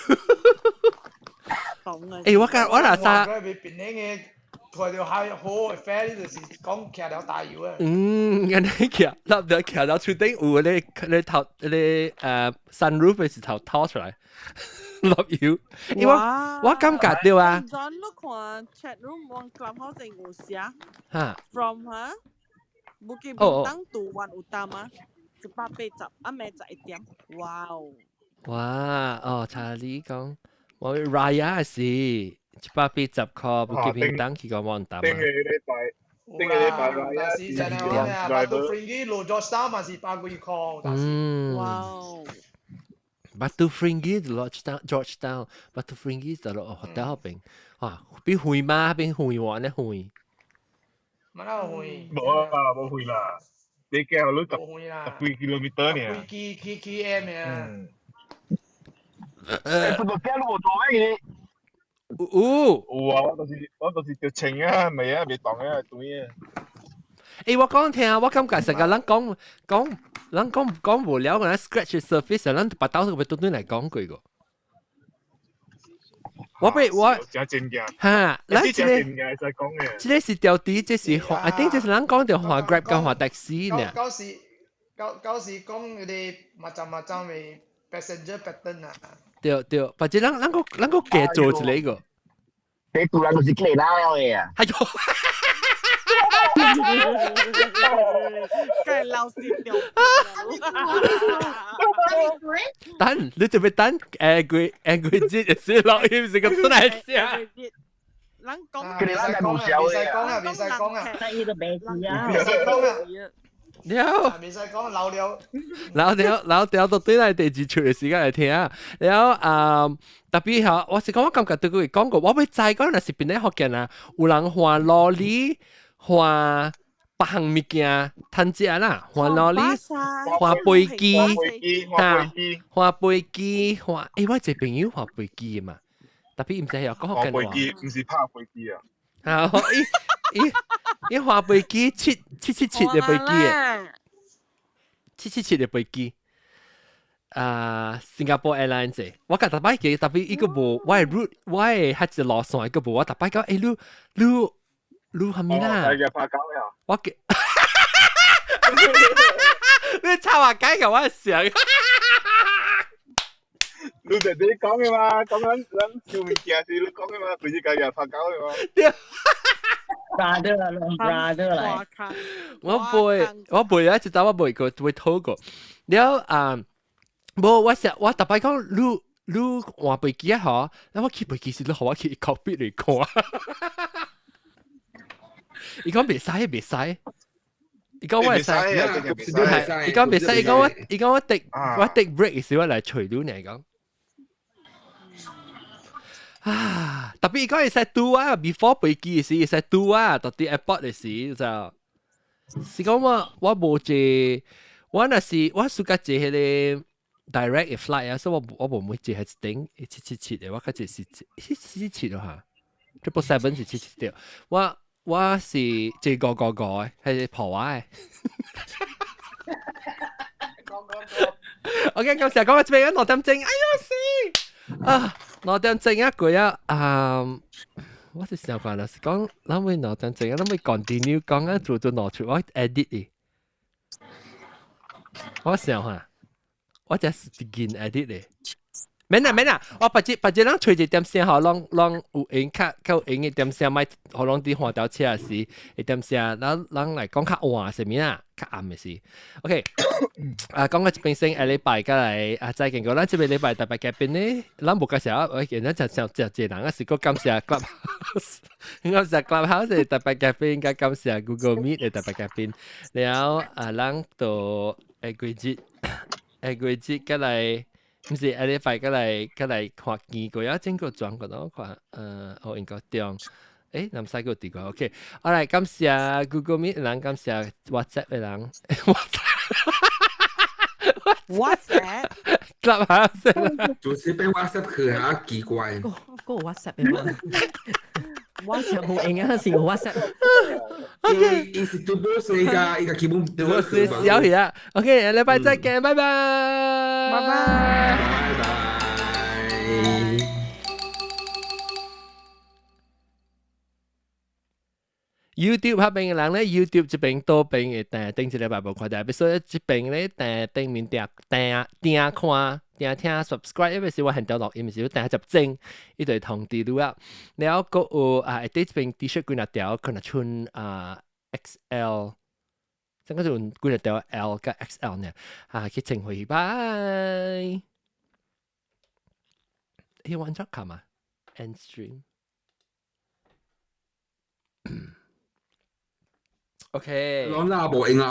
欸，我講我若啥？睇到係好嘅 friend 就是講騎了大油啊。嗯，按呢騎，立就騎到厝頂有咧咧頭咧sunroof 的時頭拖出來，落油。因為我感覺到啊。轉你看 chat room 往 clubhouse 有寫。嚇。 From 哈，Bukit Bintang to One Utama。180，暗暝11點。哇哦！哇哦，查理講，我 Raya 是180塊，Bukit Bintang 去個 One Utama。頂個禮拜，頂個禮拜 Raya 是11點。Batu Ferringhi 落咗三嘛是百幾塊。嗯。哇哦！ Batu Ferringhi 就落 Georgetown，Batu Ferringhi 就落 hotel 嗰邊。哇，比遠嗎？比遠喎，呢遠。嘛哪有遠？無啊，無遠啦。你叫你十幾 kilometer 呢？幾幾幾 km 啊？誒，不過驚你無做咩？有有啊，我就是條情啊，未啊，未當啊，對啊。誒，我講聽啊，我感覺成個人講講，人講講無聊，個 scratch surface，咱把刀個對對來講過個。我被我真真嘅，哈，咱這個真嘅，使講嘅。這個是調底，這是 I think 這是咱講到換 Grab 跟換 taxi 呢。舊時講嗰啲macam-macam 嘅 passenger pattern 啊。對對，或者咱個加做一個。你杜人就是幾拉了嘅啊！哎呦！梗係老實掉。等你準備等下個節就先落去，是個真係聲。人講，未使講啊，未使講啊，未使講啊，得意都未知啊，未使講啊，了，未使講老了，老了老了，到對來第二出嘅時間來聽。了啊，特別嚇，我是講我感覺對佢講過，我欲知講若是邊個福建啊，有人換羅里換別項物件，趁食啦，換羅里換飛機，嚇，換飛機換，欸，我一個朋友換飛機嘛，特別毋知曉講福建話。飛機，毋是拍飛機啊。啊，伊伊伊換飛機777的飛機的，777的飛機。啊，新加坡 Airlines 的，我甲逐擺記，特別伊個無，我的 route，我的彼一路線伊個無，我逐擺講，欸，你你你啥物啦？拍狗了。我記，你插話解共我想。你直接講嘅嘛，講咱咱燒物件是你講嘅嘛，佢是家己拍狗嘅嘛。對。 brother 啦，brother 嚟。我背啊，一陣我背過，會討過。了啊，無我成我逐擺講，你你換飛機啊嗬，然後我去飛機時，你予我去 cockpit 裡看。伊講袂使，袂使。伊講我會使，伊講袂使，伊講我 take break 時，我來揣你呢講。啊！特別伊講會使拄啊，before 飛機時會使拄啊，到佇 airport 的時就是講我無坐，我若是我暑假坐彼個 direct flight 啊，所以我無會坐彼一頂777的，我較濟是777咯哈，777是777對，我是坐555的，彼個破我的。OK，感謝講到這邊2點鐘，哎呦死！啊，2點鐘啊過啊，啊，我是想講，就是講，咱會2點鐘啊，咱會 continue 講啊，做做攞出我 edit 的。我想下，我這是一件 edit 的。免啦免啦，我別只別只人吹一點聲，予攏攏有閒較較有閒的點聲，莫予攏佇換條車時，一點聲，咱咱來講較晚啥物啊，較暗的時。OK，啊，講到這邊先，下禮拜過來啊，再見過。咱這個禮拜特別嘉賓呢，咱無介紹，我見咱就就就一個人啊，是閣感謝 Clubhouse，感謝 Clubhouse 的特別嘉賓，佮感謝 Google Meet 的特別嘉賓。了啊，咱就下個節下個節過來。毋是下禮拜過來看見過啊，整個轉過喏看，哦應該中，誒，南西個地過，OK，好來感謝 Google Meet 人，感謝 WhatsApp 的人，WhatsApp Clubhouse，就是變 WhatsApp 去下奇怪，個 WhatsApp 的嘛，WhatsApp 無用啊，是 WhatsApp。 OK，伊是拄好勢㗎，伊個基本拄好勢小氣啊。OK，下禮拜再見，拜拜，拜拜，拜拜。 YouTube 彼邊的人咧，YouTube 這邊倒邊會訂頂一禮拜無看到，所以這邊咧訂頂面訂訂訂看訂聽 subscribe，因為是我現條錄音是訂十鐘，伊就會通知你啊。了閣有啊，佇這邊 T-shirt 幾若條，可能剩啊 XL，這個就幾若條 L 佮 XL 呢，啊去穿回去拜。你玩咗卡嘛？End stream。OK。講啦，無用啊。